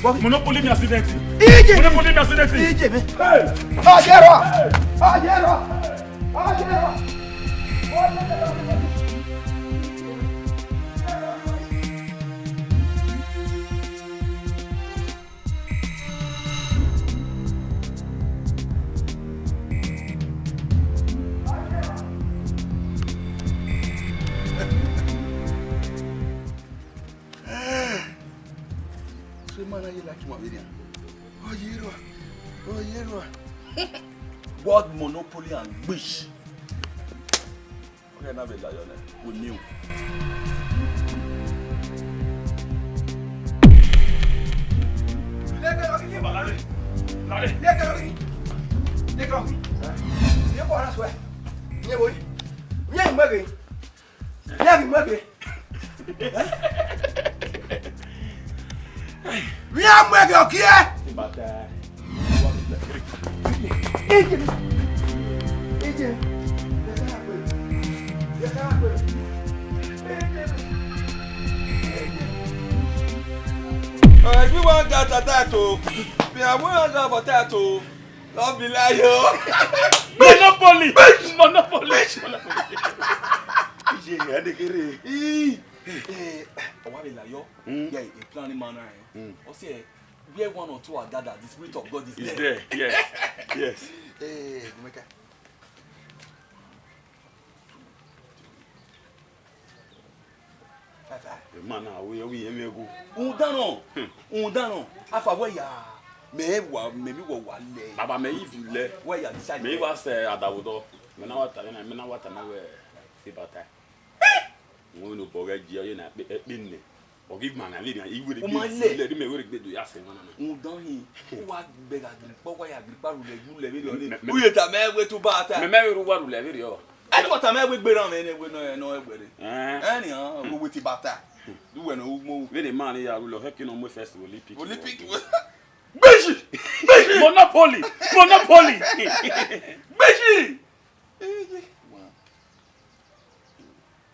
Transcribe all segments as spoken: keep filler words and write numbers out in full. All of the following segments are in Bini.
Monopoly mi accident. Ije. Monopoly mi accident. Ije mi. Hey. Ayero. Ayero. Ayero. Ṣé máa ráyè láti wà mí ni à? Ọyẹ rọ, ọyẹ rọ. World Monopoly and Gbish. Ọgẹ na vbe la yọ nẹ, we new. Via mueghe ọkiẹ. If you want that title, we are one hundred for title. Don't be liar. Monopoly. Monopoly. Monopoly. Iye, ẹni kéré. Ii. Eh, ọwa vbe la yọ. Mm. Yeah, a planning man na. Mm. Ọ sẹ, where one or two are gathered, the Spirit of God is there. Is there, yes. Yes. Eh, Gumeka. Five, five. Emọ na, wẹ, wẹ, yẹn mwẹ gu. Rhunmwuda nọ, hmm, rhunmwuda nọ, afa wẹ ya, mẹ wa, mẹ mi wọ wa lẹ. Baba, mẹ i fi lẹ. Wẹ ya decide. Mẹ i wa sẹ adavudọ. Mẹ na wa ta, mẹ na, mẹ na wa ta na wẹ, se bata. Wọn ne obọ ghẹ ji ọye na, ẹkpe, ẹkpe nẹ. Ọ ghi ma na vbe nian, I were gbe lẹ, ne mẹ were gbe do ya sẹ emwa na. Rhunmwuda hin, u wa gbe gha giri kpa, u wa ya giri kpa rhulẹ, yu lẹ vberriọ nẹ. U ye tama ẹn wẹ te u ba ta. Mẹ, mẹ vbe ru uwa rhulẹ vberriọ. Ẹ te u tama ẹn wẹ gberra mwẹ nẹ, wẹ nọ, nọ ẹgbẹre. Ẹn. Ẹn nian, wẹ te ba ta. Du wẹ nọ u mo. Vbene ma ni ya rhulẹ, ọ khẹke ne ọ mu first Olympic. Olympic. Gbishi! Gbishi! Monopoly! Monopoly! Gbishi!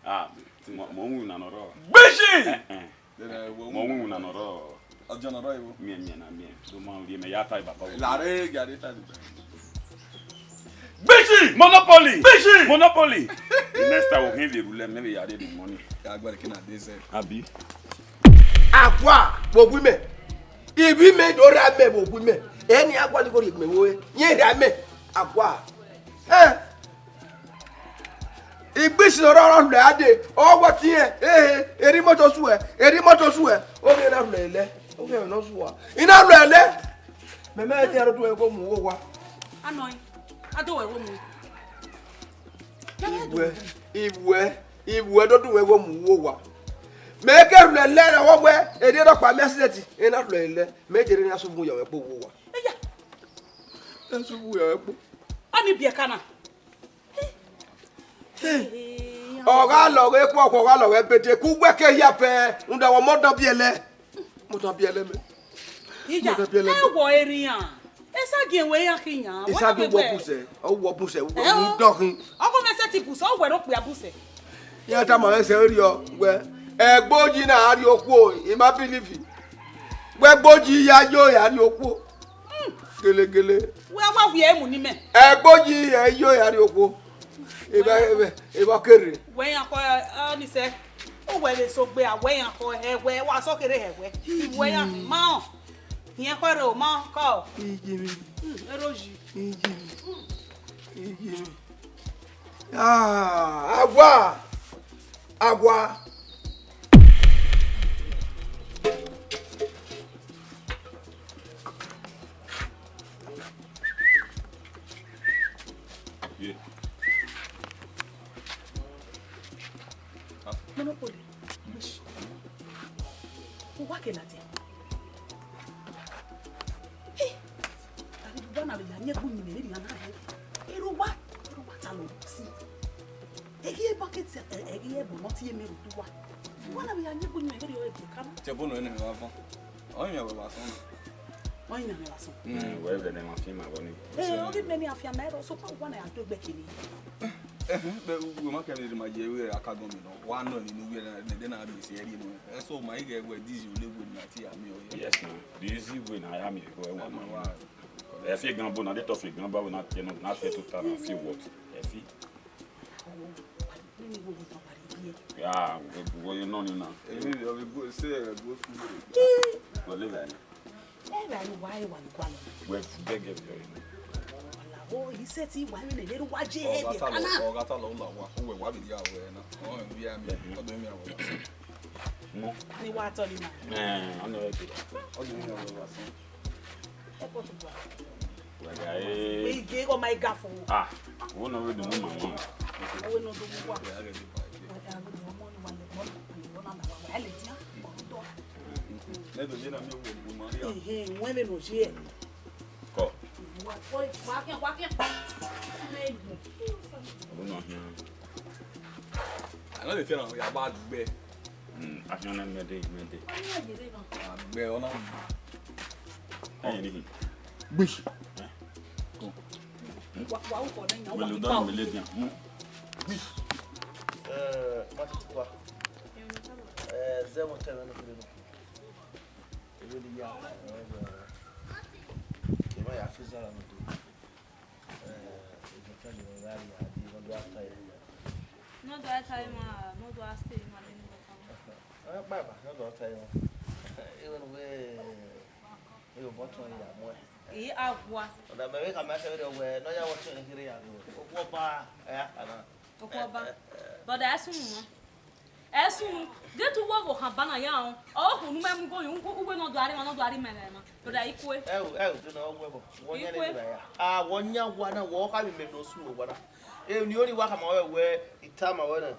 Ah, mo, mo winna nọ rọ. Gbishi! Eh, eh. Mo winna nọ rọ. Ọjọ nọ rọ evo. Miẹn, miẹn na miẹn. Do ma rhie mẹ ya ta baba. Lare gari ta. Gbishi! Monopoly! Gbishi! Monopoly! The next time we can be rule, maybe I did the money. Ya gba kina de se. Abi. Akua, wo wi mẹ. Ibi mẹ do ra mẹ wo wi mẹ. Ẹni akua ni ko rhie mẹ wo. Yẹn ra mẹ. Akua. Eh. Igbishi ne ọ rrọọ rhulẹ a dee, ọ wẹ ọtiẹn, ehe, erha imọto suẹ, erha imọto suẹ, ovbi ẹre na rhulẹ lẹ, ovbi ẹre nọ sua, I na rhulẹ lẹ. Mẹ mẹ te iran do duẹn igho mu uwu owa. Anọẹn, a do wẹ igho mu. Iwẹ, iwẹ, iwẹ do duẹn igho mu uwu owa. Mẹ ke rhulẹ lẹ ne ọ wẹ, erha rhọkpa mẹ accident, I na rhulẹ lẹ, mẹ jere iran suvbu yọ vbe ẹkpo uwu owa. Eya. Iran suvbu yọ vbe ẹkpo. Ọni biẹ ka na. Ọ gha lọghọ ekhọe, ọ gha lọghọ ebede, ke uwẹ ke hia fẹ, rhunmwuda wẹ ọmọ dan biẹlẹ, ọmọ dan biẹlẹ mẹ. Iya, ọmọ dan biẹlẹ mẹ. Ẹ wọ erian, esa gi ẹn wẹ iran khian, wẹ Esa na gi wẹ wẹ. Busẹ, ọ wọ busẹ, wẹ Ẹ o. Mu dọkhin. Ọgọ mẹ sẹ ti busẹ, ọ wẹ ne okpia busẹ. Iran tama mwẹ sẹ erriọ wẹ, ẹgboji na a rrie okhuo, I ma believe. Wẹ ẹgboji ya yo ya rrie okhuo. Gelegele. Wẹ wa wiẹ emu ni mẹ. Ẹgboji ẹ yo ya rrie okhuo. Eva, eva, eva kere. Wẹ yan kọ, ọ ni sẹ. Uwẹ vbe so gbe a wẹ yan kọ hẹ wẹ, wa sọ kere hẹ wẹ. Wẹ yan ma ọ. Hiẹn kọ re o ma kọ. Iji mi. Hmm, ero yi. Iji mi. Iji mi. Ah, agua. Agua. Yeah. Monopoly. Uwa ke ladian. Hey! Ari uwa na vbe ya yin egbe uyinmwẹ vberriọ na hẹ. Erha uwa, erha uwa ta lọ si. Ẹ ghi e bucket, ẹ, ẹ ghi e ẹbọ ne ọ tie mẹ ru uwa. Uwa na vbe ya yin egbe uyinmwẹ vberriọ, ẹ biẹ ka na. Te ẹbọ nọ ẹnẹ mwẹ vbe van. Ọyẹnmwẹ wẹ vbe asọn na. Ọyẹnmwẹ vbe asọn. Mm, wẹ vbe ne ma fian ma vbọ ni. Ee, ọ ghi mẹ ne a fian ma ẹrọ, sokpan uwa na ya do egbe kene. Ẹhẹn, bẹ uwu ma kẹre ma ye wẹ aka gọn mi nọ. Wa nọ ni nu wẹ na, de na mi se ẹri nọ. Eso ma ighe wẹ this you live with na ti ami o. Yes, na. This is when I am here, boy. Wa ma wa. Ẹ fi gan bo na, de tọ fi gan ba wẹ na te no, na te tota na fi what? Ẹ fi. Ya, we bu wo ye nọ ni na. Emi, I will go say, I go school. Go live there. Ẹ ra ni wa, ẹ wa ni wa ni. Wẹ bẹgẹ bẹgẹ. Ọla, o, I sẹ ti wa mi ne, ne wa je he de kana. Ọgata lọ la wa, uwẹ wa bi dia wẹ na. Ọ, mi ya mi, ọ do mi ya wẹ. No. Ni wa tọ ni ma. Eh, I know it. Ọ do mi ya wẹ wa so. Ẹ kọ tu wa. Wẹ ga e. Ige igho ma iga fo. Ah, wo no we do mu ma wọn. Wo no do mu wa. Wẹ ga e. Wẹ ga e, ọmọ ni wa le, ọmọ ni wa le, ọmọ ni wa le dia. Nẹdọ ye na mi wo wo ma ria. Ehe, wẹ vbe nọ ye. Kọ. Wa, wa, wa kẹ, wa kẹ. Ọdọ na hian. A no dey fear am, ya ba gbẹ. Mm, a fi ọna mẹ de, mẹ de. Agbẹ ọna. Ẹyin ni. Gbish. Wa, wa, u kọ na yan, wa. Wẹlẹ dọn mele dian. Gbish. Eh, ma ti tukua. Eh, zẹ wọn tẹ mẹ no kere no. Ewe ni ya. Eh, ma ya fi zara no do. Eh, ejo tẹ mẹ gha ria di no do ata ya. No do ata ya ma, no do aste ma le ni do kama. Eh, bye bye, no do ata ya. Even we, e o bọtọn ya muẹ. I agua. Ọna mẹ vbe khama ẹsẹ vberriọ wẹ ne ọ ya wẹ ọtẹn kherhe ya do. Okhuo ọba, ẹ, a kana. Okhuo ọba. Brother, ẹ sunu mwa. Ẹ sunu. Deghẹ te uwẹ vbe ohan ba na ya rọn, ọ khu ne u mẹ mu igho yo, uwẹ ne ọ do a rre emwa, ne ọ do a rre imẹ ẹmwa. Brother, I kue. Ẹ o, ẹ o, do na ọ wẹ vbọ. Wọ yan ne ra ya. A, wọ yan wa na, wọ kha vbe mẹ ne ọ sunu wa na. Emwi ne ọ ni wa khama wẹ, wẹ, I tama wẹ na.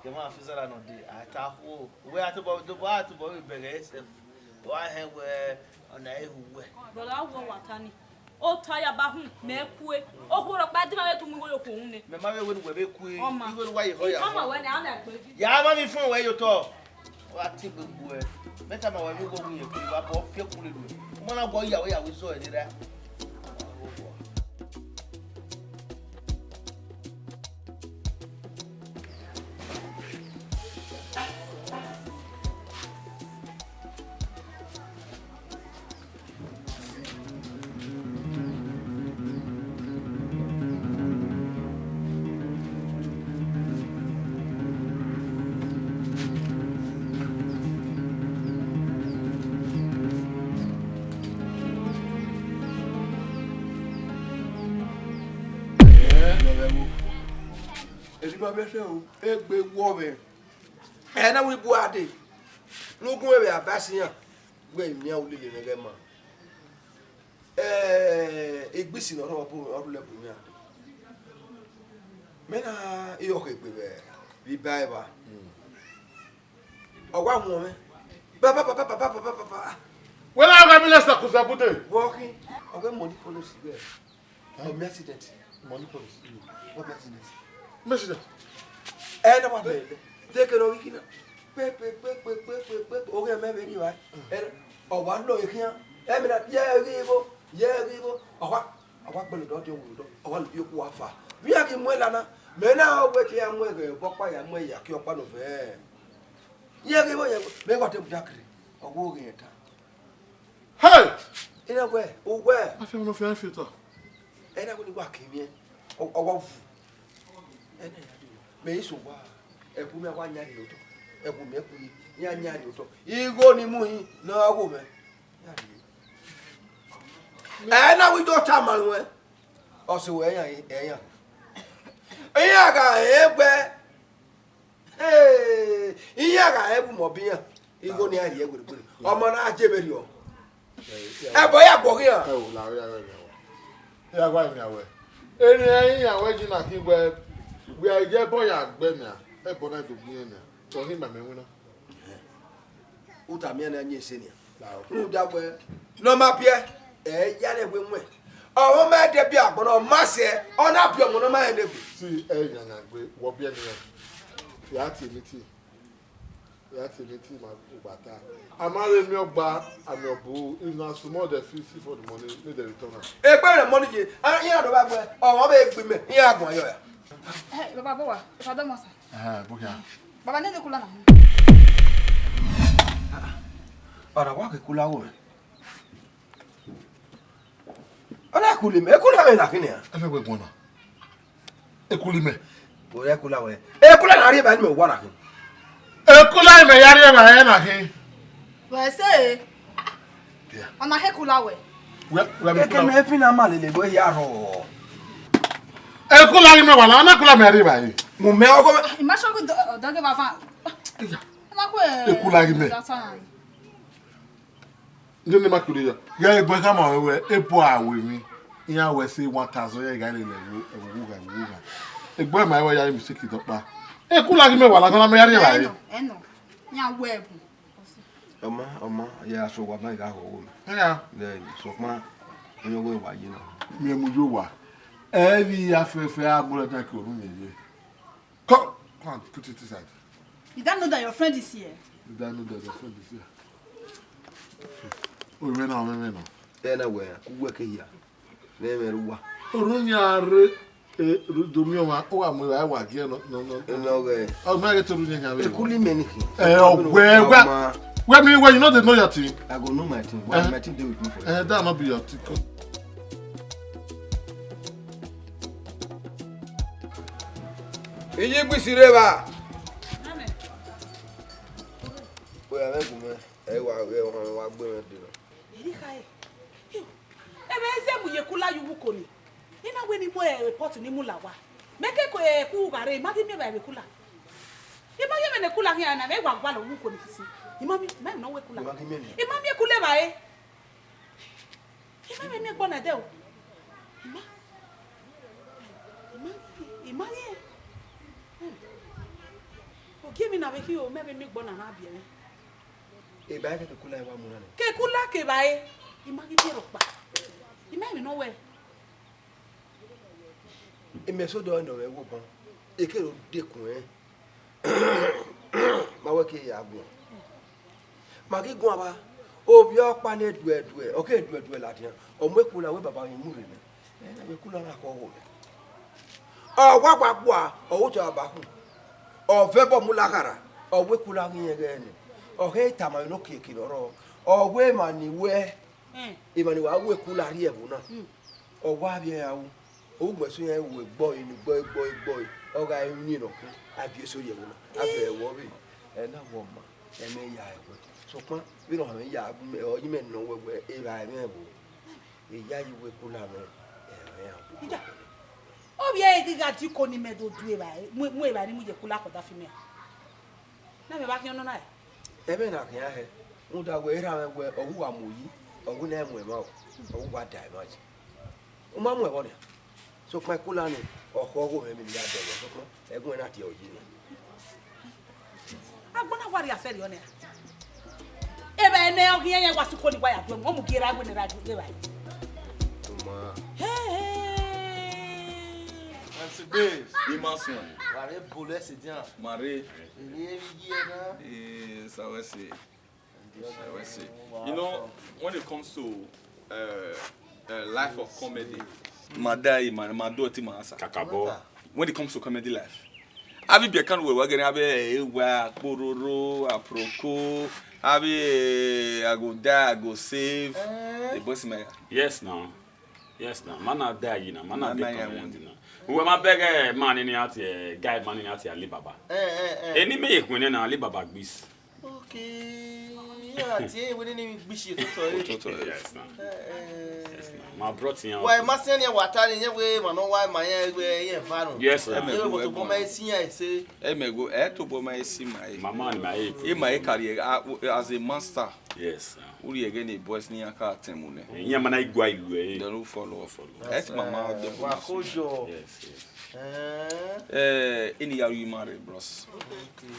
Kẹ ma fi zara nọ de, a ta khuo. Wẹ a tobọ, tobọ, a tobọ vbe bẹghe ẹsẹ. Wa hẹn wẹ, ọna ehu wẹ. Brother, a wọ wa ta ni. Ota ya ba hun, mẹ kue. Okhuo rhọkpa dima vbe tu mu igho yo okhuo uhunmwu nẹ. Mẹ ma vbe wẹ ne uwẹ vbe kue. Ọ ma. Igho ne uwa ye họ ya. I tama wẹ nẹ, a na gbe. Ya ma mi fun wẹ ye otọ. Wa ti gbe gbuẹ. Mẹ tama wẹ vbe igho wu ye kue, wa bọ fi ekun lele uwẹ. Uma na gua ya wẹ ya wẹ zọ ẹre ra. Ẹ na wẹ ibu a dee, ne u gun ẹvbo abasi iran, wẹ miẹn ulele ne ẹghẹ ma. Eh, egbisi ne ọ rhọ bu, ọ rhulẹ bu iran. Mẹ na, irọkhọ egbe vbe, vbe iba evba. Ọ wa wọn mwẹ. Ba, ba, ba. Wẹ na gha mi lẹsẹ kuza bude. Wọ khin, ọ ghe money policy vbe. Ọ mi accident. Money policy. Ọ mi accident. Mi accident. Ẹ na wa bẹlẹ. Te ke nọ ghi khin na. Pe, pe, pe, pe, pe, pe, pe, pe. Oghe mẹ vbe ni wa. Ẹ, ọ wa lọ ekhian. Ẹ mi na, ye ghi bo, ye ghi bo. Ọ wa, ọ wa gbẹlẹ dọ, de wo dọ. Ọ wa lu ye ku wa fa. Vbe iran ghi mu ẹla na. Mẹ na ọ wẹ te ya mu ẹghẹ, bọkpa ya mu ẹre ya ki ọkpa nọ vẹ. Ye ghi bo, ye ghi bo. Mẹ wa te mu ya kiri. Ọ wo ghi ta. Hey! Ina wẹ, uwẹ. Afian no fian filter. Ina wẹ ni wa ke miẹn. Ọ, ọ wa vu. Ina ya di. Mẹ iso wa. Ẹkhu mẹ wa yan rhie otọ. Ẹkhu mẹ ku yi. Ya yan rhie otọ. Igho ni mu hin, na gho mẹ. Ya rhie. Ina wẹ do ta ma ruẹ. Ọ sẹ wẹ ẹyan, ẹyan. Iran gha he gbẹ. Hey, iran gha he bu mọ bian. Igho ni a rhie gberegbe. Ọmọ na je vberriọ. Ẹbọ ya guọghọ iran. Ẹ o, la ya ya ya. Ya gua mi awẹ. Eni iran wẹ ji na ki wẹ, wẹ a je ẹbọ ya gbe mẹ a. Ẹbọ na do gbe mẹ a. Tọ ni ma mẹ winna. U tama iran na yin ese nian. Rhunmwuda wẹ ne ọ ma biẹ, ẹ ya rẹn wẹ wẹn. Ọ ma de biẹ agbọn na, ọ ma sẹ, ọ na biẹ ọmọ ne ọ ma rẹn ne egbe. Si ẹ yanyan gbe, wọ biẹ nian. Ya tie meeting. Ya tie meeting ma gba ta. A ma vbe miẹn ọgba, a miẹn ọbu, if na small dem fit see for the money, make dem return am. Egbe rẹ money ye, a, iran do ba gbẹ, ọ vbe gbe mẹ, iran guan yọ ya. Eh, baba, bọ wa, baba, dọmọ sa. Eh, bọ ya. Baba, nene kula na. Ọna wa ke kula wo. Ọna kula mẹ, kula mẹ na kini ya. Ẹ fẹ wẹ gbọn na. Ekuli mẹ. Wẹ ekula wẹ. Ekula na rhie ba ni mẹ wa na khin. Ekula mẹ ya rhie ba na khin. Wẹ se. Yeah. Ọna he kula wẹ. Wẹ, wẹ mẹ Eke kula. Mẹ fi na ma lele bo ya rọ. Ekula ghi mẹ wa na, ọna kula mẹ rhie ba yi. Mu mẹ ọgọ mẹ. Ima sọ ọdọ gẹ vava. Iya. Ọna kue. Ekula ghi mẹ. Nene ma kiri ya. Gẹ egbe khama wẹ, wẹ, ebu a wẹ emwi. Iran wẹ sẹ one thousand ya gha lele ẹvbo, ẹvbo ugha, ẹvbo ugha. Egbe ma wẹ ya mistake dọkpa. Ekula ghi mẹ wa la, ọna mẹ ya rhie ba yi. Ẹnọ, ẹnọ. Iran wẹ ẹbu. Ọma, ọma, ya so wa ma gha ho wo. Ya. Then, sokpan, onye ọghe wa yi na. Mi emu yo wa. Ẹ vbe ya fẹfẹ a mu lẹ dan ke orhu yẹn ye. Come, come and put it inside. You don't know that your friend is here? You don't know that your friend is here? Oh, man, no, man, no. Ẹ na wẹ, ku wẹ ke hia. Ne mẹ ru wa. Orhu yẹn a rre, eh, ru do mi ọmwa, ọ wa mu evba wa gie nọ, nọ, nọ. Ẹ na wẹ. Ọ ma ghe te orhu yẹn hia vbe. Ekuli mẹ ni khin. Eh, oh, wẹ, wẹ. Ọma. Wẹ mi, wẹ, you know they know your thing. I go know my thing. Why Eh. My thing dey with me for Eh, that not be your thing. Iye gbisi rre ba. Wẹ, ẹ gu mẹ. Ẹ wa, ẹ wa, wa gbe mẹ de nọ. Eri khae. Yo. Ẹ vbe eze mu ye kula ye uwu ko ni. I na wẹ ne I mu, eh, pot ne I mu la owa. Mẹ ke ko, eh, ku gha rre, I ma ghi miẹn evba vbe kula. I ma ghi miẹn ne kula khian na, mẹ wa gualọ uwu ko ni fisi. I ma miẹn, mẹ nọ wẹ kula. I ma ghi miẹn nẹ. I ma miẹn kula evba re. I ma vbe miẹn ẹgbọn na dẹ o. I ma, I ma, I ma ghi. Ogie emwi na vbe khin o, mẹ vbe miẹn ẹgbọn na na biẹ mwẹ. Eba ke kula wa mu na nẹ. Ke kula ke evba re, I ma ghi biẹ rhọkpa. I ma emwi ne ọ wẹ. Imẹ sẹ odẹ ọnrẹn ne ọ mwẹ ẹvbo ban, ekherhe odekun ẹnrẹn, ma wẹ ke ya guan. Ma ghi guan vba, ovbi ọkpa ne duẹduẹ, ọ ke duẹduẹ ladian, ọ mu ekula wẹ baba mwẹ mu rre nẹ, ẹ na vbe ekula na khọ ọghe mwẹ. Ọ wa gba gua, ọ ru otọ baba khu, ọ vẹ ẹbọ mu la khara, ọ wẹ ekula ghi rẹn ghẹ nẹ, ọ khe tama emwi ne okiekie ne ọ rrọọ, ọ wẹ emwa ni wẹ, Hmm. Emwa ni wa wẹ ekula rrie ẹvbo na, Hmm. Ọ wa vbe ẹre ru, ọ ru ugbẹn eso iran ru egbọe ne egbọe egbọe egbọe, ọ gha emwi ne ọ khin, a viọ eso ye ẹvbo na, a viọ ẹvbo ọvbehe, ẹ na wẹ ọma, ẹ mẹ ya ẹwe, sokpan vbene ọ mwẹ ya, ọ yi mẹ nọ wẹwẹ, evba ẹmwẹ ẹvbo, eya yi wẹ ekula mwẹ, ẹ mwẹ ya. Ida, ọ vbe ẹre ghi gha di iko ne imẹ do du evba, mu, mu evba ni mu ye ekula ke ọdafẹn mwẹ. Na mẹ vbe khian nọ na rẹ? Ẹmwẹ na khian hẹ, rhunmwuda wẹ erha mwẹ wẹ ọ wu wa mu yi, ọ wu ne ẹ mu ẹmwẹ o, ọ wu wa da ẹmwẹ aye. U ma mu ẹvbọ nian, sokpan ekula ni, ọ khọ ọghe mwẹ emwi ne I ya dẹ wẹ, sokpan ẹgun ẹre na tie ọ yi nian. Agbọn na wa rhie afẹrriọ nian. Evba nẹ ọ ghi rẹn wa sẹ uko ni wa ya du ẹmwẹ, ọ mu gie ra wẹ ne ra du evba. Uma. Hey, hey. Auntie Babes. Ima suẹn. Wa rre bolo ẹse dian. Ma rre. Eni emwi yi ẹre na. Eh, sa wẹ sẹ. Sa wẹ sẹ. You know, when it comes to, uh, uh, life of comedy, ma da ima, ma do ti ma sa. Kakabọ. When it comes to comedy life, avbe ibiẹka ne uwẹ wa gẹrẹ, avbe ewa, akpororo, aproko, avbe, eh, I go die, I go save. Eh. The boys, man. Yes, now. Yes, na, ma na da yi na, ma na Ma de na ya community win. Na. Uwẹ ma bẹghe ma ni ni ati, eh, guy ma ni ni ati Alibaba. Eh, eh, eh. Eni me ye khuẹn na Alibaba gbis. Okay. Ya tie we ni ni gbisi toto re. Toto, yes, na. Eh, eh. Yes, na. Ma brought him up. Wa ma se ni wa ta ni ye we ma no wa ma ye we ye fa no. Yes, na. Ye we to bo ma si ya se. E me go, e to bo ma si ma e. Mama ni ma e. E ma e carry, ah, as a master. Yes, sir. U rhie ẹghẹ ne boys ne iran ka tẹn mu nẹ. Iran ma na gua ilu ẹre. Then u follow. Follow. That's, eh, mama, eh, the wa bonus. Kojo. Yes, yes. Eh. Eh, ini ya ru ima rre, bros. Okay.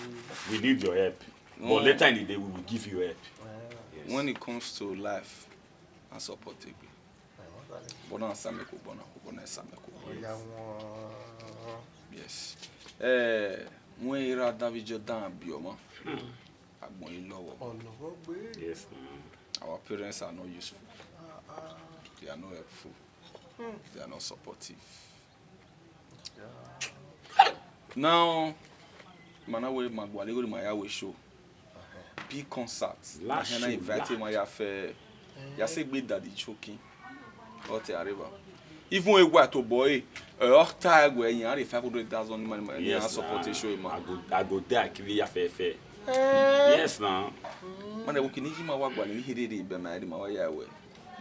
We need your help. But, mm, later in the day, we will give you help. Eh. Yes. When it comes to life, I support egbe. Bona samẹ ko bona, bona samẹ ko bona. Oya wọn. Yes. Eh, when Ira David Jordan bi ọmọ. Hmm. Agbọn yi lọghọ. Ọlọghọ gbe. Yes, man. Our parents are not useful. Ah, ah. They are not helpful. Hmm. They are not supportive. Yeah. Now, ma na wẹ ma gualọ igho ne ima ya wẹ show. Big concert. Last show, invite ma ya fẹ. Ya sẹ egbe Daddy Choking. Ọ te areva. Even ewa tobọ ẹre, ọ ta wẹ iran rhie five hundred thousand ni ma, ni ma, ni a support show ma. I go, I go die kiri ya fẹ fẹ. Yes na. Ma na wẹ kini yi ma wa gualọ ni here re bẹ ma ri ma wa ya wẹ.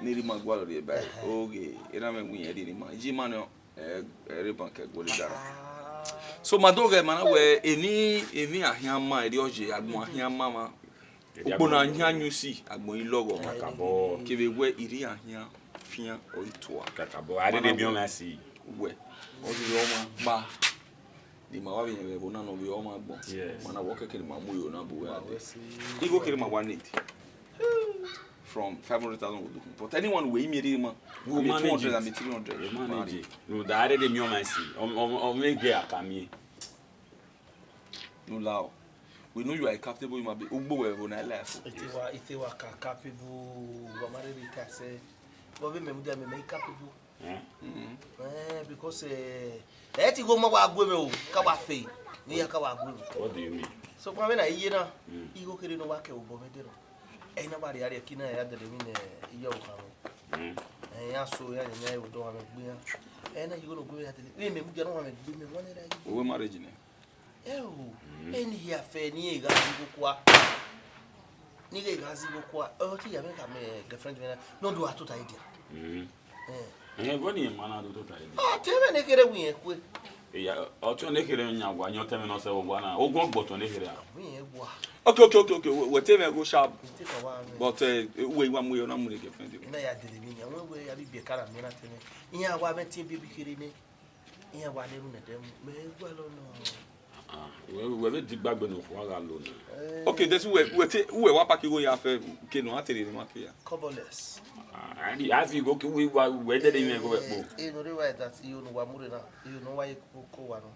Ni ri ma gualọ re bẹ. Oge, era me wi ri ma. Yi ma nọ. Ẹ, ẹ rre bank ẹguọlọ idara. So ma do ghẹ ma na wẹ eni, eni ahian ma, erriọ ye agbọn ahian ma ma. Ugbo na ahian yu si agbọn i lọghọ. Kakabọ. Kevbe wẹ irri ahian fian ọ i tua. Kakabọ. A rre de biọn na si. Wẹ, ọ rhie ọmwa gba. Ni ma wa vbe yẹn vbe ẹvbo na nọ vbe ọmwa agbọn. Yes. Ma na wẹ ọ kẹkẹ ne ma mu yo na bu wẹ a dee. Igho kere ma wa need. From five hundred thousand we looking. But anyone we imi eri ma, we manage two hundred and three hundred. We manage. No, da are de mi o ma si. O, o, o me ge akami. No lao. We know you are a capable human being. Ugbo we vo na life. Ite wa, ite wa ka capable, wa ma rere ka sẹ. But we me mudia me me capable. Eh? Eh, because, eh, ẹ ti gho ma wa gu mwẹ o, ka wa fe. Ni ya ka wa gu mwẹ. What do you mean? So, kwa vbe na iye na, igho kere ne wa kẹ obọ mwẹ dẹrọ. Ẹ na wa rhie arhie ki na ya dẹrẹ emwi ne iye ọvbokhan mwẹ. Ẹ ya so ya yan ya odọ mwẹ gbe ya. Ẹ na igho no gu mwẹ ya dẹrẹ. Vbe mẹ mudia ne wa mwẹ gbe mẹ, wa ne ra igho. Owe marriage nẹ? Ẹ o, eni hia fẹ ne I gha zẹ igho kua. Ne I gha zẹ igho kua. Ọ te ya mwẹ ka mẹ girlfriend mwẹ na, ne ọ do a tota idea. Eh. Ẹn, vbọ ne ima na do tota idea? Ọ te mwẹ ne kherhe wẹ irẹn kue. Iya, ọtẹn ne kherhe yan wa, yan ọtẹn mwẹ ne ọ sẹ vbe owa na. Ogun ọgbọtọ ne kherhe a. Wẹ irẹn wa. Okay, okay, okay, okay. Wẹ, wẹ te mwẹ go sharp. Ite ka wa mwẹ. But, eh, wẹ I wa mu, ọ na mu ne girlfriend. I na ya dele mi ni, wẹ wẹ ya bi biẹ kara mi na te mwẹ. Iran wa mwẹ tin bibi kherhe nẹ. Iran wa ne ru nẹ dẹ mu, mẹ gualọ nọ. Ah, wẹ, wẹ vbe digba gbe ne okhuo gha lo nẹ. Eh. Okay, that's where, where te, where wa pack igho ya fẹ, ke no, a te rhie ma ke ya. Coverless. Ah, I, I feel okay, we, wa, we dede ime go wẹ kpo. Eh, no, they were that, you know, wa mure na, you know, why you go, go, wa no.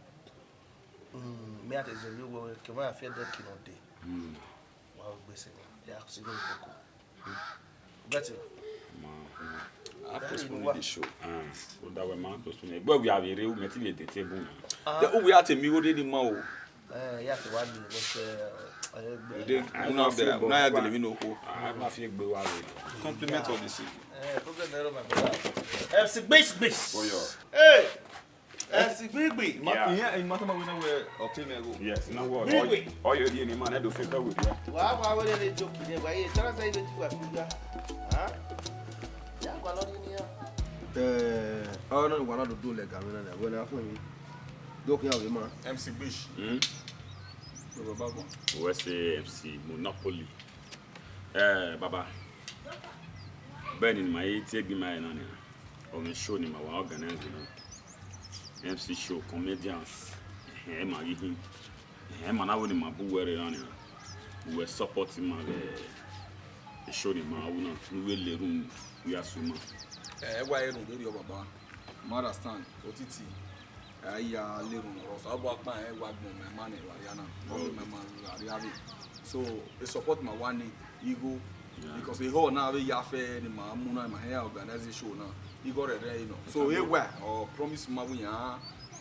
Mm, me at the zone, you go, ke wa fẹ de ki no de. Mm. Wa o gbese, ya si no boko. Get it? Ma, ma. Postpone the show. Ah, o da wẹ ma postpone. Egbe we have a real meeting at the table now. Ah. Then we had to meet with the man o. Eh, ya te wa ni, but, eh, eh, egbe. Ode, I una ma be, feel una ya bad. Dele mi no ko. Ah, I ma feel egbe wa re. Compliment of the season. Eh, problem error, my brother. M C Gbish Gbish. Oh, yeah. Hey! M C Gbigbi. Ma, yeah. Ìyẹn, ìyẹn ma tọ́ ma wí náà wẹ ọ̀pẹ mẹ́rù. Yes, no worry. Gbigbi. Ọyọ di ni ma ne do fẹ́ fẹ́ wí. Wa wa wele le joke ne wa ye. Tara sa ile ti wa fi ga. Ha? Ya kwa lo ni ya. Eh, ọ na wa na do do le ga mi na na. Wẹ na fún mi. Do kí a wí ma. M C Gbish. Hmm? Lo baba go. Wẹ se M C Monopoly. Eh, baba. Bẹẹni, ma ye tie gbi ma na ni. Ọ mwẹ show ne ima wa organize na. M C show, comedians, ehẹn, ma ghi hin. Ehẹn, ma na wẹ ne ima bu uwẹ rre na nia. Uwẹ support ima vbe show ne ima ru na, ne uwẹ le erhunmwu ya su ima. Ẹ wa erhunmwu vberriọ baba. Ma understand, otiti. A ya le erhunmwu rọ, Osanobua kpa rẹn wa gbọn mẹ ma ne evba rria na. Ọ gbọn mẹ ma rria vbe. So, e support ma wa need igho. Yeah. Because ehọ na vbe ya fẹ ne ima mu na, ima hia organize show na, igho rẹrẹ nọ. So, e wa, ọ promise ma wẹ iran,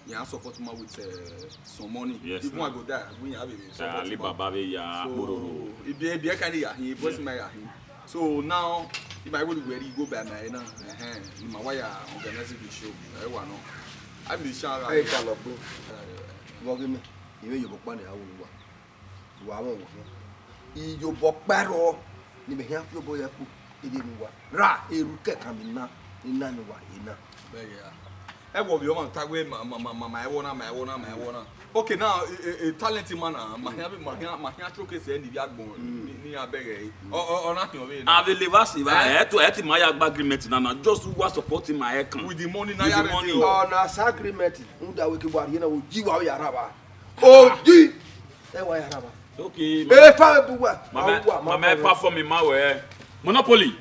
iran support ma with, eh, some money. Yes, even I go die, wẹ iran vbe support ma. Alibaba vbe ya kpororo. So, ibiẹ, ibiẹ ka ni ya hin, voice ma ya hin. So now, ima wẹ wẹ igho ba ma na, ehẹn, ima wa ya organize the show, ẹ wa nọ. I be sure. Ẹ ka lọ gbe. Vbọ ghe mẹ, I vbe ye obọ ọkpa ne a ru ne uwa. Wa mwẹ wọ khian. Iyobọ kpẹrọ, ne imẹ khian fi obọ ya kpo, ede ne uwa. Ra eru kẹkan mi na, ne I na ne uwa, I na. Bẹghe a. Ẹ wọ vbe ọmwa ta wẹ ma, ma, ma, ma, ma ẹvbo na, ma ẹvbo na, ma ẹvbo na. Okay, now, e, e, e, talent man na, ma khian, ma khian, ma khian showcase ẹ ne ivbi agbọn, ni, ni a bẹghe. Ọ, ọ, ọ na khian vbe na. A vbe leva si va, ẹ to, ẹ ti ma ya gba agreement na na, just wa support ma ẹ kan. With the money na ya rent. Ọ na sa agreement, u da wẹ ke wa rhie na, u ji wa ya ra va. Ogi! Ẹ wa ya ra ba. Okay. Efa bu wa. Mama, mama, perform ma wẹ. Monopoly.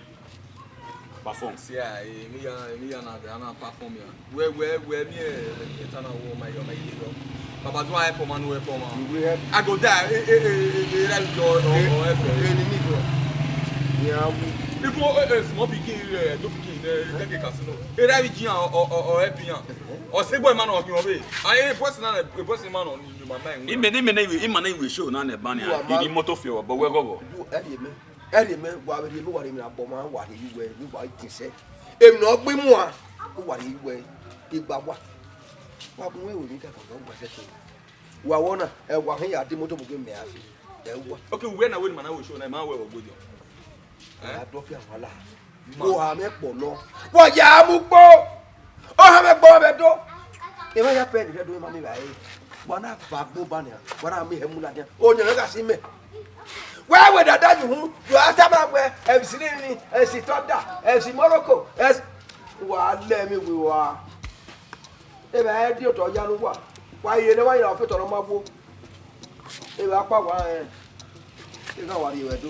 Perform. See, ah, eh, me ya, me ya na, na perform ya. Wẹ, wẹ, wẹ, me, eh, eh, tana wo ma yo, ma yo. Baba do I perform, no perform. You will help. I go die. Eh, eh, eh, eh, eh, help your, or, or help your. Eh, ni mi go. Yeah, we. Igun, eh, eh, small pikin, eh, do pikin, eh, take casino. Era vi jian, ọ, ọ, ọ, ọ, help iran. Ọ se boy man ọ hiọn be. A, eh, boys na, eh, boys man ọ ni, ni mama en. Imẹ, imẹ na iwe, ima na iwe show na nẹ ban nia. Wa ma. Igi moto fi ọ, but we gogo. Ẹrriẹ mẹ, ẹrriẹ mẹ, wa vbe rhie mẹ, wa rhie mẹ na bọ ma, wa rhie yi wẹ, ni wa tin sẹ. Emwi ne ọ gbe imuan, wa rhie yi wẹ, igba wa. Wa gun wẹ, wẹ ni ka ka gba sẹ ke. Wa wọ na, ẹ wa hin ya di moto mu gbe mẹ a fi. Ẹ wa. Okay, wẹ na wẹ ni ma na iwe show na, ma wẹ wọ gbodiọn. Ẹ? A dọ fi àwọn ala. Ma. Wo ha mẹ kpọ nọ. Wọ ya mu kpo. Ọ ha mẹ kpọ mẹ do. Ẹ ma ya pẹ ni rẹ do ma mi ra e. Wa na va gbo ba ni. Wa na mi hẹ mu la dia. O ni ga si mẹ. Wẹ wẹ dada ju hu. Yo ata ma wẹ. Ẹ si ni ni. Ẹ si tọ da. Ẹ si Morocco. Ẹ si. Wa lẹ mi wi wa. Ebe a di otọ ya ne uwa, wa ye ne wa ye na fetọ ne ọ ma gbo. Ebe akpa wa rẹn, ebe a wa rhie ẹre do.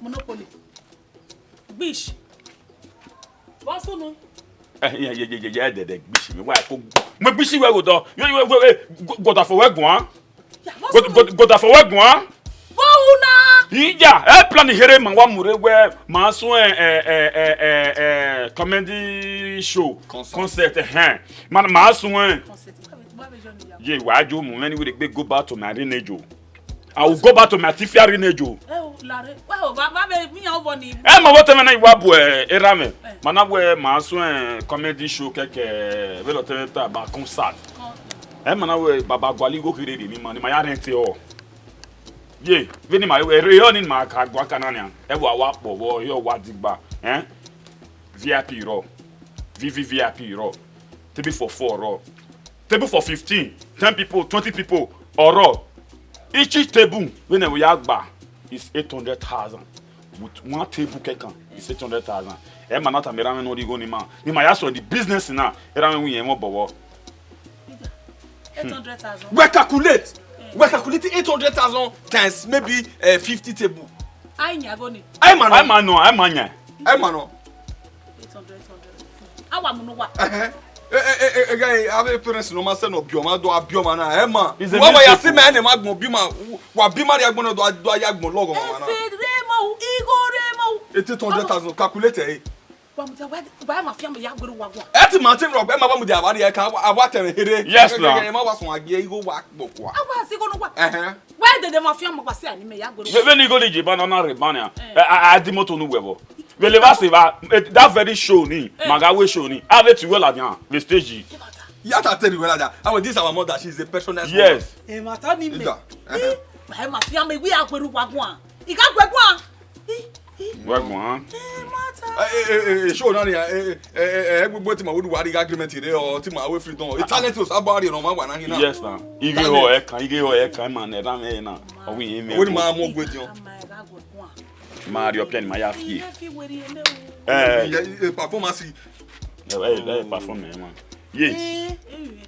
Monopoly. Gbish. Vbọ sunu? Eh, ye, ye, ye, ye, ye, ẹdẹdẹ gbish mi, wa ko. Mo gbish wẹ gho dọ. Yo, yo, yo, eh, go, go da fo wẹ guan. Ya, vbọ sunu? Go, go, go da fo wẹ guan. Vbọ hu na? Iya, eh, plan here ma wa mu rre wẹ ma sunu, eh, eh, eh, eh, eh, eh, comedy show, concert, eh, eh. Ma, ma sunu, eh. Concert. Wa be, wa be jọ ni ya. Ye, wa jo mu, anyway, they go back to my lineage o. I will go back to my tifia lineage o. Eh, o, lare. Wa o, wa, wa be mi ya obọ ni. Eh, ma wo tẹmẹ na wa bu, eh, era mẹ. Eh. Ma na wẹ ma sunu, eh, comedy show kẹkẹ, vbe lọ tẹmẹ ta ba concert. Concert. Eh, ma na wẹ baba guali igho kherhe rhie ni ma, ni ma ya rent ọ. Ye, vbene ima ere ọ ni ma ka gua ka na nian, ẹ wa wa kpọ vbọ, ọ wa digba, eh? V I P rọ, V V V I P rọ, table for four rọ, table for fifteen, ten people, twenty people, ọrọ. Each table, vbene we ya gba is eight hundred thousand. With one table kẹkan is eight hundred thousand. Ẹ ma na tama erha mwẹ ne ọ rhie igho ni ma, ni ma ya sọ the business na, erha mwẹ wẹ irẹn mwẹ obọ vbọ. Eight hundred thousand. We calculate. Eh. We calculate eight hundred thousand times maybe, eh, fifty table. Ai nya go ni. Ai ma nọ. Ai ma nọ, ai ma nya. Ai ma nọ. Eight hundred, eight hundred. Awa mu ne uwa. Ẹhẹn. Eh, eh, eh, eh, eh, guy, avbe parents nọ ma sẹ ne ọ biẹ ọmwa, do a biẹ ọmwa na, ẹ ma. Wa wa ya si mẹ ne ma gbọn bi ma, wa bi ma rhie agbọn na, do a, do a ya agbọn lọghọ ọmwa na. Efe rre ma o, igho rre ma o. Eight hundred thousand, calculate ẹ. Wa mudia, wa, wa ma fian mẹ ya gbe ru uwa guan. Ẹ ti ma te rhọkpa, ẹ ma wa mudia, a wa rhie ẹkan, a wa, a wa tẹmwẹ here. Yes, na. Ẹ ma wa sọn agie, igho wa kpokua. A wa si igho ne uwa. Ẹhẹn. Wa dede ma fian mẹ, wa si a ni mẹ ya gbe ru uwa. Vbene igho ni je ba na, na rre ba nia. Eh. A, a, a di moto ne uwẹ vbọ. Vbe levba sẹ evba, eh, that very show ni, eh, ma gha wẹ show ni. A vbe tie uwẹ ladian, vbe stage. Ya ta te ni uwẹ ladian. Awe, this our mother, she is a patroness woman. Yes. Ẹ ma ta ni mẹ. Ida. Eh, ẹ ma fian mẹ, wẹ a gbe ru uwa guan. I gha gbe guan. Wẹ guan. Ẹ ma ta. Eh, eh, eh, eh, show na ni, eh, eh, eh, eh, gbogbo ti ma wo du wa ri agreement re, or ti ma we freedom. E talent o sa ba ri no ma wa na hin na. Yes, na. Ighe ho ẹ kan, ighe ho ẹ kan, ma nẹ ra mẹ na. Ọ wi yin mẹ. Wo ni ma mu gbe diọn. Ma rhie ọpian ni ma ya fie. Ẹ, ẹ, performance. Ẹ, ẹ, ẹ, perform ẹ, man. Ye. Ẹ, ẹ.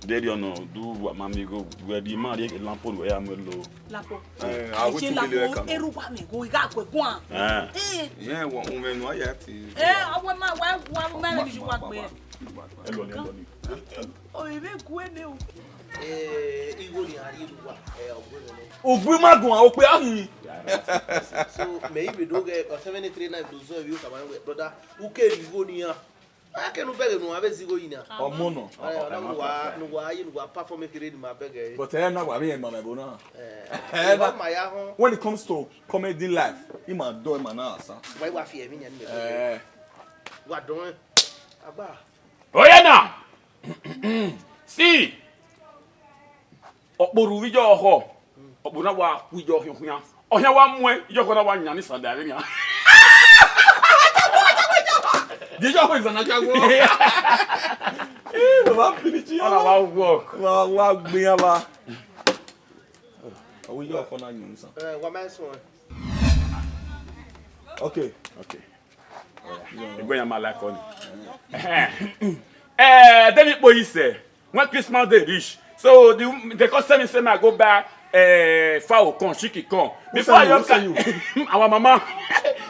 Deri ọnọ, du wa ma mi go, wẹ di ma rhie lampo wẹ ya mu lo. Lampo. Ẹ, a wo tu kele ẹ kan. Eru wa mi go, igha kue guan. Ẹ. Ẹ. Ye, wa, u mẹ nu a ya ti. Ẹ, awa ma, wa, wa, ma ni ju wa gbe. Ẹ lọ ni, ẹ lọ ni. O, ẹ vbe gu ẹ nẹ o. Eh, igho ni a rhie lu uwa, eh, ọ gbe mwẹ nẹ. Ugbe ma guan, okpia hin. So, mẹ i vbe do ghẹ, ọ seven three nine do zọ vbe okama wẹ, brother, u ke rhie igho nian. A ke nu bẹghe nu a vbe zẹ igho yi nian. Ọmọ nọ. Ẹ, ọ na nu wa, nu wa ye, nu wa perform ekherhe ni ma bẹghe. But ẹ na wa vbe yẹn ma mẹ bo na. Eh, ẹ na, ma ya họn. When it comes to comedy life, ima dọ ima na asa. Wa, wa fi ẹmwẹ yan ni mẹ. Eh. Wa dọn. Agba. Oya na. See. Ọkpọ ru vbe iyọ ọhọ. Ọkpọ na wa ku iyọ ọhọ khian. Ọhian wa muẹn, iyọ ọhọ na wa yan ni sanda vbe nian. Di iyọ ọhọ izan na cha wo. Eh, baba finish. Ọna wa work. Wa, wa gbe yan ba. Ọwọ iyọ ọhọ na yan ni san. Eh, wa ma sọ. Okay. Okay. Egbe yan ma like ọni. Eh, David Boyise, when Christmas day reach, so the, they come send me say me I go buy, eh, fowl come, chicken come. Before I just, our mama,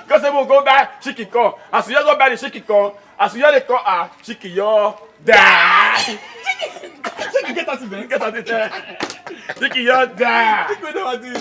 come say we go buy chicken come. As you just go buy the chicken come, as you just dey come, ah, chicken yo die. Chicken get out there, get out there. Chicken yo die. Chicken wey never dey.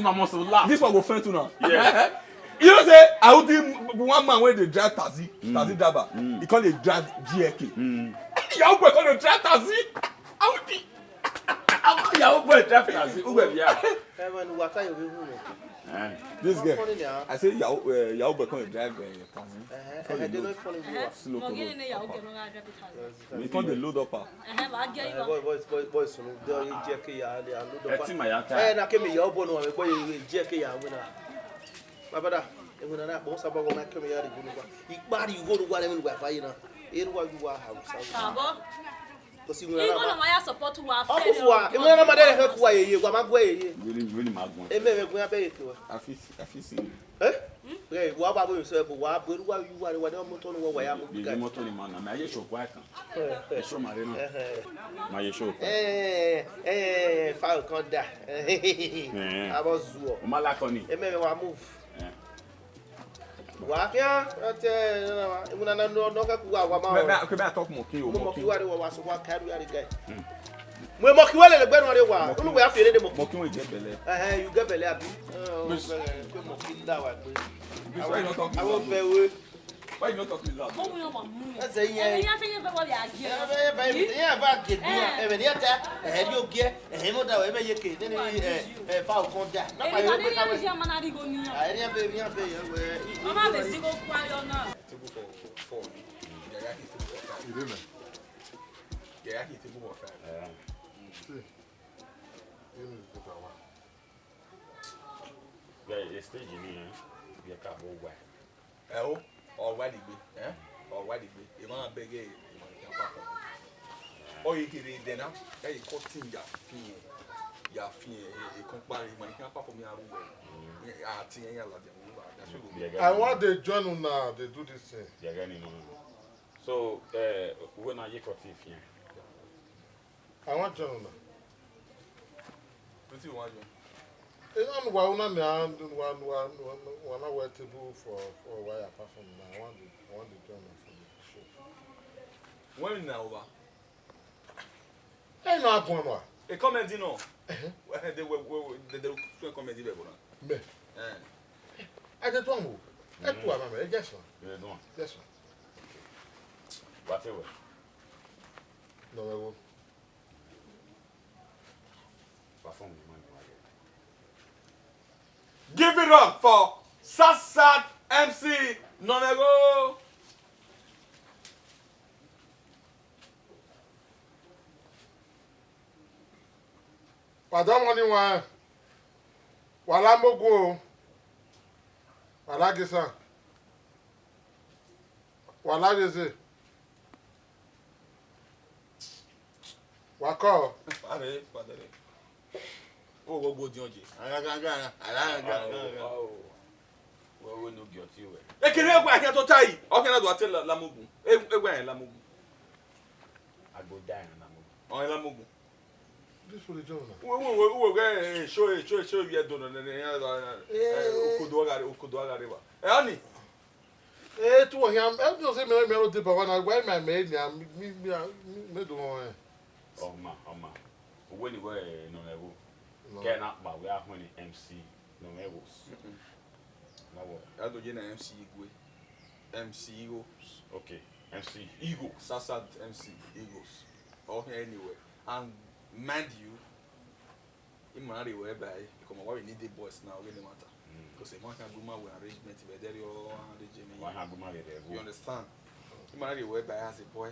Una must laugh. This one go friend too now. Yes. You know say Audi, one man wey dey drive taxi, taxi driver, he come dey drive G L K. Yahoo boy come dey drive taxi. Audi. Yahoo boy drive taxi. Who be here? Heaven, what are you doing? Eh. This guy. Funny now. I say Yahoo, uh, Yahoo boy come dey drive uh, taxi. Eh, eh, they no follow you. Slow. Mo gele ne Yahoo boy no ga drive taxi. He come dey load up am. Eh, wa ge Eh, iwa. Boy, boys, boys, boys, no. They are G L K ya, they are load up. Ẹ ti ma ya ta. Eh, na ke mi ya obo no, boy, G L K ya, we na. My brother, e wena na kpọ, saba gọ ma kẹ mẹ ya rhie igho ne uwa. I kpa rhie igho ne uwa ne emwi ne uwa fa ye na. E ne uwa ye uwa ha usa. Sabo. Kọsi wena Igho na na ma. Ma ya support uwa. Ọ ku fua, e wena na ma dẹ rẹ ku uwa ye ye, uwa ma gu ye ye. Really, really ma gun. E mẹ mẹ gun abẹ ye ke uwa. I feel, I feel see. Eh? Ẹ, wa ba bo so, bo wa bo uwa ye uwa, uwa ne ọmọ tọ ne uwa, uwa ya mu. Bi mọto ni ma na, ma ye show kwa kan. E show ma re na. Ma ye show kwa. Eh, eh, fa kan da. Eh. Abo zuo. O ma la kọ ni. E mẹ mẹ wa move. Eh. Wa khian, ẹ te, ẹ na wa, emwi na na nọ, nọ kẹ ku wa, wa ma Mẹ, mẹ, ọ. Kẹ mẹ talk monkey o, Mo mọ monkey. Ki wa re wa, wa so wa ka ru ya re guy. Mo mọ ki wa lele gbẹnu re wa. Unu we a fi ere de mọ. Monkey wey get belle. Eh, eh, you get belle abi? Eh, o Miss- belle, kwe mọ ki da wa gbe. Miss, why you not talking Awo loud? Bẹ we. Why you not talking loud? Mo wu yan wa mu. Ẹ sẹ yẹn. Ẹ ya te ye fẹ wọ ya gi. Ẹ bẹ, ẹ bẹ, ẹ bẹ ge bi. Eh. Ẹ bẹ ni ẹ ta. Ẹ ri ogie. Ẹhẹn, mo da wẹ, ẹ mẹ ye ke, nene, ẹ, ẹ, fa okọn da. Na Èmi pa kan yo ní pe ka ní wẹ. Ìyá máa rí goni yàn. A ri an be, ri an be, ẹ wẹ. Ọmọ mi sí kó kú ayọ̀ náà. Table for four. Yàrá kì í table for five. Ìdí mi. Yàrá kì í table for five. Eh. See, you need to put that one. Yeah, it's stage in here. Yeah, ka bo wa. Ẹ o, ọ wa degbe, ẹ? Ọ wa degbe. Emwa na bẹghe emwa ni khian perform. Ọ ye kere dẹ na, ẹ ye cutting ya fian, ya fian, e, e kọnkpa emwa ni khian perform ya ru wẹ. A ti ẹn ya ladian ru ba, that's what we do. I want dey join una dey do this thing. Yeah, get him on. So, eh, we na ye cutting fian. I want join una. Wetin you wan join? E no wa una ni a wa wa wa na we table for for wa ya apart from na. I want the I want the join una for the show. When na over? E no agbọn wa. E comedy no. Eh. They we we they they try comedy be bona. Me. Eh. I dey do am o. E do am, e just one. You dey do am? Yes, sir. What you? No, I will. Perform the man you want. Give it up for Sasad M C Nomego. Wa da ọmọ ni wan, wa la mogun o, wa la gesan, wa la gheze. Wa kọ. Pare, pare. O wo go dion je. Aga, aga, aga, aga, aga, aga. Wo wo no gi ọti wẹ. Ekene ẹgbẹ ahian to ta yi. Ọ kẹna do ate la- lamogun. E- Egbe ahian lamogun. Agbo da ahian lamogun. Ọ lamogun. This will join now. Wo wo wo wo ge show show show ye do no ne ne ya. Eh. Okodo agare, okodo agare ba. E ani. Eh, tu wa hian, eh, no se me me ro de ba wa na, why my me ni mi mi mi do won. Ọma, ọma. Uwe ni wẹ nọ mẹ wo. No. Kẹ na kpa wẹ ahun ni M C nọ mẹ wo. Mm-mm. Ma wo. Ya do je na M C Igwe. M C Igho. Okay, M C Igho. Sasad M C Ighos. Or here anywhere. And mind you, I ma rhie ruẹ ba ẹre, because ma wa vbe need the boys now, ọ ghi ne ẹmwata. Mm. Because emwa khian gu ma wẹ arrangement vbe ẹdẹrriọ, arrange emwi. Wa khian gu ma vbe ẹdẹrriọ. You understand? I ma rhie ruẹ ba ẹre as a boy.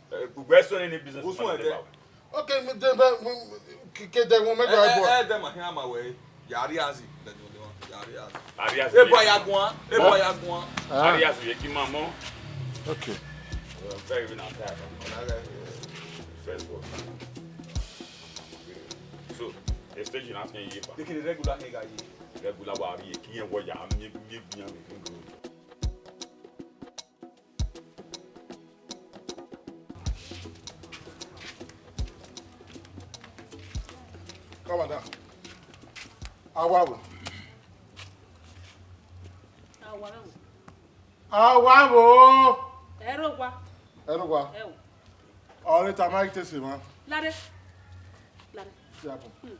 Eh, gbogbo ẹsọ ni business. Usun man ẹdẹ. Okay, mi de bẹ, mi, mi, ke, ke de wọn mẹ gba ẹbọ. Eh, eh, de ma hin ama wẹ. Ya ri azi. De wọn, de wọn, ya ri azi. Arias. Ebo ya guan, ebo ya guan. Ah. Arias ye ki ma mọ. Okay. Well, very even at that. First world. So, the station has been here. They can regular here, guy. Regular wa ri ki yẹn wọ ya mi, mi, mi, mi. Come on down. Awa wo. Awa wo. Awa wo. Ẹrọ wa. Ẹrọ wa. Ẹ wo. Ọre ta ma ite se ma. Lare. Lare. Ya bo. Hmm.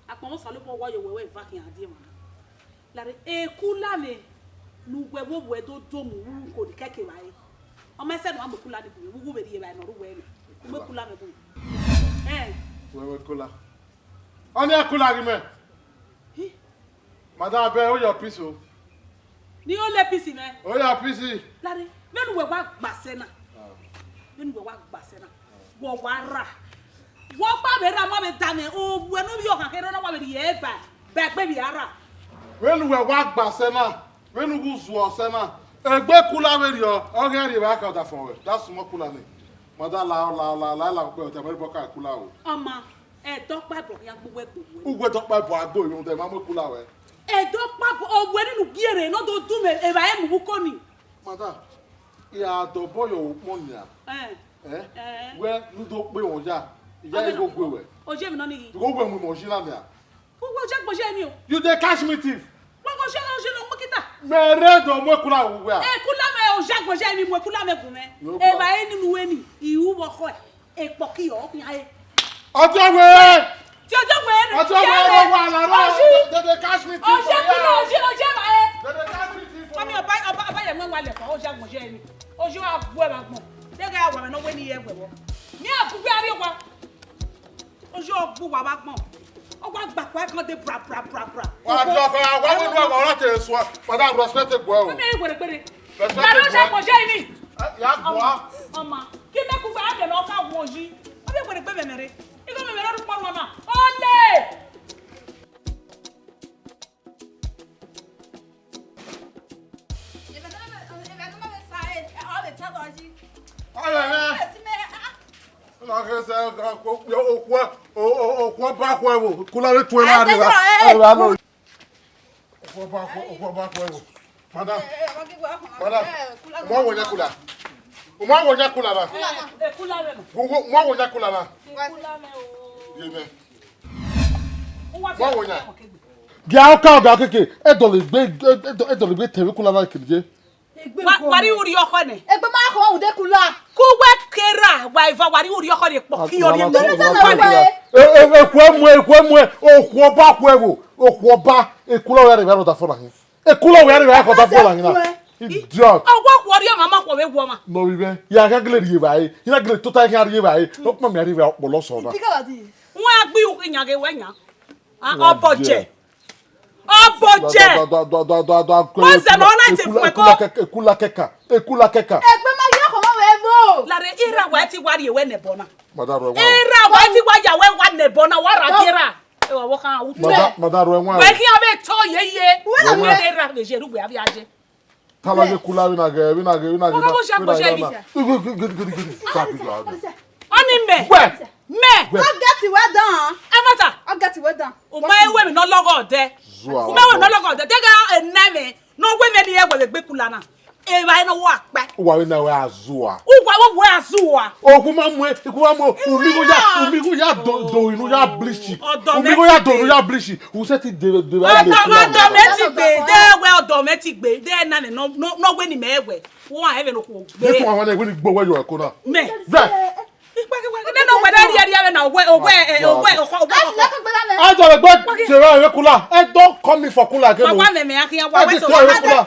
Akpọnmwẹ Osanobua wa ye owẹ wẹ eva khian die ma. Lare, ekula mwẹ ne uwẹ vbe owẹ do do mu ru ko ni kẹke vbare. Ọ ma sẹ ne ọ ma mu ekula ni bu mwẹ, vbe uwu vbe rhie vbare ne ọ rre uwẹ nẹ. U mu ekula mwẹ bu mwẹ. Ẹn. Wẹ wẹ ekula. Ọni ekula ghi mẹ. Hi. Madam, abeg, hold your peace o. Ni ole peace mwẹ. Hold your peace. Lare, vbene uwẹ wa gba sẹ na. Ah. Vbene uwẹ wa gba sẹ na. Wọ wa ra. Wọ kpa vbe ra ma vbe da mwẹ, owẹ ne ovbi ọkhan kherhe na wa vbe rhie ba, ba egbe vbe a ra. Vbene uwẹ wa gba sẹ na, vbene u ghi zuọ sẹ na, egbe ekula vberriọ, ọ ghi rhie vbe a ka ọdafẹn ruẹ, da sumọ ekula nẹ. Madam, la, la, la, la, la, ukpẹ ọtẹn, mẹ ri bọ ka ekula o. Ọma, ẹdẹ ọkpa ẹbọ khian gbe uwẹ gbe uwẹ. Uwẹ ẹdẹ ọkpa ẹbọ a gbe orhiọn, da ma mu ekula ruẹ. Ẹdẹ ọkpa ẹbọ, owẹ ne u gie rre, ne ọ do du mwẹ, evbare mu vbe uko ni. Madam, I gha dọbọ ye ukpọn nia. Eh. Eh? Eh. Wẹ ne u do kpe mwẹ oya, I ya Ọmọ igho gue wẹ. Oje mi nọ ni ghi. Igho gue mu imẹ oji na nia. Uwẹ oja gbọja eni o. You dey catch me thief. Wa gọja oje ne ọ mu kita. Mẹ rẹ do mu ekula wu wẹ a. Ekula mẹ oja gbọja eni mu ekula mẹ gu mẹ. No problem. Eva eni nu eni, iru vbọ khọe. Ekpọki ọ khian re. Ọjọ wẹ. Ti ọjọ wẹ ne. Ọjọ wẹ ne wa la rọ. Oji. They dey catch me thief for here. Oji kula, oji, oji ma re. They dey catch me thief for here. Mami, ọba, ọba, ọba yẹ mọ wa lẹ fọ, oji agbọn, oji ẹni. Oji wa gbu ẹ ma gbọn. Dẹgẹ a wa mẹ ne ọ wẹ ne I ye ẹguẹ vbọ. Mẹ a gbe uwẹ arrie owa. Oji ọ gbe uwa vbe agbọn. Ọ wa gba kua ẹkan de bra, bra, bra, bra. Wa jọ fẹ, wa wẹ nu ọmọ ọrọ te suẹ. Father, respect egbe o. Mami, ẹ wẹrẹ gbẹre. Respect egbe. Lalo oji agbọn, oji ẹni. Ya gua. Ọma, ki mẹ ku fẹ, a mẹ ne ọ ka wo yi. Ọ vbe wẹrẹ gbe mẹ mẹ re. Igho mẹ mẹ ne ọ rhie ukpọn ruẹ na. Ole! Ọyọ nẹ. Ọna khe sẹ okhuo, okhuo ba khuẹ vbo, kula vbe tuẹ na rre gha. Okhuo ba khuẹ, okhuo ba khuẹ vbo. Madam, madam, u ma wẹ ọyan kula. U ma wẹ ọyan kula na. U ma wẹ ọyan kula na. Ye mẹ. Wa wo yan. Gia ọka ọga keke, ẹdọlegbe, ẹdọ-, ẹdọlegbe tẹvbe kula na kiri je. Wa, wa rri urhi ọkhọ nẹ. Egbe ma khọ ude kula. Ku wẹ kera, wa eva, wa rri urhi ọkhọ nẹ kpọ ki ọrriẹ nẹ. E, e, ekhue mu, ekhue mu, okhuo ba khuẹ vbo, okhuo ba, ekula ọre rẹ vbe rhọda fọ na hin. Ekula wẹ rre vbe a kọta fọla hin na. Idiot. Ọwa khuọ rri ọmwa, ma khuọ vbe wọ ọmwa. Nọ vbe mwẹ, ya gha gele rhie evbare, I na gele tota khian rhie evbare, ọ kpama mẹ rhie evbare ọkpọlọ sọ na. Wẹ a gbe ihu khian ghe wẹ yan. Ọbọjẹ. Ọbọjẹ. Wẹ zẹ nọ na te fun ẹko. Ekula kẹka, ekula kẹka, ekula kẹka. Egbe ma ye ọkhọ vbe vbo. Lare ira wa ti wa rhie wẹ nẹbọ na. Madam, rọ ẹwa o. Ira wa ti wa ya wẹ wa nẹbọ na, wa ra gie ra. Ewa, wọ khan utu. Madam, madam, rọ ẹwa o. Wẹ khian vbe tọ ye ye. Wẹ na wẹ ra vbe ye ru wẹ avia ye. Tala ye kula vbe na ghe, vbe na ghe, vbe na ghe. Wọ na bo sha kpo sha ibi. Gidi, gidi, gidi, gidi. Stop it, man. Ọni mẹ. Wẹ. Mẹ. Wẹ. Ọ gẹti wẹ dan. Ẹ mọta. Ọ gẹti wẹ dan. U ma ewe mi nọ lọghọ dẹ. Zua. U ma ewe mi nọ lọghọ dẹ. Dega enẹ mẹ. Nọ wẹ mẹ ni ẹwẹ vbe gbe kula na. Evbare nọ wa kpẹ. Uwa vbe na wẹ a zua. Uwa vbe wẹ a zua. Okhu ma mu, okhu ma mu, umigho ya, umigho ya do, do inu ya bleach. Ọdọ mẹ umigho ya ti do inu gbe. Ya bleach. U se ti de, de, de, ọdọ, ọdọ mẹ ti gbe, de wẹ ọdọ mẹ ti gbe, de na mẹ nọ, nọ, nọ wẹ ni mẹ wẹ. Wa ẹvẹ no khuo gbe. Ye tun awa na wẹ ni gbo wẹ yọ ẹko na. Mẹ. Bẹ. Ikpẹkẹwẹ, ne nọ wẹ da rhie rhie vbe na, owẹ, owẹ, owẹ, ọkọ, owẹ, ọkọ. A jọ le gbe tẹrẹ ẹvẹ kula. Ẹ don't call me for kula again o. Wa wa mẹ mẹ akhian wa wẹ so. Ẹ jẹ tẹrẹ ẹvẹ kula.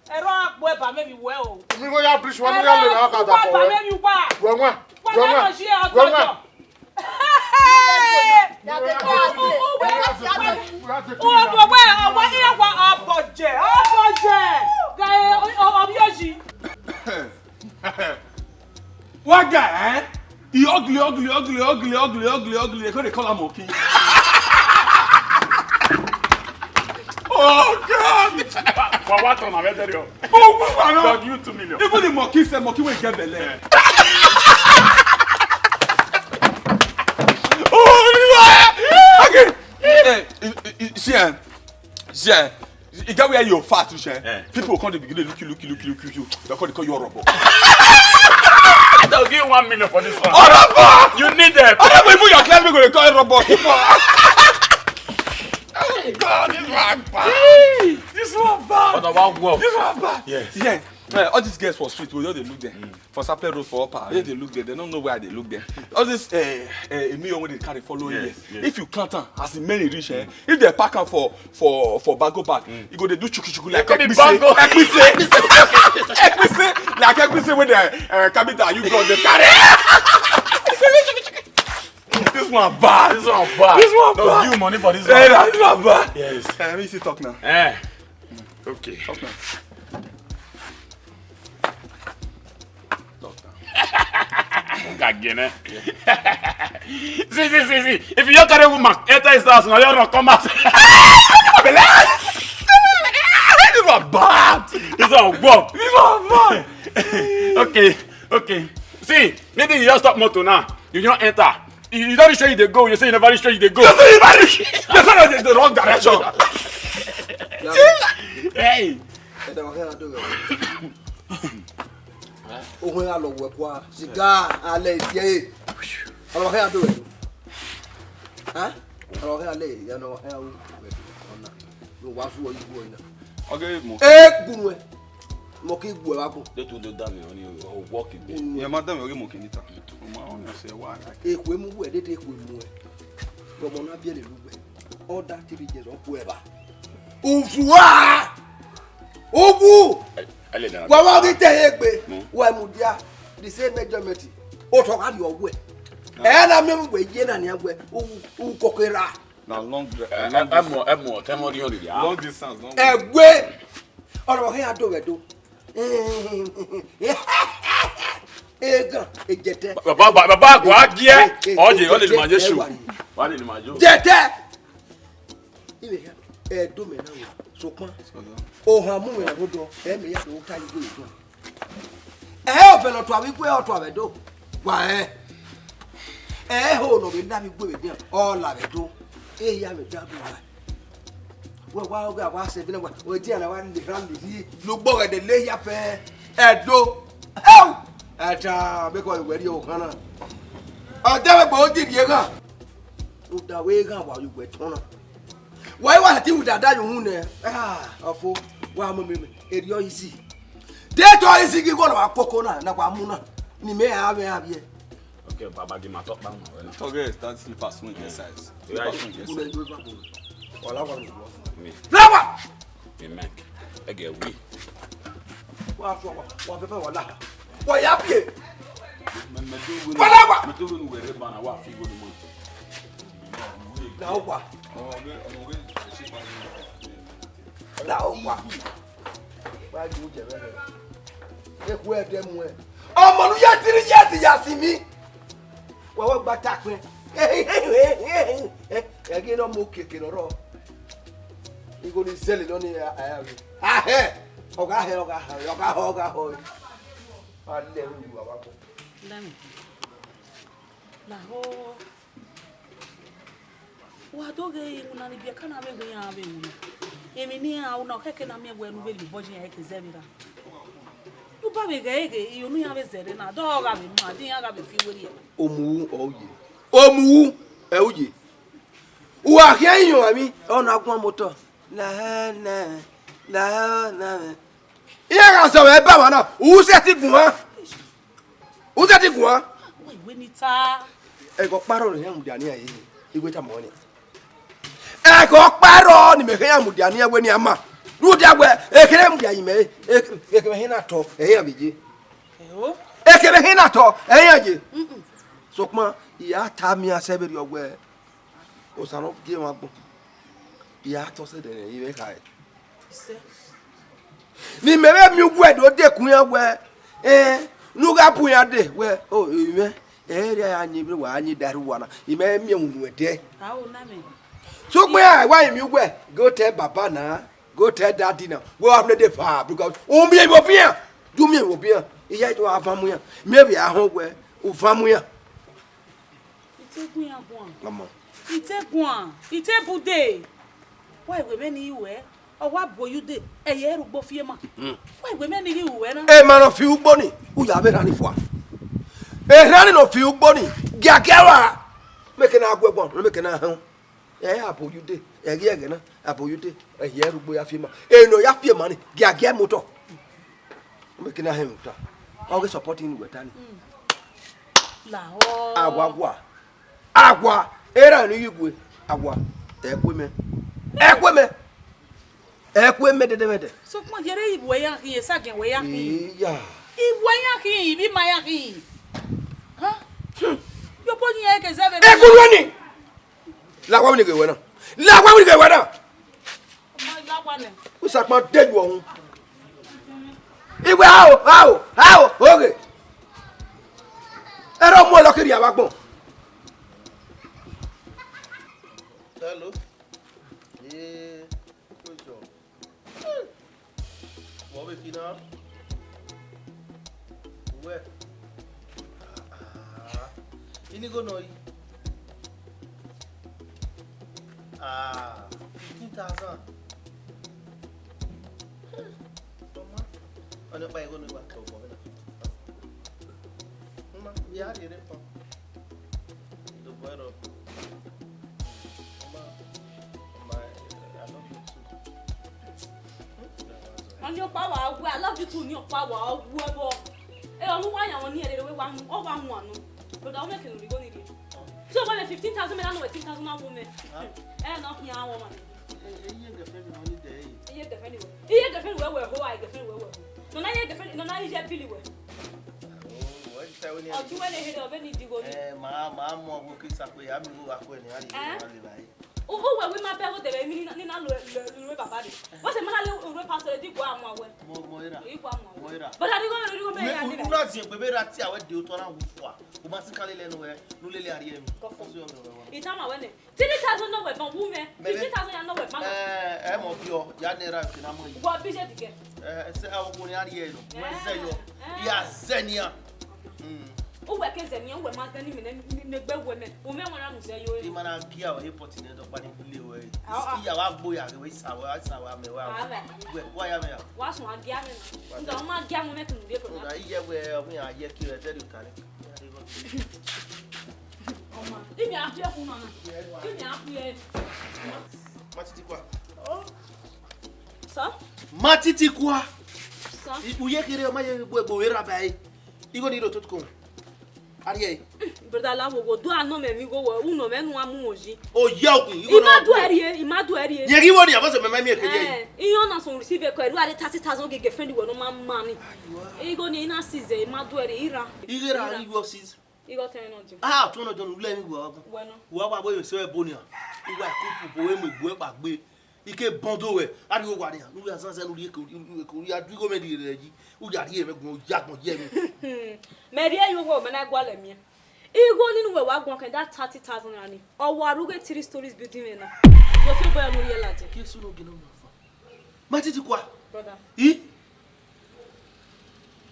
Ẹrọ a gbe ba mẹ vbe wẹ o. Mi ko ya brish wa, mi ya le na ka da fo. Ba mẹ vbe wa. Wẹ wa. Wa wẹ na wa. Ye ọjọ. Ọbọjẹ, ọbọjẹ, ọbọjẹ. Ga ọbioji. What guy, eh? He ugly, ugly, ugly, ugly, ugly, ugly, ugly, ugly. They call, they call him monkey. Oh God! Wa wa turn am, I tell you. Oh, wow, no. God, you two million. Even the monkey say monkey will get belle. Oh, yeah. Okay. Eh, eh, eh, eh, see, eh, see, eh, e get where you fat reach, eh? Eh. People come dey begin dey look you, look you, look you, look you, look you. They come dey call you Orobo. They'll give you one million for this one. Orobo! You need them. Orobo, even your classmate go dey call you Orobo. Hey, God, this one bad. Hey, this one bad. But I want work. This one bad. Yes. Yeah. Eh, all these girls for street, we just dey look them. Mm. For Sapele Road, for Upper, we just dey look them. They don't know where they look them. All this, eh, eh, me wey dey carry follow here. Yes, yes. If you count am, as the many reach, eh, if they pack am for, for, for bango bag, e go dey do chuku chuku like ekpise. Bango. Ekpise. Ekpise. Like ekpise wey the, eh, capital you go dey carry. This one bad. This one bad. This one bad. They'll give you money for this one. Eh, this one bad. Yes. Eh, let me see talk now. Eh. Okay. Talk now. Doctor. Gagene. See, see, see, see. If you carry woman, enter his house, now you don't come out. This one bad. This one work. This one bad. Okay, okay. See, maybe you just stop motor now. You don't enter. You, you don't reach where you dey go. You say you never reach where you dey go. You say you never reach. You say you dey the wrong direction. Hey. Ohun a lọ wẹ kua, siga, alẹ, ye. Ọlọ hẹ ado ẹdo. Ha? Ọlọ hẹ alẹ, ya nọ, ẹ, o, ọna. No wa su ọyi gu ọna. Ọgẹ mọ. E gbunu ẹ. Mọ ke gu ẹ wa gun. De tu do da mi, ọni o work igbe. Ye ma da mi, ọgẹ mọ ke ni ta. O ma ọna se wa. Eku emu wẹ, dede eku emu ẹ. Ọmọ na biẹ lẹ lugbe. Ọda three years, ọ ku ẹ ba. Uvua! Ugu! Wa wa ghi te egbe, wa mudia the same measurement. Otọ gha rrie ọwẹ. Ẹ na miẹn vbe ye na nian wẹ, u, u koko erha. Na long dra-, ẹ, long ẹ, ẹ distance. Mọ, ẹ mọ, tẹ mọ riọn rhia. Long distance, long. Ẹgbe, ọrọ hẹ a do vbe do. Egan, ejẹtẹ. Baba, baba, baba, gua giẹ. Ọye, ọye ni ma Jesu. Wa ni ma jo. Jẹtẹ. Ivbe hia, ẹ do mẹ na wẹ, sokpan, ohan mu mwẹ na rhodọ, ẹ mẹ ya do ta igbe egbe. Ẹ ọvẹn ne ọ tua vbe igbe, ọ tua vbe do. Wa ẹ. Ẹ ho ne ọ vbe la vbe igbe vbe dian, ọ la vbe do. E ya vbe da do wa. Wẹ wa ọghe a wa sẹ vbe na wa, ọ dian na wa le rhan le rhie, logbo ghẹ de le hia fẹ. Ẹ do. Ẹu! Ẹ ta, bekọ wẹ rrie ohan na. Ọ dẹ vbe gbe odi rrie ghan. Uda wẹ ghan wa ye uwẹ tọn na. Wa i wa ti uda da ye uhunmwu nẹ. Ah, ọfo, wa mu mi erriọ isi. De tọ isi ghi gọlọ wa koko na, na wa mu na. Ni mẹ a vẹ a viẹ. Okay, baba, gi ma tọ kpa mu wẹ na. Tọghe that slippers wey get size. Yeah. Slippers wey get size. Unu ndo ba ko. Wala wa ni. Mi. Lawa! Amen. Ẹgẹ wi. Wa fọ wa, wa fẹ fẹ wa la. Wa ya bie. Me, me do wenu. Wa la wa. Me do wenu wẹrẹ ba na wa fi wenu mo. La wa. Ọmọ wẹ, ọmọ wẹ, ṣe pa. La wa. Wa ju jẹ bẹbẹ. Eku ẹdẹ mu ẹ. Ọmọ nu ya three years ya si mi. Wa wa gba ta kpẹn. Ẹ ghi ne ọ mu okiekie ne ọ rrọọ. Igho ni zẹlẹ nọ ni a, a, a, a hẹ. Ọ gha hẹ, ọ gha hẹ, ọ gha hẹ, ọ gha hẹ. A lẹ ru wa wa kọ. Lẹ́nu. Lahọ. Wa do ghe iwinna ni biẹ ka na vbe wẹ iran vbe winna. Emwi ne iran ru na, ọ khẹke na miẹn wẹ ne u vbe rhie obọ ye iran ke zẹ vbe ra. U ba vbe ghẹ ghe, iyonu iran vbe zẹrẹ na, dọ gha vbe ma, de iran gha vbe fi werriẹ. Omuhu ọ ye. Omuhu ẹ u ye. Uwa khian iran emwi, ọ na guan motọ. La hẹ nẹ, la hẹ nẹ. Iran gha zọ mwẹ ba mwa na, u sẹtin guan. U sẹtin guan. Wẹ, wẹ ni ta. Ẹghẹ ọkpa rrọọ ne iran mudia ne iran ye, I wẹ tama ọnii. Ẹghẹ ọkpa rrọọ ne imẹ khian mudia ne iran wẹ ne iran ma. Rhunmwuda wẹ, ekhẹn ne mudia ye imẹ, ekhẹn, ekhẹn mwẹ hin na tọ, ẹ i iran vbe ye. Ẹo. Ekhẹn mwẹ hin na tọ, ẹ i iran ye. Mm-mm. Sokpan, I ya ta miẹn sẹ vberriọ wẹ, Osa ne ọ gie mwẹ agbọn, I ya tọ sẹ ẹdẹ ne I vbe khae. Isẹ. Ne imẹ vbe miẹn uwẹ do dekun iran wẹ, ẹn, ne u gha bu iran dee wẹ, o, imẹ, ẹ i rhie a ya yin vbe wa yin da rre uwa na, imẹ miẹn unu ẹdẹ. A o na mẹ. Sokpan iran wa yin miẹn uwẹ, go tell baba na, go tell daddy na, wẹ wa play the fa, because u miẹn vbe obian, do miẹn vbe obian, I ya do a van mu iran, miẹn vbe a họn wẹ, u van mu iran. I te gu iran guan. Ọmọ. I te guan, I te bu ude. Wa wẹ mẹ ne I ru ẹ, ọ wa bu oyu de, ẹ i ye rugbo fiema. Hmm. Wa wẹ mẹ ne I ru ẹ na. Emwa ne ọ fi ugbo ni, u ya vbe erhan ni fua. Erhan ni ne ọ fi ugbo ni, giagia ra. Mẹ ke na gu ẹgbọn, mẹ ke na họn. Ẹ i a bu oyu de, ẹ i ghi ẹghẹ na, a bu oyu de, ẹ i ye rugbo ya fiema. Ẹ ne ọ ya fiema ni, giagia mu otọ. Mẹ ke na họn emwi ta. Ọ ghi support ne uwẹ ta ni. Lahọ. Awa gua. Awa, erha ne I ghi gue, awa, ẹ kue mẹ. Ẹ kue mẹ. Ẹ kue mẹ dẹdẹmwẹdẹ. Sokpan yẹrẹ ivbi uwẹ ya khin, esagiẹn wẹ ya khin. Iya. Ivbi uwẹ ya khin, ivbi ima ya khin. Ha? Yobo yin ẹre ke zẹ vbe. Ẹ kue mẹ ni. La wa wini ghe wẹ na. La wa wini ghe wẹ na. Ọmọ, la wa nẹ. Usakpan de yu ọhun. Iwe ao, ao, ao, oghe. Ẹre ọ mu ẹlọ kiri avbe agbọn. Hello. Ee, ojo. Wọ vbe khin na? Uwẹ? Ah, ini igho nọ yi? Ah, fifteen thousand. Tọma. Ọni ọkpa igho ne wa tọ obọ vbe na fifteen thousand. Mma, ya rhie rre pọn. Dobọ ẹrọ. Mma, mma, I love you too. Ọni ọkpa wa wu, I love you too, ni ọkpa wa wu ẹbọ. Ẹ, ọmọ wa yan wọn ni ẹrẹ wẹ wa mu, ọ wa mu anu. Brother, o mẹ kenu righo ni rhie. So, wẹ fifteen thousand mẹ na nọ, fifteen thousand na wo mẹ. Ẹ, nọ khian wọ ma. Ẹ, ẹ, iye girlfriend wẹ ni dẹ ẹ. Iye girlfriend wẹ. Iye girlfriend wẹ wẹ ho, ai girlfriend wẹ wẹ ho. Nọ na iye girlfriend, nọ na iye bili wẹ. Oh, wẹ ta wẹ ni. Ọdún wẹ ne here, ọ vbe ni digho ni. Ẹ, ma, ma mọ ọgbo ke sakpe, a mi wo wa kue ni, a ri, a ri ba yi. U, u wẹ wẹ ma bẹ wo dẹrẹ mi ni na, ni na lo, lo, lo baba de. Wẹ sẹ ma na le ro pastor di gua mu wẹ. Mo, mo era. I gua mu wẹ. Mo era. But a di go, di go me ya ni. U na zin egbe vbe ra tie wẹ de otọ na wu fua. U ma si kan lele ẹnu wẹ, nu lele a rhie mi. Kọfọ. Ita ma wẹ nẹ. Three thousand nọ wẹ ban wu mẹ. Fifteen thousand ya nọ wẹ ban. Ẹ, ẹ mọ biọ, ya nẹ ra ke na mọ yi. Wọ bi je dige. Ẹ, sẹ, ẹ, ọkùnrin a rhie nọ. Wẹ zẹ yọ. Ẹ. Ya zẹ nia. Mm. U wẹ ke zẹ nia, u wẹ ma zẹ ni mẹ ne, ne gbe wẹ mẹ. U mẹ wọn ra mu zẹ yo. I ma na gia wẹ airport nẹ dọkpa ni bile wẹ. Ah, ah. Iya wa gbo ya wẹ isa wẹ, isa wẹ amẹ wa. Ah, wẹ. Wẹ, wa ya mẹ ya. Wa sun a gia mẹ. Wa. Nga ma gia mu mẹ tun de ko. Nga iye wẹ, ọmọ ya ye ki rẹ zẹ ri ota ni. Ọma, imi a fi ẹkun nọ na. Imi a fi ẹ. Ma titi kua. Oh. Sir? Ma titi kua. Sir? I, u ye kere ọ ma ye gbe gbe ra ba e. Igho ni ro to ko. Ariẹ. Brother Lawo, wo do anọ mẹ mi go wo, u nọ mẹ nu a mu wo yi. O ya okun, igho. I ma do ẹre, i ma do ẹre. Ye ghi wo ni abọ se mẹ ma mi eke ye. Eh, iyan na so receive ko, ẹrú are thirty thousand gege friend wo no ma ma ni. Igho ni na size, i ma do ẹre, ira. Ighe ra igho sis. Igho tẹ nọ jẹ. Ah, tẹ nọ jẹ, u lẹ mi wa. Wẹ nọ. Wa wa bo se bo nia. Wa ku pu bo e mu egbe kpa gbe. Ike bọndo wẹ, a rhie owa nian, ne u ya zan zẹ ne u rhie eke, u ya du igho mwẹ rhie rẹ yi, u ya rhie mwẹ gun, u ya gbọn ye mwẹ. Mẹ rhie ye uwu mẹ na gualọ miẹn. Igho ni ne uwẹ wa guan kẹ that thirty thousand naira ni. Ọ wa rughe three stories building mwẹ na. Yo fi obọ ya ne u rhie ladian. Jesu no gele ọmọ afa. Ma titi kua. Brother. I?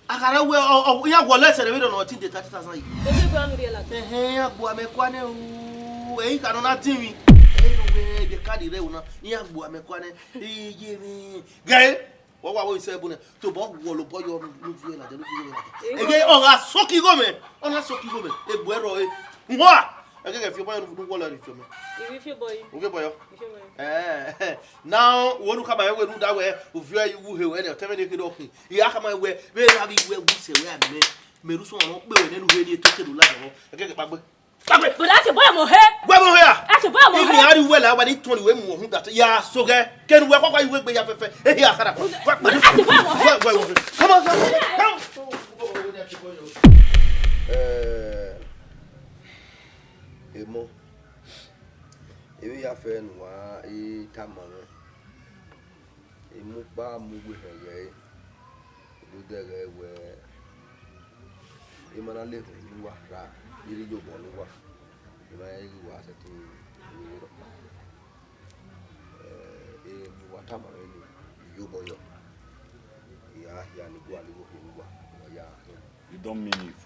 A kha rẹ wẹ, ọ, ọ, iran wọlẹ ẹsẹ rẹ vberriọ ne ọ tin de thirty thousand yi. Ebe gbe ọnu rhie ladian. Ẹhẹn, iran gbe amẹ kua nẹ o. Ẹ i kha nọ na din mwi. Ẹ i nọ wẹ de kadi rẹ o na. Iran gbe amẹ kua nẹ. Eye mwẹ. Gẹ. Wọ wa wo isẹ bu nẹ. Tobọ wọ lobọ yọ nu, nu viẹ ladian, nu viẹ ladian. Ege ọ gha soki igho mẹ. Ọ na soki igho mẹ. Egbe ẹrọ e. Nwa. Ẹgẹgẹ fi obọ yọ ne u wọlọ rhie fi ọmọ. Ivbi fi obọ yi. U fi obọ yọ. Ivbi fi obọ yi. Eh, now, wo nu khama wẹ rhunmwuda wẹ, u viọ ẹre ye uwu he wẹ nẹ, ọtẹn mwẹ ne kherhe ọ khin. I gha khama wẹ, vbe erha ghi wẹ wu sẹ wẹ amẹ, mẹ rhie usọ ọmwa ne ọ kpe wẹ nene u he ne e to kere u la dọmọ. Ẹgẹgẹ kpagbe. Kpagbe. But that's a boy mo he. Wẹ mo he a? That's a boy mo he. Iran ri wẹ la wa ni tọn ni wẹ mu ohun da ya so gẹ. Kenu wẹ kọkọ iwe gbe ya fẹfẹ. Ehi a khara. That's a boy mo he. Wẹ, wẹ, wẹ. Come on, come on, come on. Eh, Emọ, emwi ya fẹ ne uwa i tama mwẹ. Emukpa mu uwu ehẹn ghẹ ẹre, do dẹghẹ wẹ, I ma na lehun ne uwa rra, I rhie iyobọ ne uwa, I ma rẹn ghe uwa sẹtin vbe rhọkpa. Eh, emwi ne uwa tama mwẹ nii, I iyobọ yọ. I gha hia ne I gualọ igho khin ne uwa, I ya khian. You don't mean it.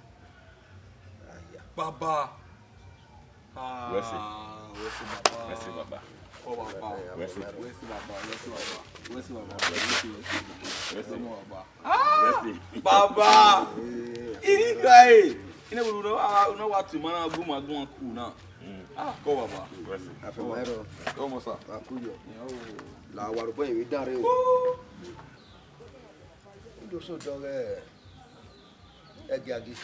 I ya. Baba. Ah, Wẹsi. Wẹsi baba. Wẹsi baba. Ọ baba. Wẹsi. Wẹsi baba, wẹsi baba. Wẹsi baba. Wẹsi, wẹsi. Wẹsi. Wẹsi baba. Ah! Wẹsi. Baba. Ini guy. Ine bulu no, ah, no wa tu mana gu ma gu ku na. Mm. Ah, kọ baba. Wẹsi. Afẹmọẹrọ. Kọ mo sa. Akuyo. Yo. La wa ro bọ yẹn vbe dan rre o. Ooh. Udo so dọghẹ ẹgiagi.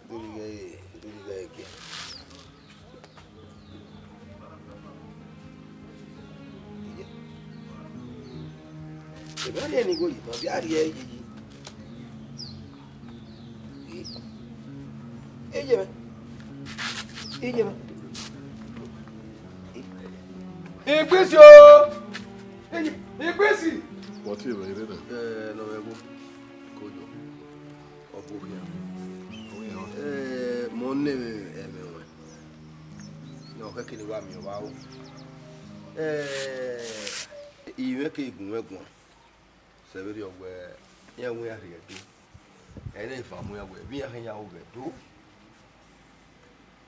Udo ni ghẹ, udo ni ghẹ ẹgia. Iye. Ẹ bá rhie ẹre ni igho yi, ma bia rhie ẹre yi. Iye mwẹ. Iye mwẹ. Igbisi o. Iye, Igbisi. What's it, man? Ẹ, nọ vbe ẹvbo. Koyo. Ọ bu khian. Ọ khian. Ẹ, mọ ne ẹmwẹ ruẹn. Ne ọ khẹke ne wa miẹn ọvbaro. Ẹ, I mwẹ ke gun mwẹ guan. Sẹ vberriọ wẹ, iran wẹ iran rhie Ẹdo. Ẹ i re eva mu iran wẹ, vbe iran khẹ iran ru vbe Ẹdo.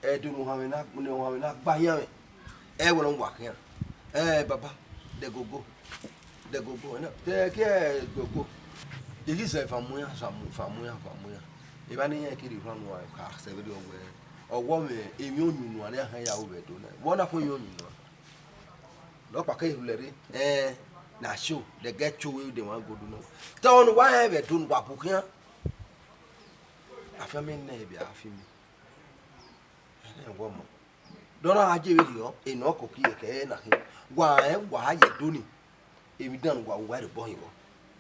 Ẹdo ne uhanmwẹ na, ne uhanmwẹ na gba iran mwẹ. Ẹ wẹ ne ọ wa khian. Ẹ, baba, dẹ gogo. Dẹ gogo. Ẹ na, dẹ ke gogo. I ghi zẹ eva mu iran, eva mu, eva mu iran, eva mu iran. Evba ne iran kiri rhan nuẹn ka sẹ vberriọ wẹ, ọwọ mwẹ emwi oyunnuan ne iran khẹ iran ru vbe Ẹdo nẹ. Vbe ọ na khuẹn emwi oyunnuan? Ne ọkpa ke rhulẹ rre, ẹn, na cho, they get cho wey they wan go do now. Te ọnii wa rẹn vbe Ẹdo ne uwa bu khian. Afianma nẹ ebe a fi mi. Ẹnẹ wọ mọ. Dọna a je vberriọ, enọ koko ẹkẹ na khin. Wa rẹn wa ye Ẹdo ni. Emwi dan ne uwa ru, uwa rhe obọ hin vbọ.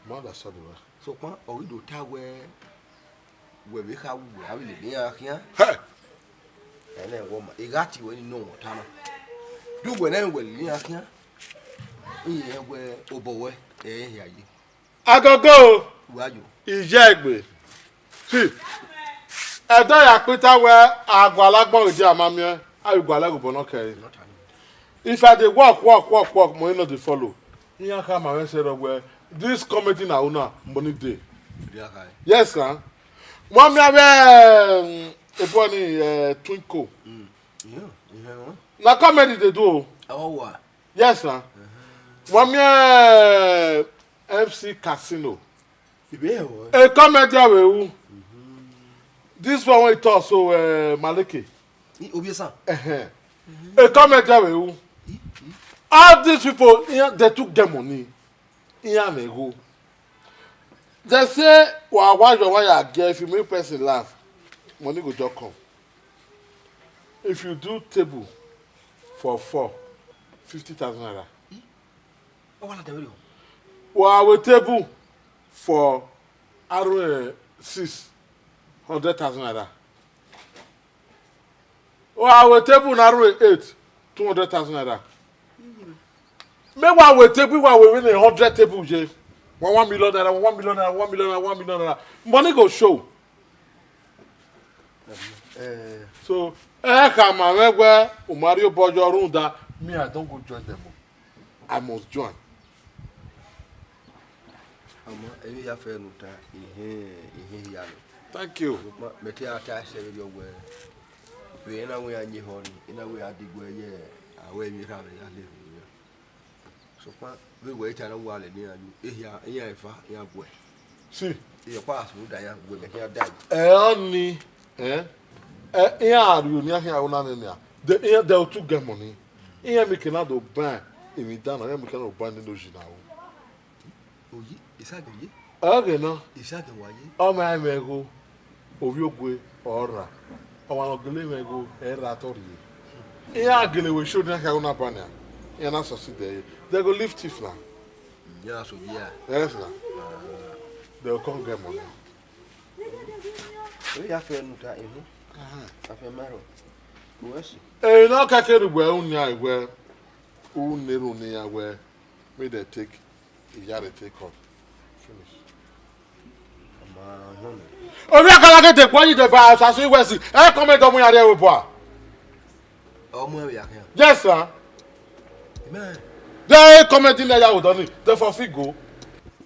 Ma da sọdọ ra. Sokpan, ọ ghi do ta wẹ, wẹ vbe kha wu wẹ, a vbe lele iran khian. Hẹ! Ẹnẹ wọ ma, I gha tie wẹ ni nọ wẹ ọta na. De uwẹ nẹ wẹ lele iran khian? Irẹn wẹ obọ wẹ, ẹ i hia ye. Agogo! Wa yo. Iyẹgbe. See, Ẹdo ya kpita wẹ a gualọ agbọn ghe dia ma miẹn, a vbe gualọ ẹghẹ obọ nọ kẹre. If I dey work, work, work, work, money no dey follow. Iran khama mwẹ sẹ rọ wẹ, this comedy na una, money dey. Yes, sir. Wa miẹn avbe, um, ebọ ni, eh, Twinkle. Mm. Yeah, yeah. Na comedy dey do o. Yes, sir. Wa miẹn, eh, M C Casino. Ibe ẹvbo. A comedy vbe ru. This one wey he talk so, eh, Maleke. I, Obiesa. Ẹhẹn. A comedy vbe ru. All these people, iran, they too get money. Iran vbe gho. They say, wa wa yọ wa ya get, if you make person laugh, money go just come. If you do table for four, fifty thousand naira. Ọ wa la dẹ vberriọ. Wa we table for arun six, hundred thousand naira. Wa we table na arun eight, two hundred thousand naira. Me wa we table, wa we win a hundred table ye. One, one million naira, one million naira, one million naira, one million naira. Money go show. Eh. So, ẹ khama mwẹ wẹ, u ma rhie obọ yọ rhunmwuda, me, I don go join them o. I must join. Ama, emwi ya fẹ ne u ta, ihẹn, ihẹn hia nọ. Thank you. Sokpan, mẹ te a ta ẹsẹ vberriọ wẹ, vbe ena wẹ iran ye ehọ nii, ena wẹ iran diguẹ ye, a wẹ emwi erha mwẹ ya lele iran. Sokpan, vbe wẹ i ta na wa lele iran yu, ehia, iran eva, iran guẹ. Si. Iran ọkpa a sunu da iran, wẹ mẹ khian da yi. Ẹ ọnii, ẹ, Ẹ, iran a rhie onian khian aro na nẹ nian. De iran de otu gẹ mọ ni. Iran emwi ke na do ban emwi dan na, iran emwi ke na do ban nene ozi na ro. Oyi, Isaac oyi. Ẹghẹ na, Isaac wa ye. Ọ ma mwẹ igho, ovbi ogue ọ ra. Ọmwa ne ọ gele mwẹ igho, ẹ ra tọ rrie. Iran gele wẹ show nian khian aro na ban nian. Iran na succeed ẹre. They go leave thief na. Yes, oyi a. Yes na. They will come get money. Oyi ya fẹ nu ta ehu. Aha. Afẹ ma rọ. Uwẹ si. Ẹ, na kẹkẹ rugbe unu nian wẹ, unu ne ru ne iran wẹ, make dem take, iyare take off. Finish. Ọmọ ọhọn nẹ. Ovbi akala ke de kpọ yi de va sasu iwẹ si. Ẹ kọmẹ dọ mu ya rrie ẹvbo bua. Ọ mu ẹvbo ya khian. Yes, sir. Amen. De kọmẹ di nẹ ya wo dọ ni. De for fit go.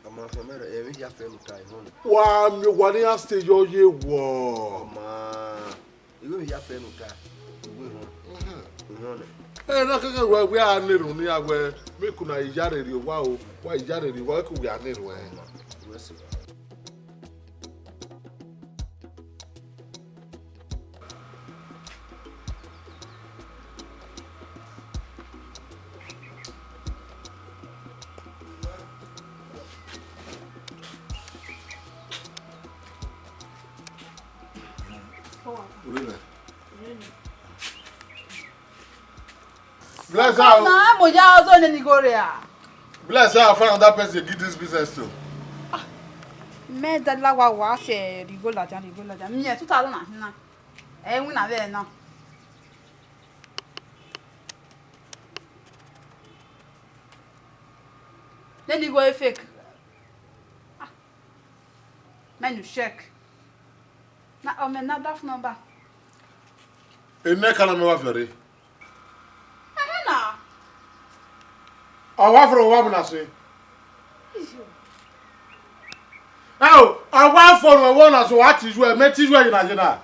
Ọmọ ọhọn mẹ rẹ, emwi ya fẹ mu ta ihọn nẹ. Wa mi wa ni a stay yo ye wọ. Ọmọ. Iwe vbe ya fẹ ne u ta, iwe họn. Họn nẹ. Ẹ na kẹkẹ wẹ, wẹ a na erhunmwu ne iran wẹ, make una iyare rhie owa o, wa iyare rhie owa, ke uwẹ a na erhunmwu ẹn. Wẹ sẹ. Bless her. Na mo ya ọzọ nene igho rẹ a. Bless her, find another person to give this business to. Mẹ dala wa wa sẹ righo ladian, righo ladian. Miẹn two thousand na hin na. Ẹ winna vbe na. Nene igho e fake. Ah. Menu check. Na, ọ mẹ na daft number. Ene ka na mẹ wa fẹre. Ẹhẹn na. Ọ wa fẹrẹ wa bu na sẹ. Ẹ o, ọ wa fẹrẹ wa na sẹ, wa ti ju ẹ, mẹ ti ju ẹ yena yena.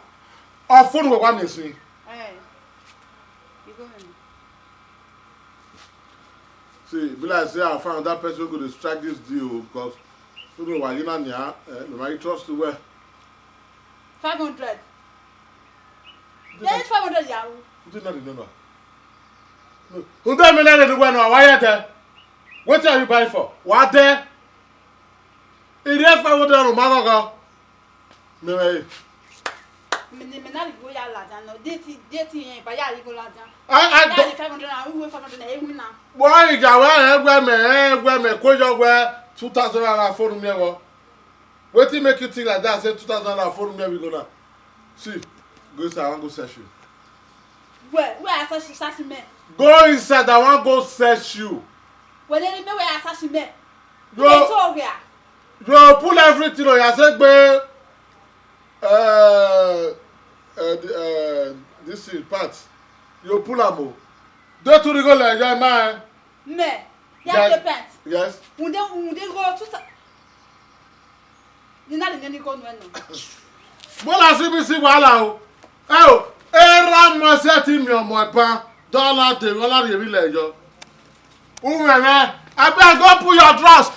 Ọ fẹrẹ wa miẹn sẹ. Eh. You go ahead. See, e be like say I found that person wey go dey strike this deal o, because people wa yi na nia, eh, they might trust you well. Five hundred. There is five hundred yaro. Nti na di nọ na? Nde mi na le ni wẹ nọ, wa ya dẹ. Wetin are you buying for? Wa dẹ. Ire five hundred naira ma ghọghọ. Mẹ, mẹ, mẹ na righo ya ladian nọ, date, date yẹn, ba ya righo ladian. I, I don't. Five hundred naira, we five hundred naira, e winna. Why you got one, eh, where me, eh, where me, ko yo where two thousand naira phone me, what? Wetin make you think like that? Say two thousand naira phone me, we go now. See, go inside, I wan go search you. Where, where I search, search me? Go inside, I wan go search you. Well, then me where I search me. Yo, yo, pull everything on your side, babe. Uh, uh, the, uh, this is part. You pull am o. Dey too righo lẹ, yeah, man. Me, ya yes. Pay pant. Yes. Unde, unde go to sa-, ni na le ni go no no. Mo la si mi si wahala o. Ẹ o, erha mọ sẹ ti miẹn ọmọ ẹban, dọla de, ọ la rhie vbe ilẹ yọ. Uwẹ mwẹ, abeg go put your trust.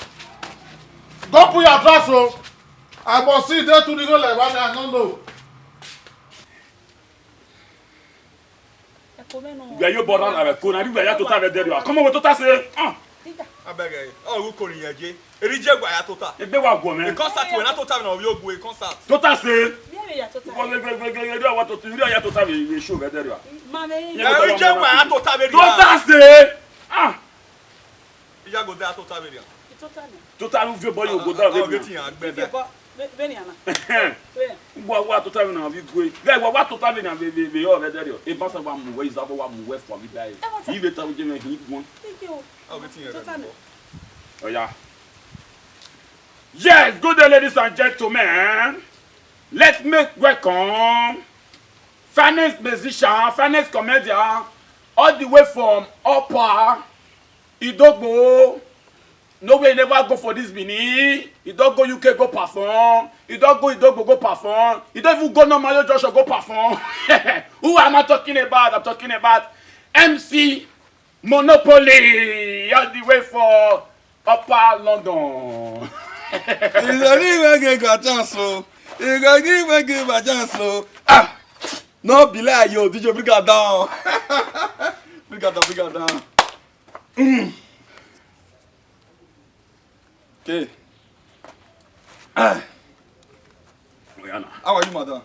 Go put your trust o. I must see dey too righo lẹ, wa na no no. Wẹ yo bọrọ na vbe ko na, wẹ ya tota vbe dẹrriọ a. Come on, we tota se. Ah. Abeg, eh, ọ ru ko ni yẹn je. Eri je gua ya tota. Egbe wa guọ mẹ. E concert wẹ na tota na ovbi ogue concert. Tota se. Wọ gbe gbe gbe gbe gbe wa tota, wẹ ya tota vbe show vbe dẹrriọ a. Eri je gua ya tota vbe ria. Tota se. Ah. Iya go da tota vbe ria. Tota vbe uvie bọ yo go da vbe. Ọ geti yan gbẹdẹ. Vbenian na. Wa wa tota vbe na vbe igue. Ghẹ wa wa tota vbe na vbe vbe vbe ọ vbe dẹrriọ. Ebasa wa mu wẹ, izabọ wa mu wẹ fua vbe idae. Ive ta vbe je mwẹ hin guan. Ọ geti yan tota na. Oya. Yes, good day, ladies and gentlemen. Let's make welcome finest musician, finest comedian, all the way from Upper Idogbo. No way, he never go for this Benin. He don't go U K go perform. He don't go Idogbo go perform. He don't even go normal Joshua go perform. Who am I talking about? I'm talking about M C Monopoly, all the way for Upper London. Ìrọ̀lẹ́ ìwé gé gbàjá so. Ìrọ̀lẹ́ ìwé gé gbàjá so. Ah! No be like yo, D J, bring her down. Bring her down, bring her down. Mm. Okay. Ah. Oya na. How are you, madam?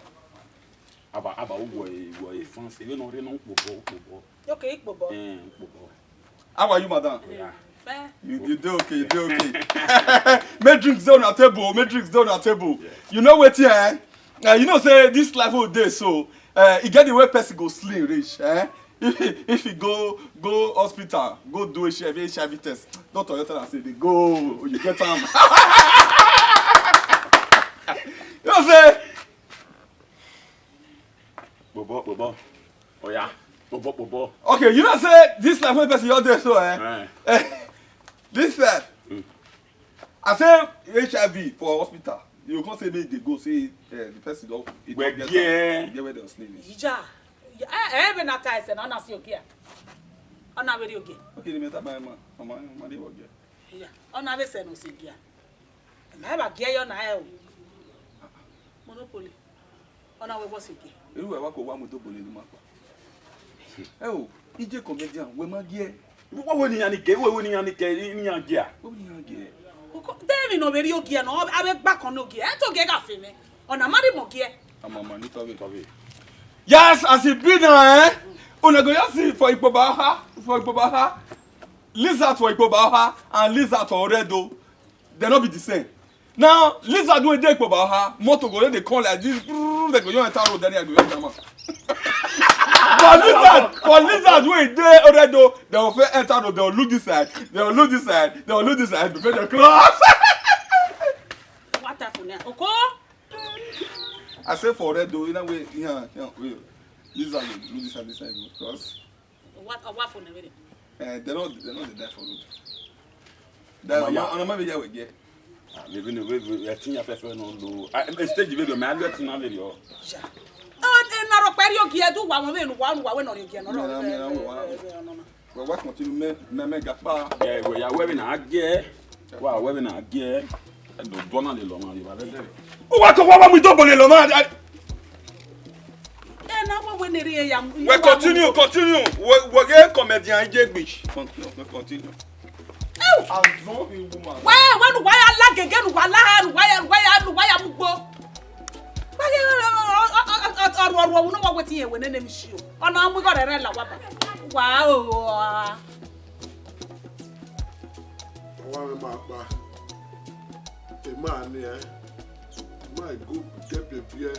Aba, aba, uwọ e, uwọ e fancy. Ebe nọ rre nọ, ukpobọ, ukpobọ. Okay, ukpobọ. Eh, ukpobọ. How are you, madam? Yeah. Fine. You, you dey okay, you dey okay. Make drinks dey on our table, make drinks dey on our table. Yeah. You know wetin, eh? Uh, you know say this life we dey so, uh, e get the way person go slim reach, eh? If, if he go, go hospital, go do H I V, H I V test, doctor just tell am say, "Dey go, you get am." You know say, Bobo, bobo. Oya. Bobo, bobo. Okay, you know say this life wey person just dey so, eh? Eh. Eh, this life. Mm. I say H I V for hospital. You come say make dey go, say, eh, the person don, he don get am. Where there? Get where dem sleep. Ija. Eh, eh, be na ta ese na, na si ogia. Ọ na vbe rrie ogie. Okay, the matter by man. Mama, mama, dey work there. Yeah. Ọ na vbe sẹ ne ọ si ogia. Ma ba gie yọ na ẹ o. Monopoly. Ọ na wẹ vbọ sẹ gie. Eru ẹwa ko wa mu do bole ne ma kpa. Ẹ o, I je comedian, wẹ ma gie. Wẹ wẹ ne iran ni ke, wẹ wẹ ne iran ni ke, ne iran gie. Wẹ wẹ ne iran gie. Oko, de emwi ne ọ vbe rrie ogie nọ, avbe gba kan ne ogie. Ẹ to gie gha fe mwẹ. Ọ na ma rhie mọ gie. Amama ni tọvbe. Tọvbe. Yes, as e be now, eh? Una go just see for Ikpoba Oha, for Ikpoba Oha. Lizard for Ikpoba Oha and lizard for Oredo. They no be the same. Now, lizard wey dey Ikpoba Oha, motor go dey come like this, brrr, they go just enter road, then they go just jam am. But lizard, but lizard wey dey Oredo, they go fit enter road, they go look this side, they go look this side, they go look this side, before they cross. What happened now? Oko? I say for Oredo, in a way, yeah, yeah, we, lizard go look this side, this side, go cross. What, what for now? Eh, they no, they no dey die for road. That, ọna ma vbe ya wẹ gie. Ah, maybe no, we, we, I think I prefer no lo. Ah, eh, stage video, man, let's not video. Ja. Oh, eh, na ro peri ogie du wa, wọn vbe nu wa, nu wa, we no rrie ogie, no, no. Mẹ na, mẹ na, we wa. Wẹ wa continue, mẹ, mẹ, mẹ ga kpa. Yeah, we ya, we be na gie. Wa, we be na gie. Ẹ do dọ na lele ọmwa rhie evba vbe ẹdẹrẹ. Uwa ko wa wa mu idobo lele ọmwa. Ẹ na wẹ wẹ ne erriọ ya mu. Well, continue, continue. Wẹ, wẹ ghe comedian je gbe. Continue, continue. Ew! Azọn iwu ma. Wẹ, wẹ ne uwa ya la gege, ne uwa la ha, ne uwa ya, ne uwa ya, ne uwa ya mu gbo. Wẹ ghe, ọ, ọ, ọ, ọ, ọ, ọ, ọ, ọ, ọ, wẹ ne wa wẹ ti yẹn wẹ nene mi shi o. Ọ na mu igho rẹ rẹ la wa ba. Wa o. Ọmwa mwẹ ma kpa. Emwa ni ẹ. Emwa go get beer,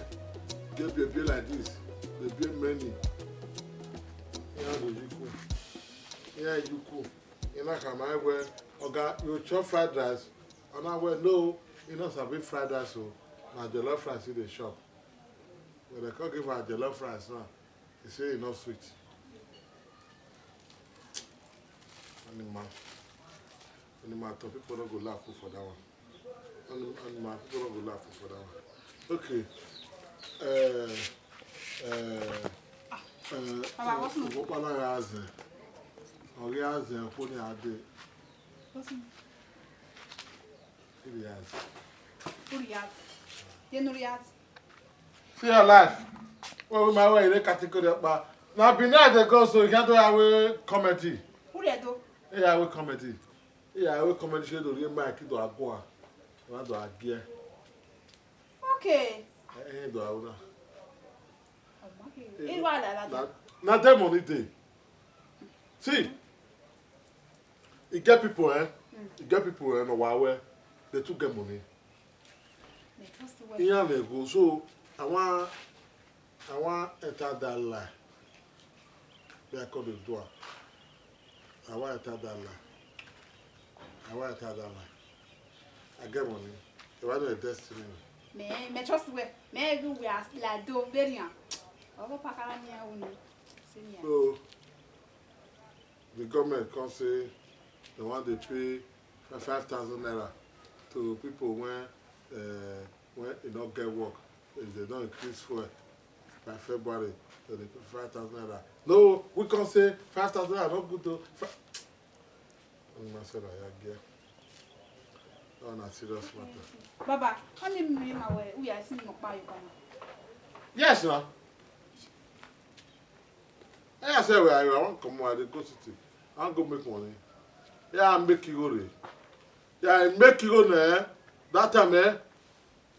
get beer like this. Beer many. Iran do yi ku. Iran yi ku. Iran khama wẹ, "Oga, you chop fried rice?" Ọ na wẹ, "No, he no sabi fried rice o. Na jollof rice he dey chop." When they come give her jollof rice now, he say e no sweet. Animal. Animal, to people no go laugh for that one. Anim-, animal, people no go laugh for that one. Okay. Uh, uh, uh, Baba, what's up? What about Azen? Or Azen, Pony Ade. What's up? Serious. Urias. Ye no Urias. See your life. Well, we might wear a category up, but now be nice they go so you can't do away comedy. Uriado. Yeah, we comedy. Yeah, we comedy show do real mic do agua. Wa do agie. Okay. Eh, do auna. Iru ala la. Na, na dem money dey. See, e get people, eh? Mm. E get people, eh, no wa we, they too get money. They trust the way. Iran dey go. So, I wan, I wan enter that line. They are called the door. I wan enter that line. I wan enter that line. I get money. If I know the destiny. Me, me trust we. Me go we are like do very. Ogo pakala ni a unu. Senior. So, the government come say they want to pay fi-, five thousand naira to people when, uh, when e no get work. If they don't increase fuel by February, then they pay five thousand naira. No, we can't say five thousand naira not good though. Fi-, oh, my son, I get. That one na serious matter. Baba, only me, my way, we are seeing no pay, Baba. Yes, sir. I say, well, I wan come, I dey go city. I wan go make money. Yeah, I make igho rre. Yeah, I make igho nẹ. That time, eh,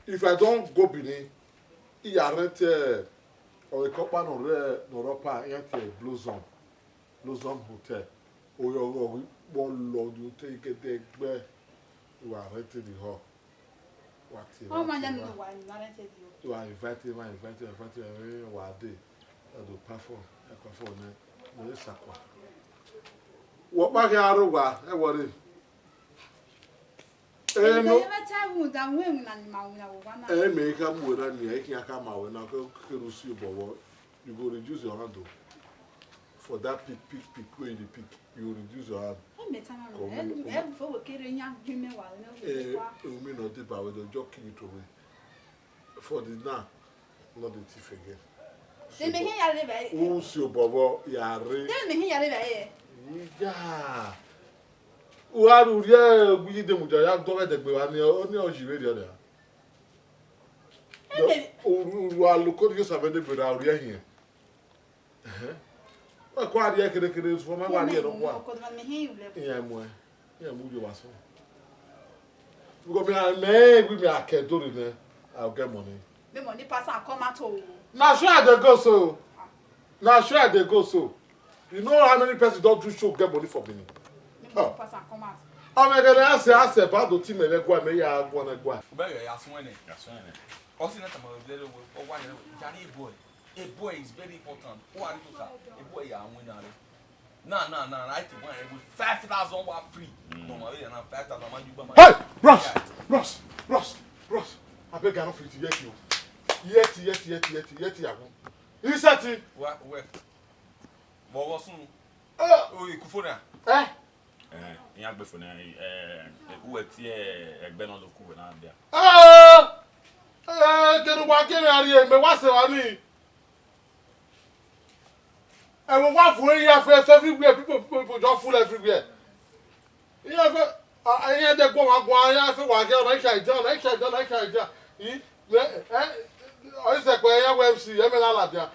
if I don go Benin, I ya rent, eh, or a company or, eh, no ropa, I rent, eh, Blossom, Blossom Hotel. Oyo, oyo, we, we love the hotel, you get there, where you are renting the hall. Wa tie, wa tie, wa invite him, wa invite him, invite him, eh, wa dey. Ẹ do perform, ẹ perform nẹ, wẹ sakwa. Wọ kpa khian aro wa, ẹ worry. Eh, no. Ẹ mẹ ka mu wẹ na nia, I khian ka ma wẹ na, ke, ke ru si obọ vbọ. You go reduce your hand o. For that pick, pick, pick wey you dey pick, you go reduce your hand. Ẹ mẹ tama mẹ. Come on, come on. Ẹ, ẹ, fo wo kere yan gbe mẹ wa, no, eh, wa. Emi no dey ba we, they just kill you to me. For the now, no dey thief again. They may hear you live, eh? U si obọ vbọ, ya rre. They may hear you live, eh? Yeah. U gha rhie urrie, wi de mudia ya dọghe dẹgbe wa ni, ọ ni ọ yi vberriọ nia. Ẹ mẹ. U, u, u a loko ni Osa vbe degbe ra urrie hiẹn. Ẹhẹn. Wẹ kua rhie kere kere, sufọ ma wa rhie nọkhua. Iran mu ẹ, iran mu ye wa sọn. Because me, I, me, we, me, I can do it, man. I'll get money. Me money pass and come out, oh. Na so I dey go so. Na so I dey go so. You know how many persons don do show get money for me? Me money pass and come out. Ọmọ ẹgẹdẹ a sẹ, a sẹ ba do ti mẹ lẹ gua, mẹ ya gua na gua. Bẹghe ya suẹn nẹ. Ya suẹn nẹ. Ọsẹ na tama wẹ, ọ wa nẹ, jani boy. A boy is very important. Who are you to? A boy ya win na re. Na, na, na, na, I think one with five thousand wa free. Mm. No, ma, yeah, na five thousand, ma, you buy my. Hey, bros, yeah. Bros, bros, bros. I beg, I don't fit yet you. Yet, yet, yet, yet, yet, yet, yet. He said it. What, where? But what's soon? Eh. Oh, you could phone her. Eh? Eh, iran gbe fo nẹ, eh, uwẹ tie ẹgbẹ nọ do ku wẹ na dia. Ah! Eh, kene uwa kere a rhie, mẹ wa sẹ wa ni. Ẹvbo wa fuẹn iran fẹ, fẹ everywhere, people, people, people just full everywhere. Iran fẹ, a, a, iran de guan wa guan, iran fẹ wa ghe, ọna ikha idia, ọna ikha idia, ọna ikha idia. I, eh, eh, ọ i sẹ kpẹ, iran wẹ M C, ẹ mẹ na ladian.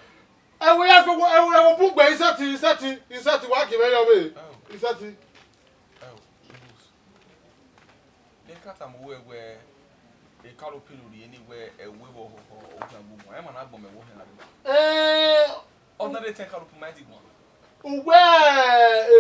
Ẹvbo ya fẹ, ẹvbo, ẹvbo bun gbe, isẹtin, isẹtin, isẹtin, wa gie mwẹ yọ vbe. Isẹtin. Ẹo, Imus. Ne ka tama uwẹ wẹ, e Karo Pino rhie ni wẹ ẹwe vbe ọhọ, ọ khian gu guan, ẹ ma na gbọn mẹ wẹ ọ khian gha rre. Eh. Ọ na rre tẹn Karo Pino ma ti guan. Uwẹ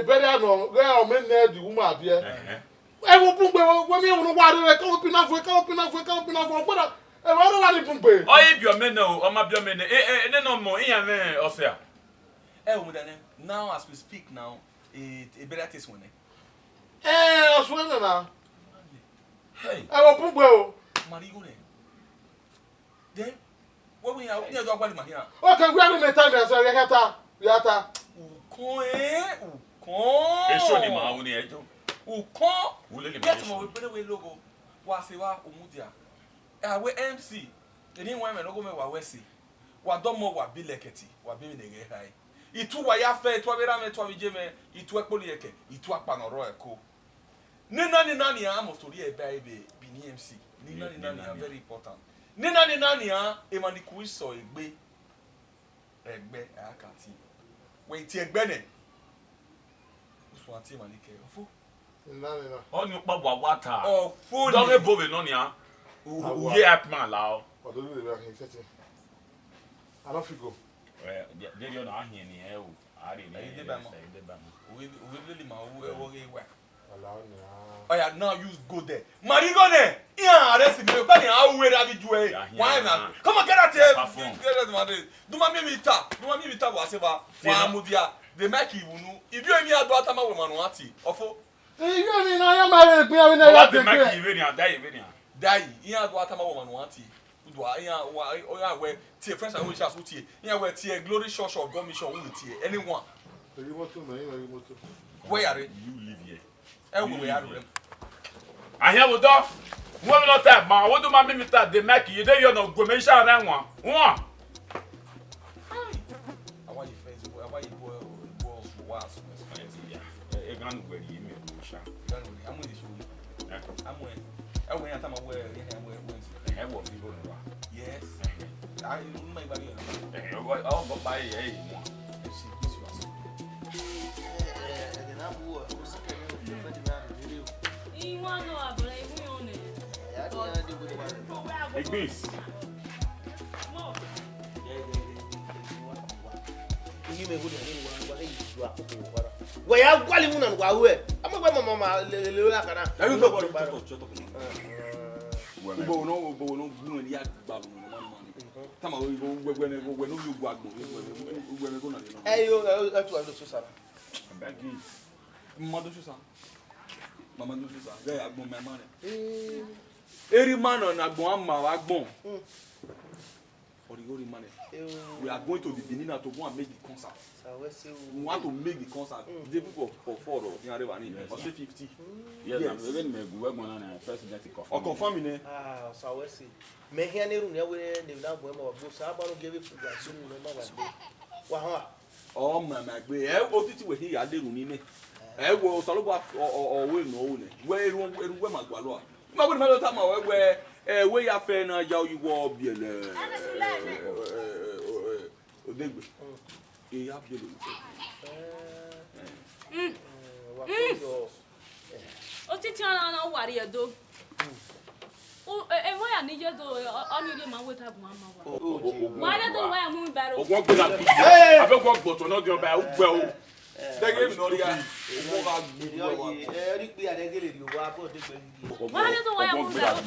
ebẹrẹ nọ, ghẹ ọ mẹ nẹ di uma biẹ. Ẹhẹn. Ẹvbo bun gbe, wẹ mi ẹvbo ne wa rre, Karo Pino fo, Karo Pino fo, Karo Pino fo, ọgbọna, ẹvbo rre wa ni bun gbe. Ọ i biẹ ọmẹ nẹ o, ọ ma biẹ ọmẹ nẹ, e, e, nene ọmọ, iran mwẹ ọsẹ a. Ẹ, o, now as we speak now, e, ebẹrẹ te suẹn nẹ. Eh, ọ suẹn nẹ na. Hey. Ẹvbo bun gbe o. Ma rhie igho nẹ. Then, wẹ wẹ iran, iran do gua ni ma khian. Okay, where me time as I get ta, we are ta. Ukọn, eh, ukọn. Eso ni ma wu ni ẹjọ. Ukọn. Wu lele ma get eso. Mo we pere we logo. Wa se wa umudia. A wẹ M C. Eni wa mẹ logo mẹ wa wẹ se. Wa dọmọ wa bi lẹkẹti, wa bi emwi ne ghẹ khae. Itu wa ya fẹ, itu avbe erha mwẹ, itu avbe iye mwẹ, itu ẹkpo ni ẹkẹ, itu akpa ne ọ rrọọ ẹko. Nena, nena nian, a must rhie ẹre ba ẹre vbe Benin M C. Nena, nena nian, very important. Nena, nena nian, emwa ni ku isọ egbe, ẹgbẹ, a ka tie. Wẹ i tie ẹgbẹ nẹ, usun a tie emwa ni kẹ, ọfo. Nena, nena. Ọni ọkpa wa wa ta. Ọfo ni. Dọghe ebo vbe nọ nian. U, u ye hype man la ọ. Ọdọ ni vbe a hin sẹtin. I no fit go. Eh, de, de, de, na hin ni ẹ o. A rhie ni. Ẹ, ẹ, deba mọ. Ẹ, deba mọ. Uwe, uwe lele ma, uwe, uwe ghe wa. Ọya, now you go there. Ma rhie igho nẹ, iran arrest me, okpa ni a ru erha vbe ijuẹ. Ya hian. Why na? Come on, get out here. Perform. Get out of my day. Do ma miẹn emwi ta, do ma miẹn emwi ta wa se va. Wa mudia. The mic ivunu. Ivbi emwi a do a tama wẹ ma nọ a tie. Ọfo. Ivbi emwi na ya ma rhe kpia vbe na. Wa ya the mic ivbi ni a, da ivbi ni a. Dai, iran do a tama wẹ ma nọ a tie. Udua, iran wa, iran wẹ tie Fresh and Rich as u tie. Iran wẹ tie Glory Church of God Mission u tie. Anyone. Ẹ ghi moto, man, ẹ ghi moto. Where are you? You live here. Ẹ wo wẹ a rre. Ahian vbe odọ, wẹ vbe nọ ta ma, wẹ do ma miẹn emwi ta the mic, ye de yọ nọ gu mẹ sha na wan. Wan. Awa ye first boy, awa ye boy, boy wa so. Ẹ, ẹ, gan nu wẹ ye mẹ sha. Gan nu, amu de so. Ẹ. Amu ẹ. Ẹ wẹ yan ta ma wẹ, yan wẹ, wẹ. Ẹ, wọ bi bo nọ wa. Yes. Ẹ. A, unu ma igba ni. Ẹ, ọ, ọ, ọ, ba ye, ẹ, ẹ, wan. Ẹ si, this was Egbis. Wa ya guali mu na wa ru ẹ. Ama wẹ mama ma le le le akana. Ẹ̀yin tó bọ̀ tó tó tó. Ugbo no, ugbo no gbun ni ya gba unu no ma ni. Tama we we we ne we no yo gua gbọn. We we go na ni. Ẹ yo, ẹ tu ando so sara. Begi. Mama do so sa. Mama do so sa. Gẹ agbọn mẹ ma nẹ. Eri ma nọ na agbọn ama wa gbọn. Ọrigho ri ma nẹ. We are going to the Benin now to go and make the concert. We want to make the concert. The people of, of four or the other one, or say fifty. Yes, yes. Even me go we go na president confirm. O confirm nẹ. Ah, so we see. Mẹ hian ne erhunmwu nian wẹ ne emwi na bun ẹmwẹ ọgua, Osa gba ne ọ gie vbe fua sunu ne ọ ma gha gbe. Wa họn a? Ọ ma ma gbe, ẹ, otiti wẹ khin ya de erhunmwu nẹ. Ẹ wẹ Osanobua ọ, ọ, ọ wẹ ne ọ ru nẹ. Wẹ erhunmwu, erhunmwu wẹ ma gualọ a. Ma wẹ ne ma do tama wẹ, wẹ, ẹ, wẹ ya fẹ na ya oyi wọ biẹlẹ. Odegbe. E ya biẹlẹ. Mm. Otiti ọna, ọna uwa rhie do. U, e, emọ ya ni ye do, ọ, ọ ni rhie ma wẹ ta gun ama wa. Wa rhie do, wa ya mu mi baro. Ọgbọ gbera bi yo. Abẹ ọgbọ gbọtọ ne ọ diọn ba ugbẹ o. Dẹghe mi nọ ria. Ọgbọ gha bi yo wa. Ẹ, ri kpia dẹghe le rio wa, bọ degbe ghi. Wa rhie do, wa ya mu mi baro.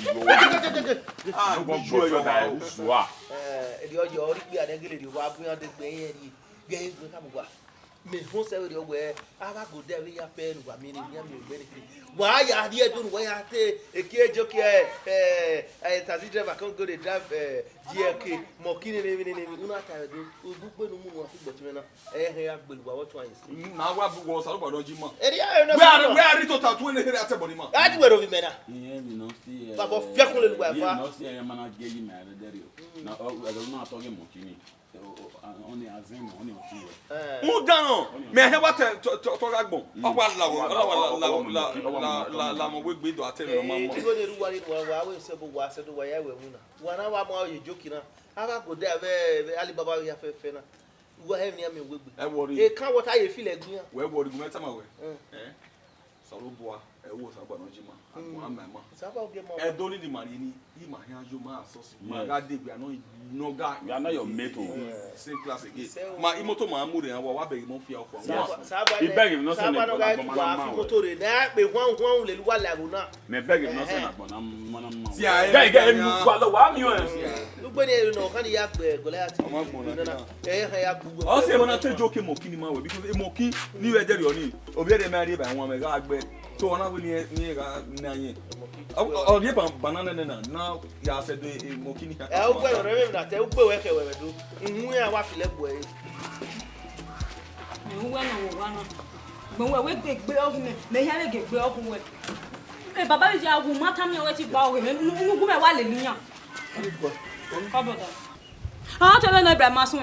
Ah, ọgbọ gbọtọ da usua. Ẹ, ri ọ yọ, ri kpia dẹghe le rio wa, bu yan degbe yẹn ri. Ghe ghe ka mu wa. Mẹ họn sẹ vberriọ wẹ, a gha gode avbe ya fẹ ne uwa miẹn ne, iran miẹn egbe ne khin. Wa ya rhie Ẹdo ne uwa ya te eke ejoki, ẹ, ẹ, taxi driver kan go dey drive, ẹ, G L K, mọki nene, nene, nene, u na ta Ẹdo, ugbugbe ne u mu ne uwa fi gbọti mwẹ na, ẹ hẹn ya gbele uwa vbe ọtuẹn esi. Na wa bu wọ Osanobua nọ ji ma. Eri ya na. Wẹ a, wẹ a rhie tota tu ne here atẹbọ ni ma. A ti wẹ ro vbe mẹ na. Iran ni nọ si, ẹ, baba, fiẹkun lele uwa iran fa. Nọ si, ẹ, ma na gie yi mẹ rẹ dẹrriọ. Na, ọ, Ẹdo na tọ ghe mọki ni. Ọni azẹn, ọni ọtẹn wẹ. Mu dan nọ, mẹ hẹ wa tẹ tọ gha gbọn. Ọ wa la, ọ wa la, la, la, la, la, la, mọ wegbe do atẹ mẹ ma mọ. Igho ne ru wa ni wa, wa we sẹ bo wa sẹ do wa ya wẹ mu na. Wa na wa ma ye joki na. A gha gode avbe, avbe Alibaba ya fẹfẹ na. Wa hẹ emwi ne iran miẹn wegbe. Ẹ wọrri. E kan wọta ye feel ẹgbin iran. Wẹ wọrri, gu mẹ tama wẹ. Ẹ. Osanobua, ẹ wo Osanobua nọ ji ma, agbọn ama ma. Ẹdo ni ni ma rhie ni, ima khian yo ma asọsi. Ma gha degbe anọ nọ ga. We are not your mate o. Same class again. Ma imoto ma mu rre, wa wa bẹghe mọ fia ọkpa. I beg him not send him, agbọn ma ma. Imoto rre na pe huan huan lele uwa la ẹvbo na. Mẹ beg him not send agbọn na ma na ma. Gẹ gẹ enu gua lọ wa mi o. Ugbe ni ero na, ọ kan ni ya gbe Goliath. Ọmọ agbọn na. Ẹ hẹn ya gbe. Ọ sẹ emọ na te joke mọki ni ma wẹ, because emọki ni wẹ dẹrriọ ni. Ovbi ẹre ma rhie ba wan mẹ gha gbe. So, ọ na wẹ ne, ne gha na yẹn. Ọ, ọ rhie ba, banana nẹ na, na ya sẹ do emọki ni. Ẹ, ugbe rẹ na te, ugbe wẹ kẹ wẹ do. Uhun ya wa filẹ gbe ẹre. Ẹ, uwẹ na wọ wa na. Gbẹn wẹ, wẹ gbe gbe ọghe mẹ, mẹ hia vbe gbe gbe ọghe wẹ. E baba, ya wu ma tama wẹ ti gba ọghe mẹ, nu, nu gu mẹ wa lele iran. Come on, dad. Ọ te vbe nọ Ibrahim asọn.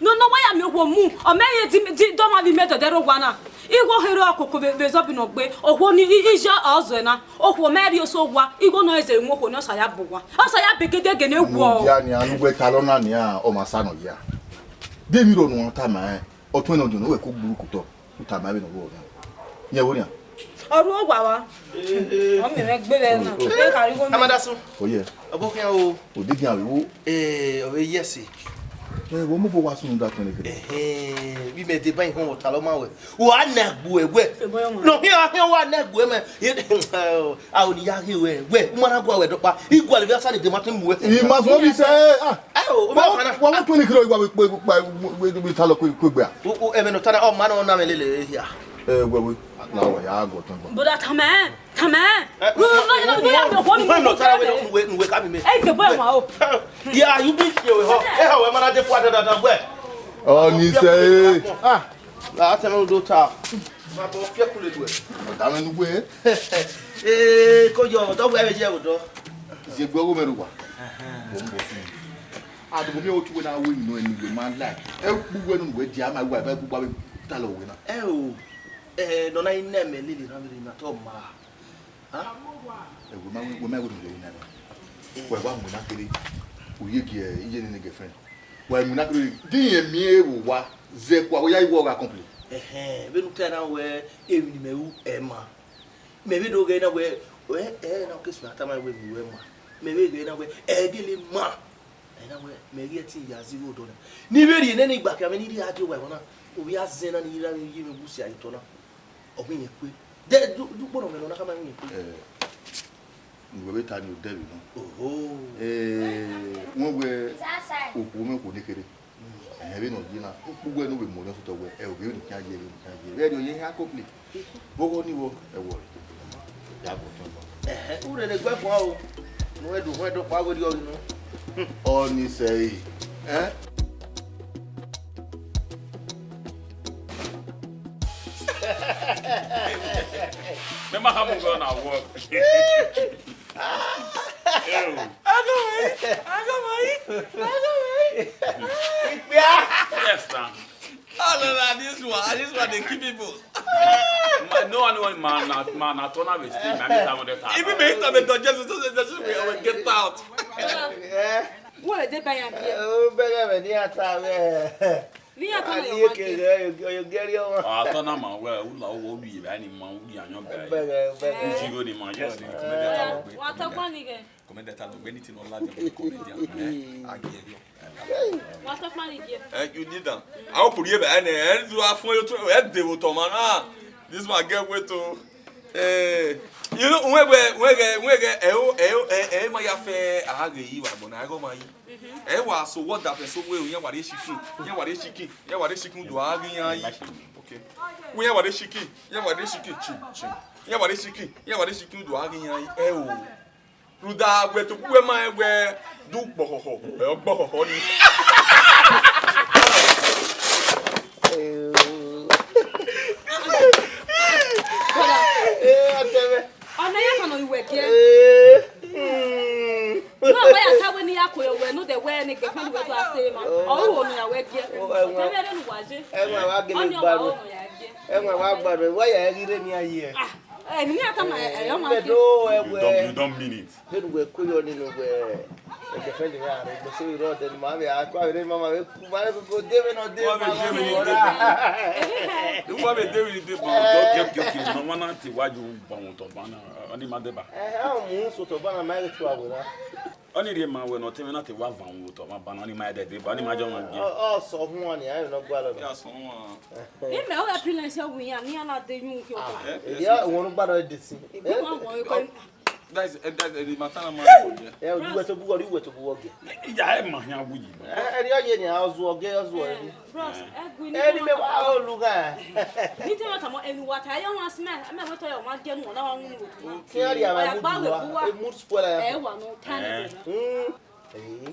Ne ọ nọ wa ya miẹn okhuo mu, ọ mẹ rẹn di, di, dọmwa vbe imẹ dẹdẹ rre owa na. Igho kherhe ọkoko vbe, vbe zọbi nọ gbe, okhuo ni, i, iye ọ zẹ na. Okhuo mẹ rhie oso owa, igho nọ zẹ mu okhuo ne ọ sa ya bu owa. Ọ sa ya bu egedege ne wọ. Mudia nian, ne uwẹ talọ na nian, ọ ma sa nọ ya. De emwi rọ ne ọ tama rẹn, ọ tuẹn nọ diọn, wẹ ko gburu kotọ. U tama vbene ọ rre ọna. Yẹn vbenian. Ọ ru owa wa. Ọ miẹn mwẹ gbe vbe na. Te ka rhie igho mẹ. Amadasun. Oye. Ọbokhian o. Odigian vbe wo? Eh, ọ vbe yes. Eh, wo mu bo wa sunu da tọn egbe. Eh, eh, vbe mẹ deba ihọn wọ talọ ma wẹ. Wa na gbu ẹwẹ. Nọ hian hian wa na gbu ẹmwẹ. A ò ni ya ghe wẹ, wẹ, u ma na gua wẹ dọkpa. I gualọ vbe a sa ni dema te mu wẹ. I ma sọ bi sẹ, ah. Ẹ o, o ma kana. Wa, wa twenty kilo wa we, we, we, we, we ta lọ kue, kue gbe a. O, o, ẹmwẹ nọ ta na, ọ ma nọ na mẹ lele hia. Ẹ, wẹ, wẹ, na wa ya gọ tọn gba. Bọda tamẹ, tamẹ. Ẹ, no, no, no, no, ya mi ọkọ ni mo ta wẹ, no, we, no, we ka mi me. Ẹ, ke bọ ma o. Ya, you be here, we ho. Ẹ, ho, ẹ ma na de fua da, da, da, wẹ. Ọ ni sẹ, eh. Ah. La atẹmẹ do ta. Ma bọ fiẹ kule duẹ. Ọda mẹ nu wẹ. Ee, ko yọ, ọdọ wẹ vbe ye ọdọ. Ziegbe ọghe mẹ rua. Ẹhẹn. Mo ń bọ̀ fún mi. Àdùgbò mi ò tún wẹ náà wẹ nù ẹni wẹ máa ń láì. Ẹ kú wẹ nù wẹ di àmà wẹ bá gbogbo àwẹ ta lọ wẹ náà. Ẹ o, ẹ, nọ na iná mẹ lílì náà mi rìn náà tọ́ ma. Ẹ wẹ máa wẹ, wẹ máa wẹ nù wẹ náà. Wẹ wá mú náà kéré. Òye gi ẹ, iye nínú girlfriend. Wẹ mú náà kéré. Díyẹn mi ẹ wò wá. Zẹ kua, wẹ yá iwọ gha complain. Ẹhẹn, vbene u ta na wẹ, emwi ne imẹ ru ẹ ma. Mẹ vbe do ghẹ na wẹ, ẹ, ẹ na ke suẹn a tama wẹ emwi wẹ ma. Mẹ vbe ghe na wẹ, ẹ gele ma. Ẹ na wẹ, mẹ ghi ẹtin ya zighi odọ na. Ne I vbe rhie nene igba khian mwẹ ne I rhie a die owa ẹmwẹ na. Ovbi azẹn na ni I ra vbe ye mwẹ gu sia ye otọ na. Ọ ghi yẹn kpe. De, du, du kpọnọ mwẹ nọ na khama wẹ iyẹn kpe. Eh, ne uwẹ vbe ta ni odẹ vbe nọ. Oho. Eh, wẹ wẹ okhuo mwẹ okhuo ne kherhe. Ẹhẹn, vbene ọ ye na, ukpughu ẹre ne ovbe mu orhiọn sotọ wẹ, ẹ, ovbi ẹre ne I khian ye, vbene I khian ye. Vbe ẹdẹ ọ ye hia complete. Vbe ọghọ ni vbo, ẹ wọrẹ. Ya bu ọtẹn ọba. Ẹhẹn, u rere egbe guan o. Nu ẹdẹ, nu ẹdẹ ọkpa wẹ rriọ ghi nu. Ọ ni sẹ ẹre. Ẹn? Mẹ ma ha mu ghe na work. Ew. Agọmai, agọmai, agọmai. Ikpia. Yes, sir. Oh, no, no, this one, this one, they kill people. Ma, no, no, man, na, man, na turn am a stay, man, this one, hundred thousand. If you make it, make it, just, just, just, just, we will get out. Eh? Wẹ de ba ya biẹ. Eh, o bẹghe mwẹ ne I ta mwẹ. Vbe iran tama Ali ya wan eke gie? Rẹ, yo, yo, gẹrẹ ọmwa. A tọ na ma wẹ, u la uwu rhie vbe ni ma, u rhie ayọn bẹe. Bẹghe, bẹghe. U ji igho ni ma, yes, ma. Wa tọkpan ni ghẹ. Comedian ta nọ, anything no like the comedian. Eh, a gie yo. Wa tọkpan ni gie. Eh, you need am. I hope you hear that. Eh, do a fun yo to, eh, de wo to ma na. This man get weight o. Eh, you know, wẹ, wẹ, wẹ, wẹ, wẹ, ẹ o, ẹ o, ẹ, ẹ ma ya fẹ, a ghe yi wa gbọ na, ẹ gọ ma yi. Ẹ wa so wọ da fẹ so wẹ, iran wa de chicken, iran wa de chicken, iran wa de chicken do a ghi yan yi. Okay. Wẹ iran wa de chicken, iran wa de chicken, chin, chin. Iran wa de chicken, iran wa de chicken do a ghi yan yi. Ẹ o. Rhunmwuda wẹ to wẹ ma wẹ du gbọhọhọ, ẹ o gbọhọhọ ni. Brother, eh, atẹmẹ. Ọna ya kan nọ iwẹ giẹ. Eh, hmm. No, wẹ ya ta wẹ ne I ya ko yọ wẹ, no, de wẹ ne girlfriend wẹ do a se ma. Ọ ru ọna ya wẹ giẹ. Oh, ẹwọn. Tẹmẹ rẹ nu wa je. Ẹwọn wa gele. Ọna wa gbaro. Ọna ya giẹ. Ẹwọn wa gbaro. Wẹ ya ghi rre mi a ye. Ah, eh, ni a ta ma, eh, eh, ọma. Ẹdọ ẹwẹ. You don't, you don't mean it. Vbene uwẹ ko yọ ni ne uwẹ girlfriend mwẹ a rre, egbe so i rrọọ dẹ ne ima vbe a kua vbe rre, ma ma vbe ku, ma vbe koko de vbene ọ de, ma vbe de vbene ọ de. Uwa vbe de vbene ọ de, ma vbe de. Ọmọ na te wa ju gbanwẹ otọ ban na, ọ ni ma deba. Eh, a mu sotọ ban na, ma vbe tua wẹ na. Ọ ni rhie ma wẹ ne ọ te mwẹ na te wa van wẹ otọ ban na, ọ ni ma dẹ deba, ọ ni ma jọ ma gie. Ọ, ọ sọ huan ni, a vbe ne ọ gua lọ. Ya sọ huan. Imẹ ọghe Prince ọ wu iran ne iran na de yu ke ọkpa. Eh, eh, wọn nu gba nọ de si. Igbe wọn wọn ko. That is, eh, that is, eh, the matter na man for there. Eh, you were to go, you were to go again. Ya ẹ ma hian wu yi. Eh, eh, you are here, I was work, I was work. Bros, ẹ gui ni. Eh, ni me wa o lu ga. Ni te wa tamo enu wa ta yo wan smell, ẹ mẹ wẹ tọ yo wan jẹ nu na wa wu. Ki ari ama mood wa, e mood spoiler ya. Ẹ wa no time. Mm. Eh.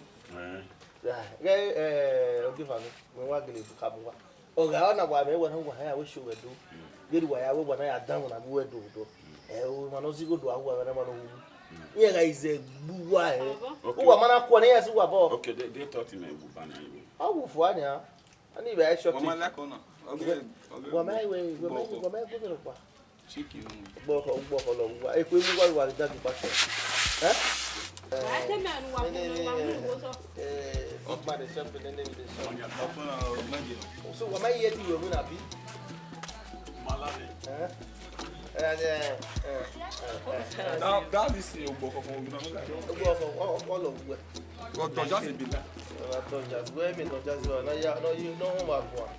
Eh. Eh, eh, okay, fam. Me wa gele bu ka bu wa. Ọ gha na wa mwẹ wẹ na wa ya wẹ sho wẹ do. Ghe wa ya wẹ wa na ya dan na gu wẹ do do. Ẹ o ma no zigho do a wa na ma no wu. Iye gha ize gbu wa ẹ. Okay. Uwa ma na kua ne ya si wa bọ. Okay, they, they taught him a good banner. Ọ wu fua ni a. Ani ba short. Wa ma la ko na. Okay. Wa ma we, wa ma, wa ma go to pa. Chicken. Gbọhọ, gbọhọ lọ wa. Eku emu wa wa da ki pa. Eh? Ẹ tẹ mẹ anu wa mu, wa mu wo sọ. Eh, ọkpa de shop, ne ne de shop. Ọkpa na o ma je. So wa ma ye ti yo mu na bi. Malade. Eh? Eh, eh, eh, eh. Now, that is your gbọhọ. Gbọhọ, ọ, ọ lọ wẹ. Go to just be that. Go to just. Where me to just go? No, yeah, no, you know who I want.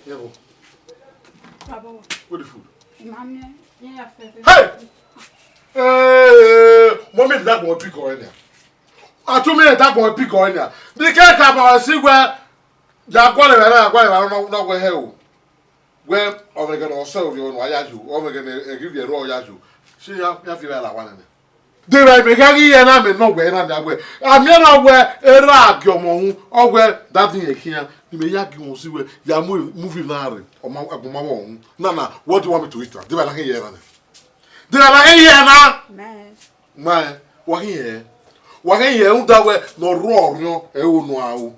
Yebo. Baba. Where the food? Mami, yeah, yeah, yeah. Hey! Eh, mommy, that one pick on there. Atu mi that one pick on there. The cake about see where ya guale, ya guale, na, na we he o. Wẹ ọmwẹ ẹghẹ ne ọ sẹ ovbi ọnua ya yo, ọmwẹ ẹghẹ ne ẹ ghi vbiẹ ru ọ ya yo, si ya, ya fi evbare la owa nene. Deghẹ mẹ gha ghi ye na, mẹ nọ wẹ na nia wẹ, a miẹn na wẹ erha gie ọmọ uhunmwu, ọ wẹ dadi rẹn khian, ne imẹ ya gie uhunmwu si wẹ ya mu movie na rre, ọ ma, ẹgbọn ma wẹ uhunmwu. Na na, what do you want me to eat na? Deghẹ na khin ye na nẹ. Deghẹ na khin ye na. Mẹ. Ma, wa khin ye. Wa khin ye rhunmwuda wẹ ne ọ rrọọ orhiọn ẹre unu aro.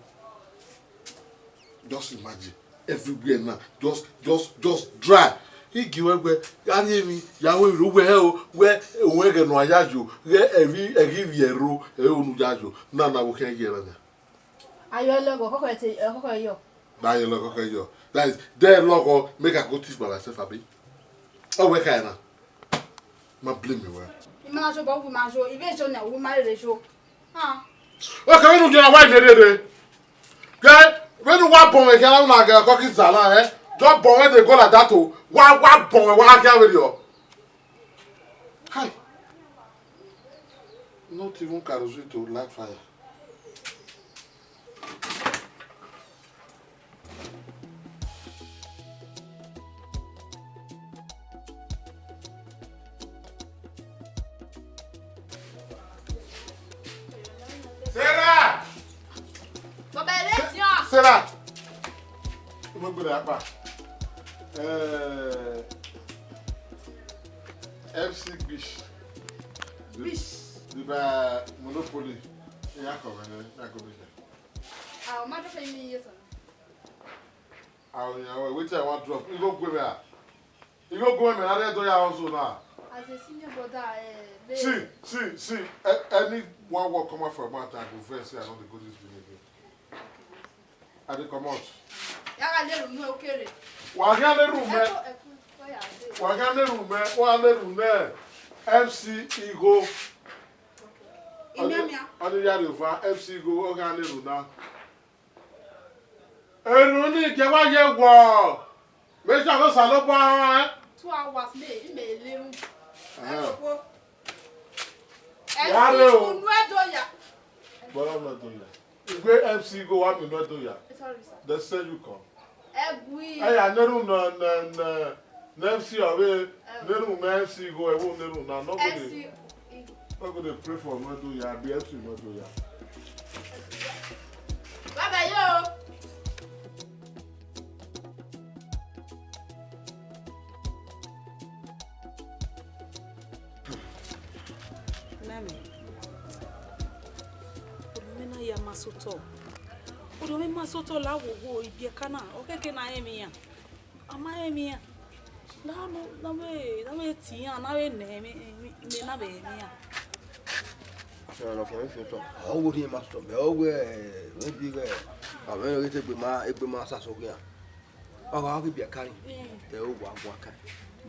Just imagine, everywhere now, just, just, just dry. He give wẹ wẹ, gha rhie emwi, ya ru emwi, wẹ hẹ o, wẹ, owẹ ẹghẹ ne a ya yo, ghẹ ẹvbi, ẹghi vbiẹ ẹro, ẹre unu ya yo, na na wo khian ye ẹmwẹ na. Ayọ lẹ ọghọ, ọkhọkhọ ẹte, ọkhọkhọ ẹyọ. Gba ye lọghọ kẹ yọ. That is, de lọghọ, make I go teach by myself, abi? Ọ wẹ kha na. Ma blame me well. I ma na zobọ, u ma zo, I vbe zo nẹ, u ma rere zo. Ah. Okay, vbene u dia na wa vbe rere. Ke, vbene uwa bọ mwẹ khian na ghe ọkọ ki zala, eh? Just bọ mwẹ dey go like that o. Wa, wa bọ mwẹ, wa khian vberriọ. Hi. Not even kerosene to light fire. Sarah! Baba, ẹ rre dian. Sarah! Mo gbele apa. Eh, M C Bish. Bish. Di ba Monopoly. Ya kọ mẹ ne, na go mi. Ah, o ma do fe mi ye so. Ah, yeah, wait, wetin I wan drop? You go go where? You go go where, man? I dey do ya also now. As a senior brother, eh, babe. See, see, see. A-, anyone wan come out for my time, go first. Say I no dey go this building again. I dey comot. Ya ga le room, okay. Wa ga le room, man. Wa ga le room, man. Wa le room, man. M C Igo. Ọni, ọni ya re ova, M C Igo, ọ ga le room na. Erhunmwu ni gie wa ye wọ. Mẹ sa vbe Osanobua rẹn. Two hours me, me le ru. Ẹhẹn. Ẹkpo. Ya rre o. Unu ẹdo ya. Bọlọ unu ẹdo ya. Igwe M C Igo wa mi unu ẹdo ya. Sorry, sir. They send you come. Ẹgui. Ẹ ya ne erhunmwu ne, ne, ne, ne M C ọvbe, ne erhunmwu ne M C Igo, ẹvbo ne erhunmwu na, nọ gode. M C Igo. Nọ gode pray for unu ẹdo ya, abi M C unu ẹdo ya. Baba yo. Nami. Orhiọn mwẹ na ya ma sẹ otọ. Orhiọn mwẹ ma sẹ otọ la wo wo ibiẹka na, ọ khẹke na rẹn emwi iran. A ma rẹn emwi iran. Na no, na vbe, na vbe tie iran, na vbe nẹ emwi, emwi, emwi na vbe rẹn emwi iran. Ọnọkẹn vbe fiotọ. Ọ wo orhiọn ma sẹ otọ, mẹ ọ wẹ, eh, vbe bi ghẹ, a vbe rẹn te egbe ma, egbe ma sẹ aso khian. Ọ gha ghi biẹka rin, ẹ o wa guan kan,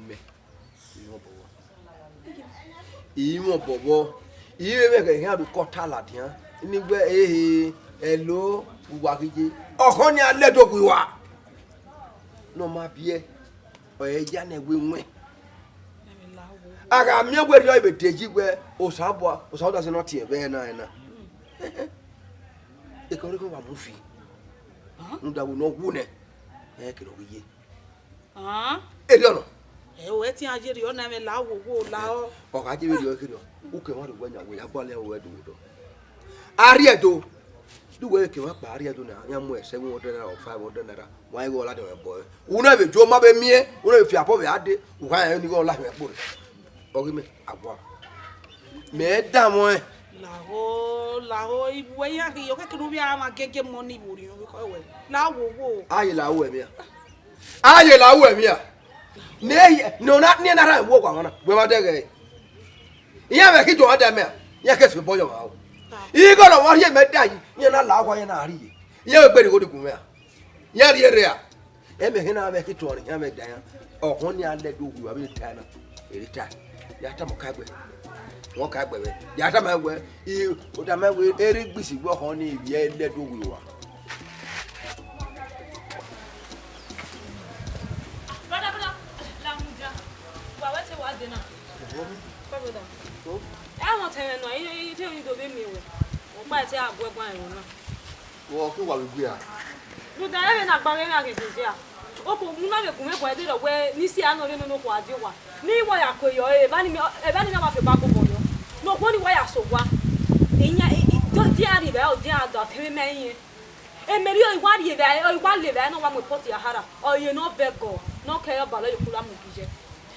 mẹ. Imwẹ obọ vbọ. Imwẹ obọ vbọ. I vbe mwẹ khẹ khian do kọta ladian. Ne I wẹ, ehe, ẹlo, uwa ghi ye. Ọkhọ ni a lẹ do gbe uwa. Ne ọ ma biẹ, ọ re ya ne ẹvbo ẹwẹn. A gha miẹn wẹ erriọ vbe de yi wẹ, Osanobua, Osanobua sẹ ne ọ tie ẹvbo ẹna ẹna. Ekẹ ọre wa mu fi. Rhunmwuda wẹ ne ọ wu nẹ, ẹ kere ọ ghi ye. Erriọ nọ. Ẹ o, ẹ tian ye erriọ na, ẹmwẹ la wo wo la ọ. Ọ gha je vberriọ kherriọ, u ke mwa rre uwẹ yan wẹ ya gualọ ẹre do do. Arriẹdo. Di uwẹ ke mwa kpa arriẹdo na, iran mu seven hundred naira or five hundred naira, wa igho ladian mwẹ bọ. U na vbe jo ma vbe miẹn, u na vbe fi abọ vbe a de, u gha rẹn ni igho la mwẹ kpore. Ọ ghi mẹ, a gua. Mẹ danmwẹ. Lahọ, lahọ, iwẹ iran ghi, ọ kẹkẹ ne u vbe a ma gege mọ ni vbe orhiọn, because wẹ, la wo wo. A ye la ru ẹmwẹ a. A ye la ru ẹmwẹ a. Ne, ne ọ na, ne na rhan wo wa na, wẹ ma dẹghẹ. Iran vbe ke do da mẹ a, iran ke sẹ bọ yọ ma o. Igho lọ wa rhie mẹ da yi, iran na la wa, iran na rhie. Iran vbe gbe righo ni gun mẹ a. Iran rhie rre a. Ẹmwẹ ehe na mwẹ ke tuan iran mwẹ da iran. Ọhọn ni a lẹ do wu avbe ta na. Ere ta. Ya tama ka gbe. Wọn ka gbe vbe. Ya tama wẹ, i, o tama wẹ, ere gbisi wẹ ọhọn ni ivbi ẹ lẹ do wu wa. Brother, brother, la mudia. Wa wẹ te wa de na. Brother. Ẹ wọn tẹrẹ nọ, ẹ, ẹ, ẹ, ẹ, do be mi wẹ. O pa ẹ te a bu ẹguan ẹro na. Wọ ke wa vbe gbe a? Rhunmwuda ẹmwẹ na gba mwẹ ghe ghe a. Okhuo mu na vbe gun mwẹ guan, ẹdẹ rọ wẹ ne I si a nọ rre nene okhuo a die owa. Ne I wa ya ko yọ, eva ni mẹ, eva ni mẹ wa fi obọ agbobọ yọ. Ne okhuo ni wa ya sẹ owa. Iyan, i, i, do, dia rri vbe, o dia do, a tẹmwẹ mẹ iyen. Emeri ọ i wa rri evbare, ọ i wa le evbare ne ọ wa mu pot ya hara. Ọ ye ne ọ vẹ gọ, ne ọ kẹ ọba lọ ye okhu la mu gi ye.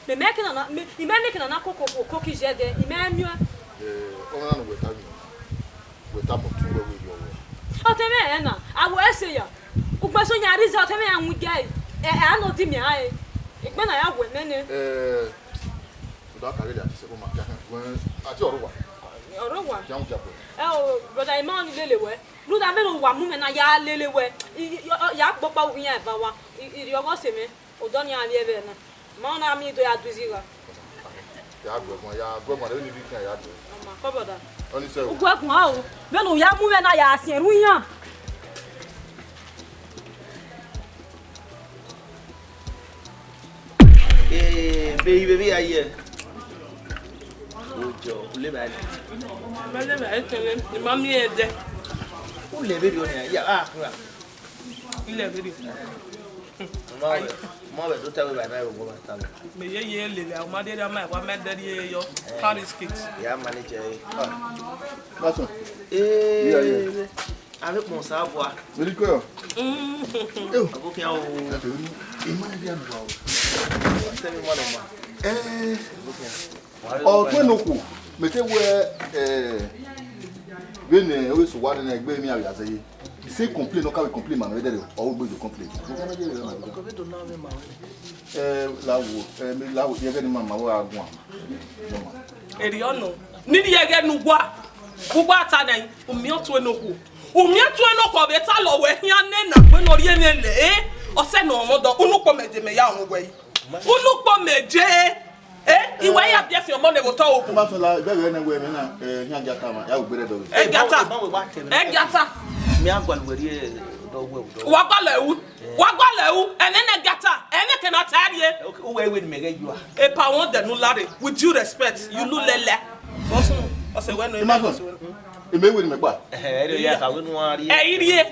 Mẹ, mẹ ke na na, mẹ, I mẹ, mẹ ke na na koko, koko ki ye dẹ, I mẹ miẹn. Eh, ọmwa na ne uwẹ ta vbe nọ, wẹ tama ọtẹn wẹ wẹ rriọ wẹ. Ọtẹn mwẹ rẹn na, a wẹ ẹse ya. Ugbẹn so yan rri zẹ, ọtẹn mwẹ ya winna igẹ, ẹ, ẹ, a nọ di mẹ a, ẹ. Egbe na ya wẹ mẹ nẹ. Eh, uda ka ghe ya ti sẹ ko ma ka kan, wẹ, a ti ọrhuwa. Ọrọre wa. Khian mu gia bọe. Ẹ o, brother, I ma ọni lele wẹ. Rhunmwuda vbene uwa mu mwẹ na ya lele wẹ. I, I, I, ya kpokpo ru iran eva wa. I, I rhie ọghọ sẹ mwẹ. Odọ ni a vbiẹ vbe na. Ma ọna miẹn do ya du izi gha. Ya gu ẹguan, ya gu ẹguan, vbene I rhie khian ya dee. Ọma, kọ brother. Ọni sẹ o. Gu ẹguan o. Vbene u ya mu mwẹ na ya siẹn ru iran. Eh, baby, baby, I hear. Good job. U lele vbe? Ma lele vbe kẹrẹ, I ma miẹn ẹdẹ. U lele vberriọ nia, ya, ah, kura. I lele vberriọ. Ma vbe, ma vbe do ta wẹ ba na ro gba ta wẹ. Mẹ ye ye lele, a ma de ma wa mẹ de ye yo. Paris kit. Ya manage e. Ah. That's all. Eh. Yeah, yeah. Avbe kpọnsa vua. Very good. Abokhian o. That's all. Imagine vua o. Tell me one of my. Eh. Abokhian. Ọ tuẹ ne okhuo, mẹ te wẹ, eh, vbene ọ vbe sẹ uwa rre ne egbe emwi a vbe ya zẹ ye. Sẹ complain, ọ ka vbe complain ma mẹ vbe dẹrriọ, ọ vbe gbe do complain. Eh, la wo, eh, mẹ la wo, ye ẹghẹ ne ima ma wẹ a guan. Erriọ nọ, ne I rhie ẹghẹ ne uwa, uwa ta nẹ, u miẹn ọtuẹn ne okhuo. U miẹn ọtuẹn ne okhuo vbe talọ wẹ khian nena, wẹ ne ọ rhie mwẹ lẹ, eh, ọ sẹ ne ọ mwẹ ọdọ, unu kpo mẹ je mẹ ya ru wẹ yi. Unu kpo mẹ je. Eh, I wẹ ya biẹ fian ọmọ ne vbe otọ obo. Ma fẹ la, bẹghe ne wẹ mẹ na, eh, hian giata ma, ya ugbe rẹ dọ. Eh, giata. Eh, giata. Mẹ a gualọ wẹ rrie dọ wẹ dọ. Wa gualọ ru. Wa gualọ ru. Ẹmwẹ ne giata. Ẹmwẹ ke na ta rrie. Uwẹ wẹ ne mẹ ghẹ yua. Epa wọn dẹ nu lare. With due respect, you look lẹlẹ. Bọsun, ọsẹ wẹ no. Ima fẹ. Eme wẹ ne mẹ kpa. Eh, ẹ rrie ya ka wẹ nu a rrie. Ẹ i rrie.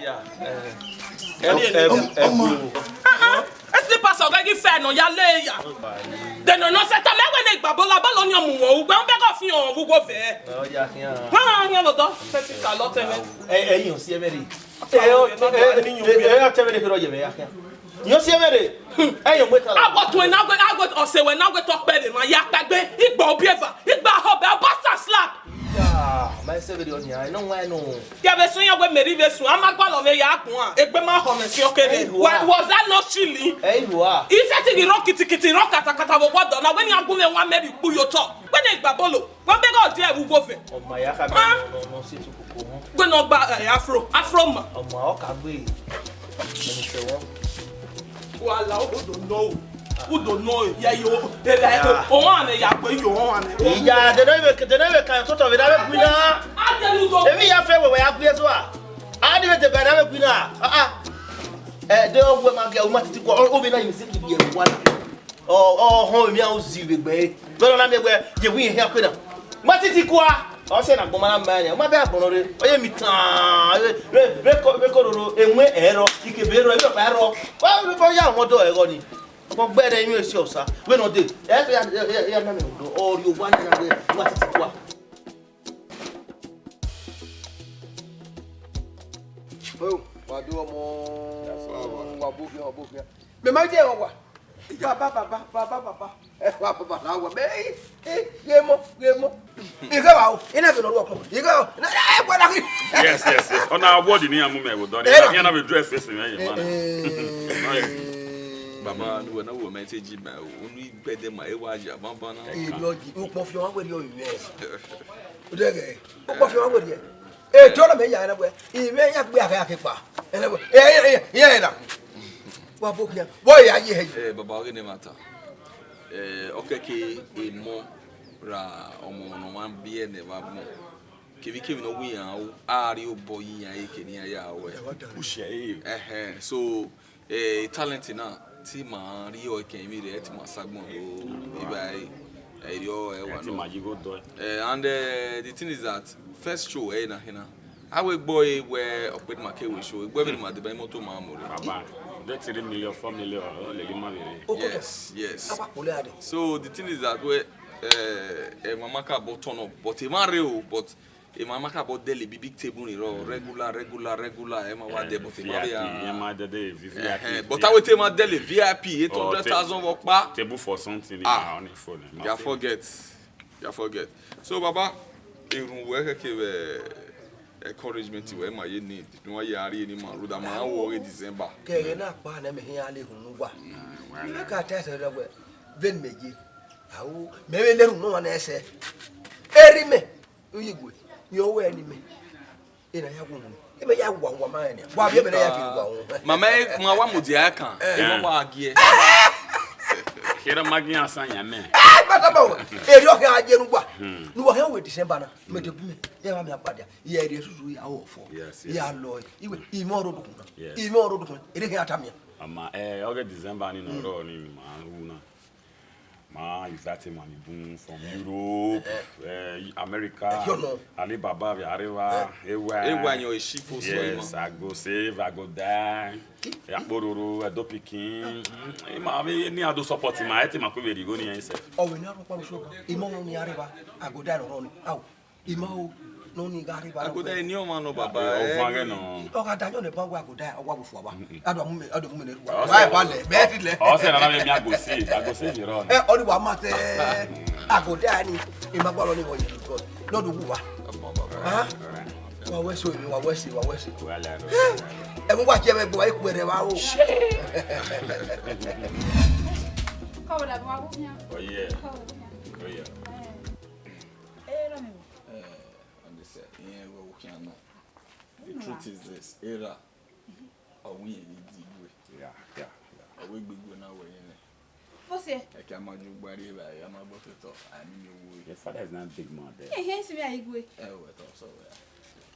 Ẹ rrie. Ọmọ. Slippers ọghe ghi fẹ nọ ya le ya. De nọ nọ sẹ tama ẹwẹ ne igba bola bọlọ ni ọmọ wọn ugbẹ un bẹghe ọfiọn vbe uwu ovẹ. Ha ha hiẹn vbe odọ fẹti ka lọ tẹmwẹ. Ẹ ẹ yọn si ẹmwẹ rre. Ẹ ọ tẹmwẹ rre kherọ yẹ mẹ ya khian. Yọn si ẹmwẹ rre. Ẹ yọn mẹ ta. Agbo tuen na gbe agbo ọsẹ wẹ na gbe tọ kpẹ vbe ma ya kpagbe igba obieva igba họbẹ basta slap. Ya, ma ẹsẹ vbe rriọ nia, I no wan nọ. Ya vbe sun iran wẹ Meri vbe sun, a ma gualọ vbe ya guan, egbe ma họ mwẹ si ọ kere. Ẹ i hua. Wa, was that not chilly? Ẹ i hua. I sẹtin ghi rọ kitikiti, rọ katakata vbe ọdọ na, wẹ ne iran gu mwẹ wan Meri kpu ye otọ. Wẹ ne igba bolo, wẹ bẹghe ọ die ẹvbo uvọ vẹ. Ọma ya ka bẹ nọ, nọ, nọ, si etu koko họn. Wẹ ne ọ gba, eh, afro, afro ma. Ọma ọ ka gbe. Ẹni fẹ wọn. Wala, u do nọ o. U do nọ o. Ya yo. Ẹ, ẹ, ọmọ amẹ ya gbe yo, ọmọ amẹ. Iya, de no ive, de no ive kan totọ vbe da vbe gui na. A de lu do. Emwi ya fẹ wẹwẹ ya gui ẹzọ a. A ni vbe deba da vbe gui na. Ah, ah. Ẹ, de ọ wẹ ma gẹ, u ma titi kua, o vbe na yi mistake bi ẹre wa na. Ọ, ọ, họn emwi a u zi vbe gbe. Vbe ọ na miẹn wẹ, ye wi hia kue na. Ma titi kua. Ọ sẹ ne agbọn ma na ma ẹre, ọ ma bẹ agbọn rre, ọ ye mi tan, vbe, vbe, vbe ko, vbe ko roro, enwe ẹrọ, ikebe ẹrọ, emwi ọkpa ẹrọ. Wa, wa, wa ya wọn dọ ẹghọ ni. Agbọn gbẹrẹ emwi esi ọsa, vbe nọ de, ẹ, ya, ya, ya, ya na mẹ do, ọ rhie owa na ya gbe, wa titi kua. Oh, wa do ọmọ, wa bo khian, wa bo khian. Mẹ ma je ẹghẹ wa. Baba, baba, baba, baba. Ẹ wa baba la wa. Mẹ, ẹ, ẹ, ghẹ mọ, ghẹ mọ. Ẹ ghẹ wa o. Ẹ na vbe nọ ru ọkpọ. Ẹ ghẹ o. Ẹ, ẹ, wa la ki. Yes, yes, yes. Ọna award ni a mu mẹ vbe odọ. Ẹ na. Ẹ na vbe dress esi mẹ ye man. Ẹ, ẹ. Baba, nu wẹ na wo mẹ te ji mẹ o. Unu igbẹdẹ ma e wa ya banban na. Ẹ lọ ji. Ukpọ fi ọmọ wẹrẹ o. Yes. O de gẹ. Ukpọ fi ọmọ wẹrẹ. E tọrọ mẹ ya ẹnẹwẹ, imẹ ya gbe akẹ akẹ kpa. Ẹnẹwẹ, ẹ, ẹ, ẹ, ẹ, ẹ na. Wa bo khian. Wa ya ye hẹ. Eh, baba, ọghe ne ma ta. Eh, ọ kẹke emọ ra ọmọ ne ọ ma biẹ ne evba agbọn. Kevbe kevbe ne ọ wẹ iran ru, a rhie obọ ye iran, eke ne iran ya ruẹ. Ushẹ, eh. Ẹhẹn, so, eh, talent na, te ima rhie ọre kẹ emwi rre, te ima sa agbọn do, iba ẹre, ẹ rhie ọre, ẹ wa nọ. Te ima yi igho dọe. Eh, and, eh, the thing is that first show ẹre na khin na, a wẹ egbe ọre wẹ ọkpẹdẹ ma ke wẹ show, egbe ọre vbene ima deba imoto ma mu rre. Baba, de three million, four million, ọ lele ima vbe rre. Yes, yes. Apa kpolo ya de. So the thing is that wẹ, eh, eh, emwa ma ka bọ turn up, but emwa rre o, but emwa ma ka bọ dẹle big, big table ni rọ, regular, regular, regular, emwa wa dẹ, but emwa vbe V I P, a, emwa dẹdẹ V I P, ẹhẹn, but a wẹ te emwa dẹle V I P, eight hundred thousand vbe ọkpa. Table for something, ah, on the phone, ya forget, ya forget. So, baba, erhunmwu wẹ khẹke vbe encouragement wẹ ma ye need, ne wa ye a rhie ne ima rhunmwuda ma wo ọghe December. Kẹghẹ na kpa nẹ mẹ hia le hun ne uwa. Mẹ ka ta ẹsẹ rẹ wẹ, vbene mẹ ye, a ru, mẹ vbe le erhunmwu nọ ọmwa nẹ ẹsẹ. Erha mẹ. Uyi gue. Yọ wẹ ni mẹ. Ena ya wu. Ime ya wa wa ma ene. Wa bi eme ya fi wa wu. Mama, e, ma wa mudia kan. Eh. Ema wa gie. Kira magi asan ya mẹ. Eh, bata ba. Eri o ke aje nu gba. Hmm. Nu wa he we December na. Me de bi me. Ya wa mi apadia. Ya eri esusu ya o fo. Yes, yes. Ya lo. Iwe, ime oro dukun na. Yes. Ime oro dukun. Ere ke ata mi. Ama, eh, oge December ni no ro ni ma ru na. Ma invite ma ni bun from Europe, eh, America, Alibaba vbe Areva, ewa. Ewa yan e shi fo so. Yes, ima. I go save, I go die. Akpororo, Edo pikin. Ima, I mean, ni a do support ima, ẹ te ma ku vbe righo ni himself. Ọ wẹ ne a rhọkpa vbe so, ima nọ ni Areva, I go die nọ ni. Au. Ima o, nọ ni gha rre ba. Agoda eni ọmwa nọ baba. Ọvan ghẹ nọ. Ọ gha da yọ nẹ ba wa agoda, ọ wa wo fua ba. Adu amu me, adu amu me ne ru wa. Wa ba lẹ, bẹ ti lẹ. Ọ sẹ nana me mi agosi, agosi mi rọ. Eh, ọ ni wa ma tẹ. Agoda ni, ima gba lọ ni wọ yi. Nọ du wu wa. Ah? Wa wẹ so, wa wẹ si, wa wẹ si. Wa la ro. Ẹ mu wa jẹ mẹ gbe wa ikú rẹ ba o. Kọ wẹ da wa bu yan. Oh yeah. Kọ wẹ da. Oh yeah. Eh, erha mwẹ vbo? Eh, and they said, "Iran vbe okhian nọ." The truth is this, erha, ọ wẹ irẹn ye di igue. Yeah, yeah, yeah. Ọ wẹ egbe igue na wẹ irẹn. Vbọ sẹ? Ẹkẹ a ma ju gba rrie evbare, a ma bọ fẹtọ, a ni miẹn owo. Your father is not a big man there. Ẹhẹn, isi mwẹ a igue. Ẹ wẹ tọ, sọ wẹ.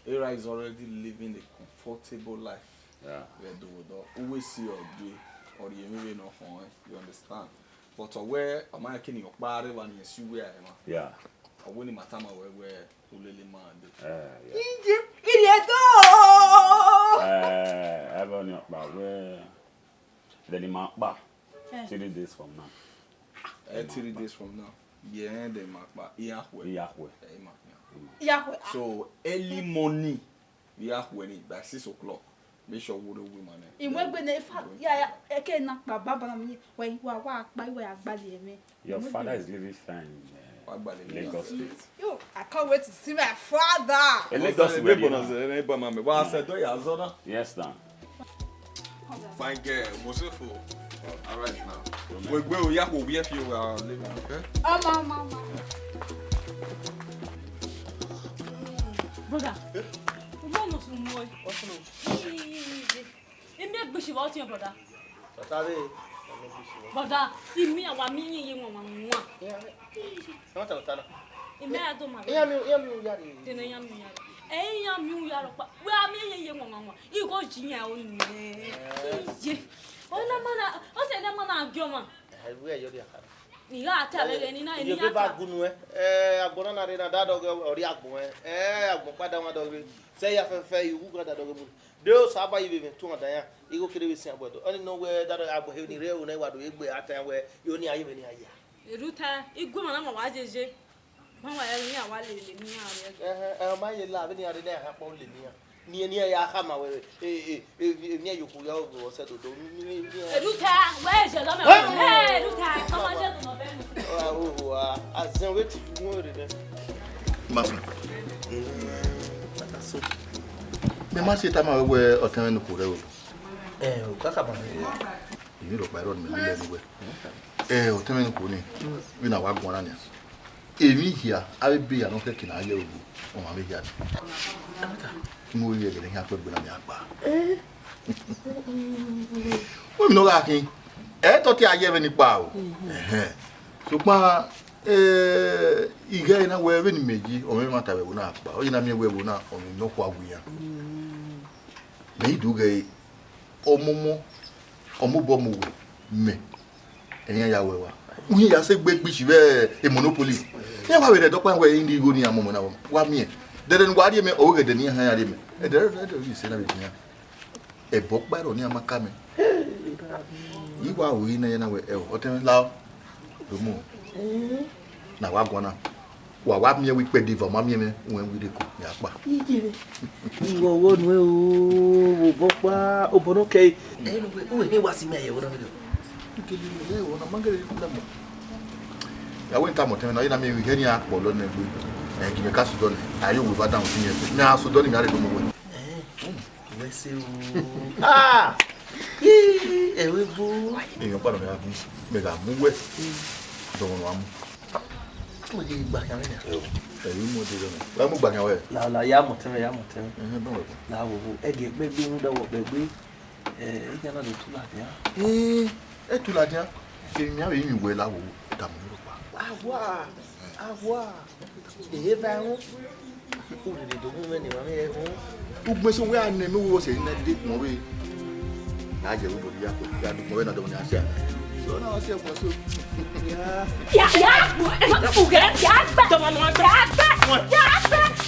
Erha is already living a comfortable life. Yeah. Vbe Ẹdo vbe odọ, uwu esi ọ dee, ọ rhie emwi vbene ọ khọn ẹn, you understand? But ọ wẹ, ọ ma rẹn ke ne ọkpa rre evba ne irẹn si uwu ẹre ma. Yeah. Ọ wẹ ne ima tama ruẹ wẹ, u lele ima dee. Eh, yeah. Iye, irẹn do. Eh, ẹvbo ọnii ọkpa wẹ, then ima kpa. Eh. Three days from now. Eh, three days from now. Yeah, then ima kpa. Iya khuẹ. Iya khuẹ. Eh, ima kpa. Iya khuẹ. So, early morning, iya khuẹ ni, by six o'clock. Make sure wo do wi ma nẹ. Imwegbe ne ifa ya ya eke na kpa baba na mi, wẹ wa wa kpa, wẹ ya gbalẹ ẹmwẹ. Your father is living fine in, uh, Lagos State. Yo, I can't wait to see my father. Eh, Lagos, where you are? Wa sẹ do ya zọ na. Yes, now. Fine girl, Mosefo. All right now. We gbe o ya ko we fi o wa living, okay? Ọmọ, ọmọ, ọmọ. Brother, we no so mo. Imi egbe shi vbe ọtiẹn, brother. Tata re, imi egbe shi vbe. Brother, imi awa mi yin ye wan wan wan. Iye. Ẹ ma ta ota na. Imi a do ma. Iran mi, iran mi u ya re. Dene iran mi u ya re. Ẹ iran mi u ya rhọkpa. Wẹ a mi yin ye wan wan wan. Igho ji yan o nẹ. Iye. Ọ na ma na, ọ sẹ na ma na gi ọmwa. Ẹ, wẹ yọ dia kha. Ni gha ta vbe ẹghẹ ni na, ni iye ya be va ta. Gunu ẹ. Ẹ, agbọn na na rre na, da dọghe ọ rrie agbọn ẹ. Ẹ, agbọn kpa da wan dọghe. Sẹ ya fẹfẹ, iwu gha da dọghe mu. De Osa ba yi vbe mwẹ tuan da yan, igho kere vbe siẹn agbọn do. Ọni nọ wẹ da dọghe agbọn he ni rre, ọ na wa do egbe a ta yan wẹ, yo ni a ye vbe ni a ya. Eruta, igue ma na ma wa jeje. Ma wa ya ni a wa lele ni a rre. Ẹhẹn, ẹ, ọ ma ye la, vbe ni a rre na, a kpa lele iran. Ni, ni a ya khama wẹ, e, e, e, e, emwi ẹyokhu ya ọ sẹ dodo. Ni, ni, ni, ni, Eruta, wẹ je lọ mẹ. Ẹ? Ẹ, Eruta, ọmọ je lọ mẹ. Wa, o, wa, a zẹn wẹ ti gun ere nẹ. Ma sọ. Mẹ ma si tama wẹ wẹ ọtẹn mwẹ ne okhuo rẹ o. Ẹ, o ka khama mẹ. Emwi rhọkpa i rrọọ ne mẹ wu lẹ ne uwẹ. Ẹ, ọtẹn mwẹ ne okhuo ni, vbene a wa guan na nian. Emwi hia, avbe ebe hia ne ọ khẹke ne a ye ru, ọmwa vbe hia ni. Mu vbe ẹghẹ ne hia kpẹgbe na mẹ a gba. Wẹ emwi ne ọ gha khin, ẹ tọ te a ye ẹmwẹ ni kpa o. Ẹhẹn. Sokpan, eh, ighẹ na wẹ vbene imẹ yi, ọ mwẹ ẹmwata vbe ẹvbo na kpa, ọ ye na miẹn wẹ ẹvbo na, ọ mwẹ nọkhua wu iran. Mẹ i do ghẹ ọmọmọ, ọmobọ mu wẹ mẹ, ẹyan ya wẹ wa. Uhin ya sẹ egbe gbishi vbe e Monopoly. Iran wa vbe rẹ dọkpa wẹ indi igho ni a mọmọ na wa miẹn. Dẹdẹ ne wa rhie mẹ, ọ wẹ ghẹ ẹdẹ ne iran ya rhie mẹ. Ẹdẹ rẹ, ẹdẹ rẹ se na vbe iran. Ẹbọ ọkpa ẹrọ ne iran ma ka mẹ. I wa ru ina ya na wẹ, ẹ o, ọtẹn mwẹ lao. Do mu. Na wa guan na. Wa wa miẹn wẹ ikpẹdẹ eva, ọ ma miẹn mwẹ, wẹ wẹ reko, ya kpa. Iye mwẹ. Iwọ wo nu o, wo obọ kpa, obọ nọ kẹ. Ẹ nu wẹ, uwẹ ne wa si mẹ ye wo na mi do. Nkele ye wo na ma gele na mo. Ya wẹ nta mo tẹmẹ na, ina mi wi hẹ ni a kpọ lọ nẹ gbe. Ẹ gi mẹ ka su dọ nẹ. Ayo wo ba dan si yẹn. Mẹ a su dọ ni mẹ a re do mo wẹ. Ẹ. Wẹ se o. Ah! Ih, ẹvbo ebo. Èèyàn gbọ́dọ̀ mẹ́ra bí mẹ́ra mú wẹ̀. Dọ̀wọ̀n wa mú. Mo ye gba khian mwẹ nia. Ẹ o, ẹ i mu odẹ zẹ nẹ. Wa mu gba khian wẹ. La, la, ya mọ tẹmwẹ, ya mọ tẹmwẹ. Ẹhẹn, bọ wẹ. La wo wo, ẹgẹ kpẹgbe rhunmwuda wẹ kpẹgbe, ẹ, iran na do tu ladian. Ẹ, ẹ tu ladian. Emwi a vbe rinmwian wẹ la wo wo, tama mwẹ rhọkpa. Awa, awa. Ehe va ẹhun. Urhirhi do mu mwẹ ne emwa mwẹ ẹhun. Ugbẹn sẹ wẹ a nẹ mẹ, wẹ sẹ ne a dẹ kpọn vbe. A ye vbe obọ ya ko, ya dẹ kpọn vbe na dọmọ ne a sẹ. So na wa sẹ kpọn so. Ya, ya, ughe, ya gbẹ, ya gbẹ, ya gbẹ,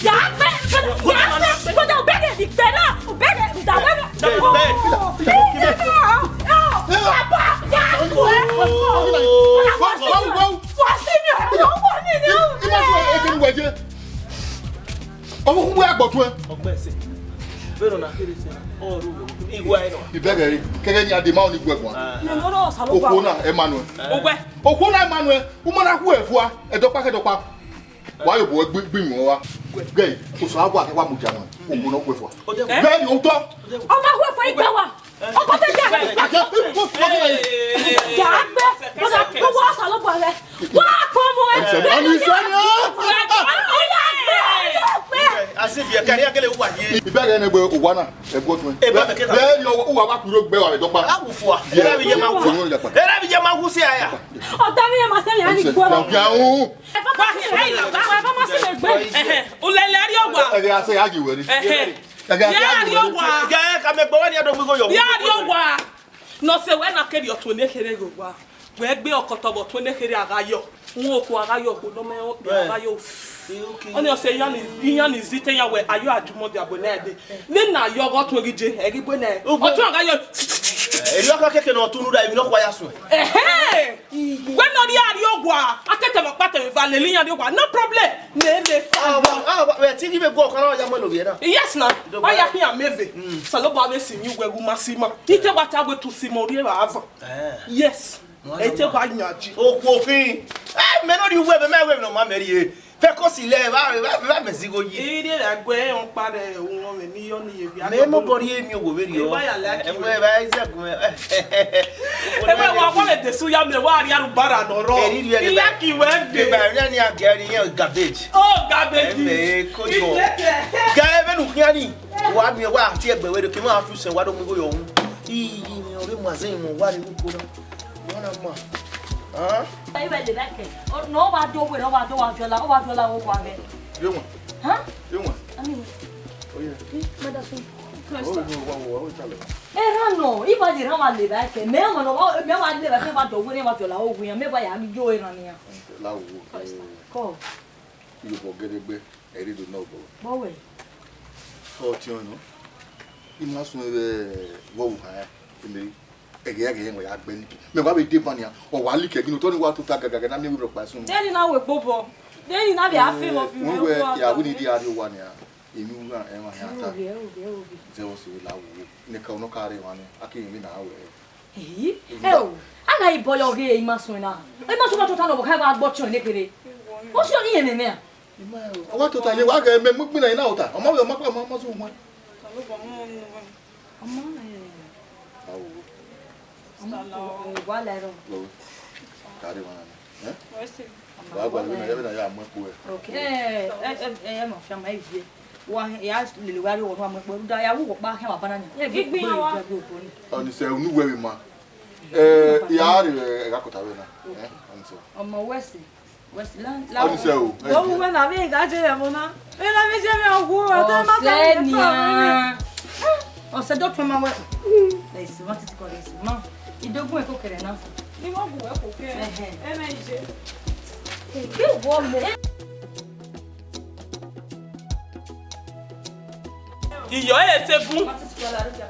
ya gbẹ, ya gbẹ, kódà u bẹghe vbe ikpẹ na, u bẹghe, u da wẹ. Hey, hey, hey. Papa, ya gbẹ. Wow, wow, wow. What's in your, what in your, Ima sọ eke ni wẹ je. Ọmọ kúkú ya gbọtun ẹ. Ọgbẹn ẹse. Vbene ọ na kherhe sẹ, ọ ru igua ẹnọ. Ibẹghe re, kẹghẹ ni a de ma ọni guẹ guan. Ah. Nene ọrọ Osanobua. Okhuo na, Emmanuel. Ugbẹ. Okhuo na, Emmanuel, u ma na khu ẹfua, ẹdọkpa kẹdọkpa. Wa ye obọ gbi, gbi wọn wa. Gẹ, Osanobua kẹ wa mudia nọ. Okhuo na khu ẹfua. Odẹ. Gẹ, yo tọ. Ọ ma khu ẹfua igba wa. Ọkọ te jẹ. Ajẹ, wọ́n fún ọkọ yẹn. Ya gbẹ, wọ́n Osanobua rẹ. Wa kpọ mu ẹ. Ọni sọ ni ọ. Ọ ya gbẹ, ọ ya gbẹ. Asi bi ẹkẹ ni akele wà yìí. Ibẹghe ne gbe uwa na, ẹgbẹ ọtun. Eba mẹ kẹta. Bẹẹ ni uwa wa kúrò gbẹ wa dọkpa. Awufua. Era bi ye ma wu. Era bi ye ma wu si aya. Ọtá mi ye ma sẹ mi ani gbọ. Ya wu. Ẹ fọ ma si mi gbẹ. Ẹhẹn. Ulele ari ọgba. Ẹ ya sẹ ya ji wẹri. Ẹhẹn. Ẹ ya sẹ ya ji wẹri. Ya ri ọgba. Ẹ ka mẹ gbọ wẹ ni ẹ do gbigbo yọ. Ya ri ọgba. Ne ọ sẹ wẹ na kere ọtuẹn ne kherhe ghe owa. Wẹ gbe ọkọtọ vbe ọtuẹn ne kherhe a gha yọ. Wọn okhuo a gha yọ, okhuo ne ọ mẹ okpia a gha yọ. Ọni ọ sẹ iran ni, iran ni zẹ ite iran wẹ, a yọ a ju mọ dia bu ẹna ẹdẹ. Ne na yọ ọghe ọtuẹn ghi je, ẹ ghi bu ẹna ẹdẹ. Ọtuẹn a gha yọ. Erriọ ọkọ keke ne ọ tunu da emwi ne ọ khua ya suẹn. Ẹhẹn. Wẹ ne ọ rhie a ri owa, a ke tẹmwẹ ọkpa tẹmwẹ eva lele iran rrie owa. No problem. Ne, ne. Ah, wa, ah, wa, wẹ ti ghi vbe gu ọkọ na ya mu ẹlẹ ovbi ẹre na. Yes na. Ọ ya khian mẹ ve. Osanobua vbe si emwi uwẹ gu ma si ma. Ite wa ta wẹ tu si ma, ọ rhie evba avan. Eh. Yes. Ete wa yan ji. Okhuo khin. Eh, mẹ no rhie uwẹ vbe mẹ wẹ ne ọ ma mẹ rhie. Fẹ ko si lẹ, va, va, va mẹ zigho yi. I rhie ra gue ọkpa rẹ uwọnmwẹ ni yọ ni ye via. Mẹ mobọ rhie emwi owo vberriọ. Ẹ wa ya like. Ẹ wẹ, ẹ wa Isaac mẹ. Ẹ wẹ, wa, wa vbe desu ya mẹ, wa rhie arhubara nọ rrọọ. Ẹ rhie, rhie, I like wẹ gbe. Ẹ ba rhie ni a gẹ ni yẹn garbage. Oh, garbage. Ẹ mẹ ko jọ. Gẹ vbene u khian ni. Wa miẹn wa tie ẹgbẹ wẹ, ke ma fi usẹn wa do mu igho yọ wu. Iyi, ọ vbe mu azẹ mu wa rhie ugbo na. Wọ́n na mọ̀. Hàn? Ẹ, ẹ lè bẹ́ẹ̀ kẹ̀. Ọ, nọ, ọ wa do wẹ, ọ wa do wa viọla, ọ wa viọla, ọ wa rẹ. Yé wọn. Hàn? Yé wọn. Ami. Ó yẹ. Ih, mada sun. Ó yẹ, wá, wá, wá, ó yẹ, chalẹ̀. Ẹ rán nọ, ẹ wa lè rán wa lè bẹ́ẹ̀ kẹ̀. Mẹ wọn nọ, mẹ wa lè bẹ́ẹ̀ kẹ̀, wa do wẹ, wa viọla, ọ wẹ, mẹ wa ya yo ẹ rán ni ya. Láwo. Kọ. Iyobọ gẹdẹgbẹ, ẹ rre do nọ obọ. Bọ wẹ. Ọtiọnrẹn nọ. I ma suẹn vbe vbọ vbe uhan ya, Emery. Ẹghẹ ẹghẹ ẹghẹ ya gbe like. Mẹ wa vbe deba nian, ọ wa like ẹgine otọ ni wa tota gagagẹ na miẹn vbe rhọkpa ẹsun. Deni na wẹ gbobọ. Deni na vbe a fẹ mọ fi mẹ wẹ ya wini di a rrie owa nian. Inu ra ẹmwa hian ta. Zẹ vbọ sẹ la wo. Neka ọnọ ka rre emwa nẹ, a ke rinmwian na wẹ. Ehi, ẹ o, a gha ibọ yọ ghe ima suẹn na. Ima suẹn ma tota nọ vbe kha wa gbọ tiọn ne kherhe. Ọ si ọ ni yẹn mẹ mẹ a? Ima ẹ o. Wa tota ye wa ghe mẹ mu gbina ina ota. Ọmọ vbe ọmọ kpa ọmọ ọmọ su wọn. Ọmọ ẹ. Awo. Ọmọ wa la ẹrọ. Lo. Kare wa na. Eh? Wa gba na ya na ya mu ku ẹ. Okay. Ẹ ẹ ẹ ẹ ma fian ma ivie. Wa ya lele wa re wọ ma kpo da ya wu kpa kha wa bana ni. Igbi yan wa. Ọni sẹ unu wẹ ma. Eh, ya re ẹ gha kota wẹ na. Eh, ọni sẹ. Ọmọ wẹ si. Wẹ si la la. Ọni sẹ o. Wo wu wẹ na vbe ga je rẹ mo na. Vbe na vbe je rẹ wo o ta ma ta. Ọsẹ nian. Ọsẹ do tọn ma wẹ. Let's see, what is called this? Ma. Idogun ẹ ko kẹrẹ na. Ni wọ́n gùn ẹ kò kẹrẹ. Ẹhẹn. Ẹ mẹ je. Ke wọ mẹ. Iyọ ẹ te bun. What is called?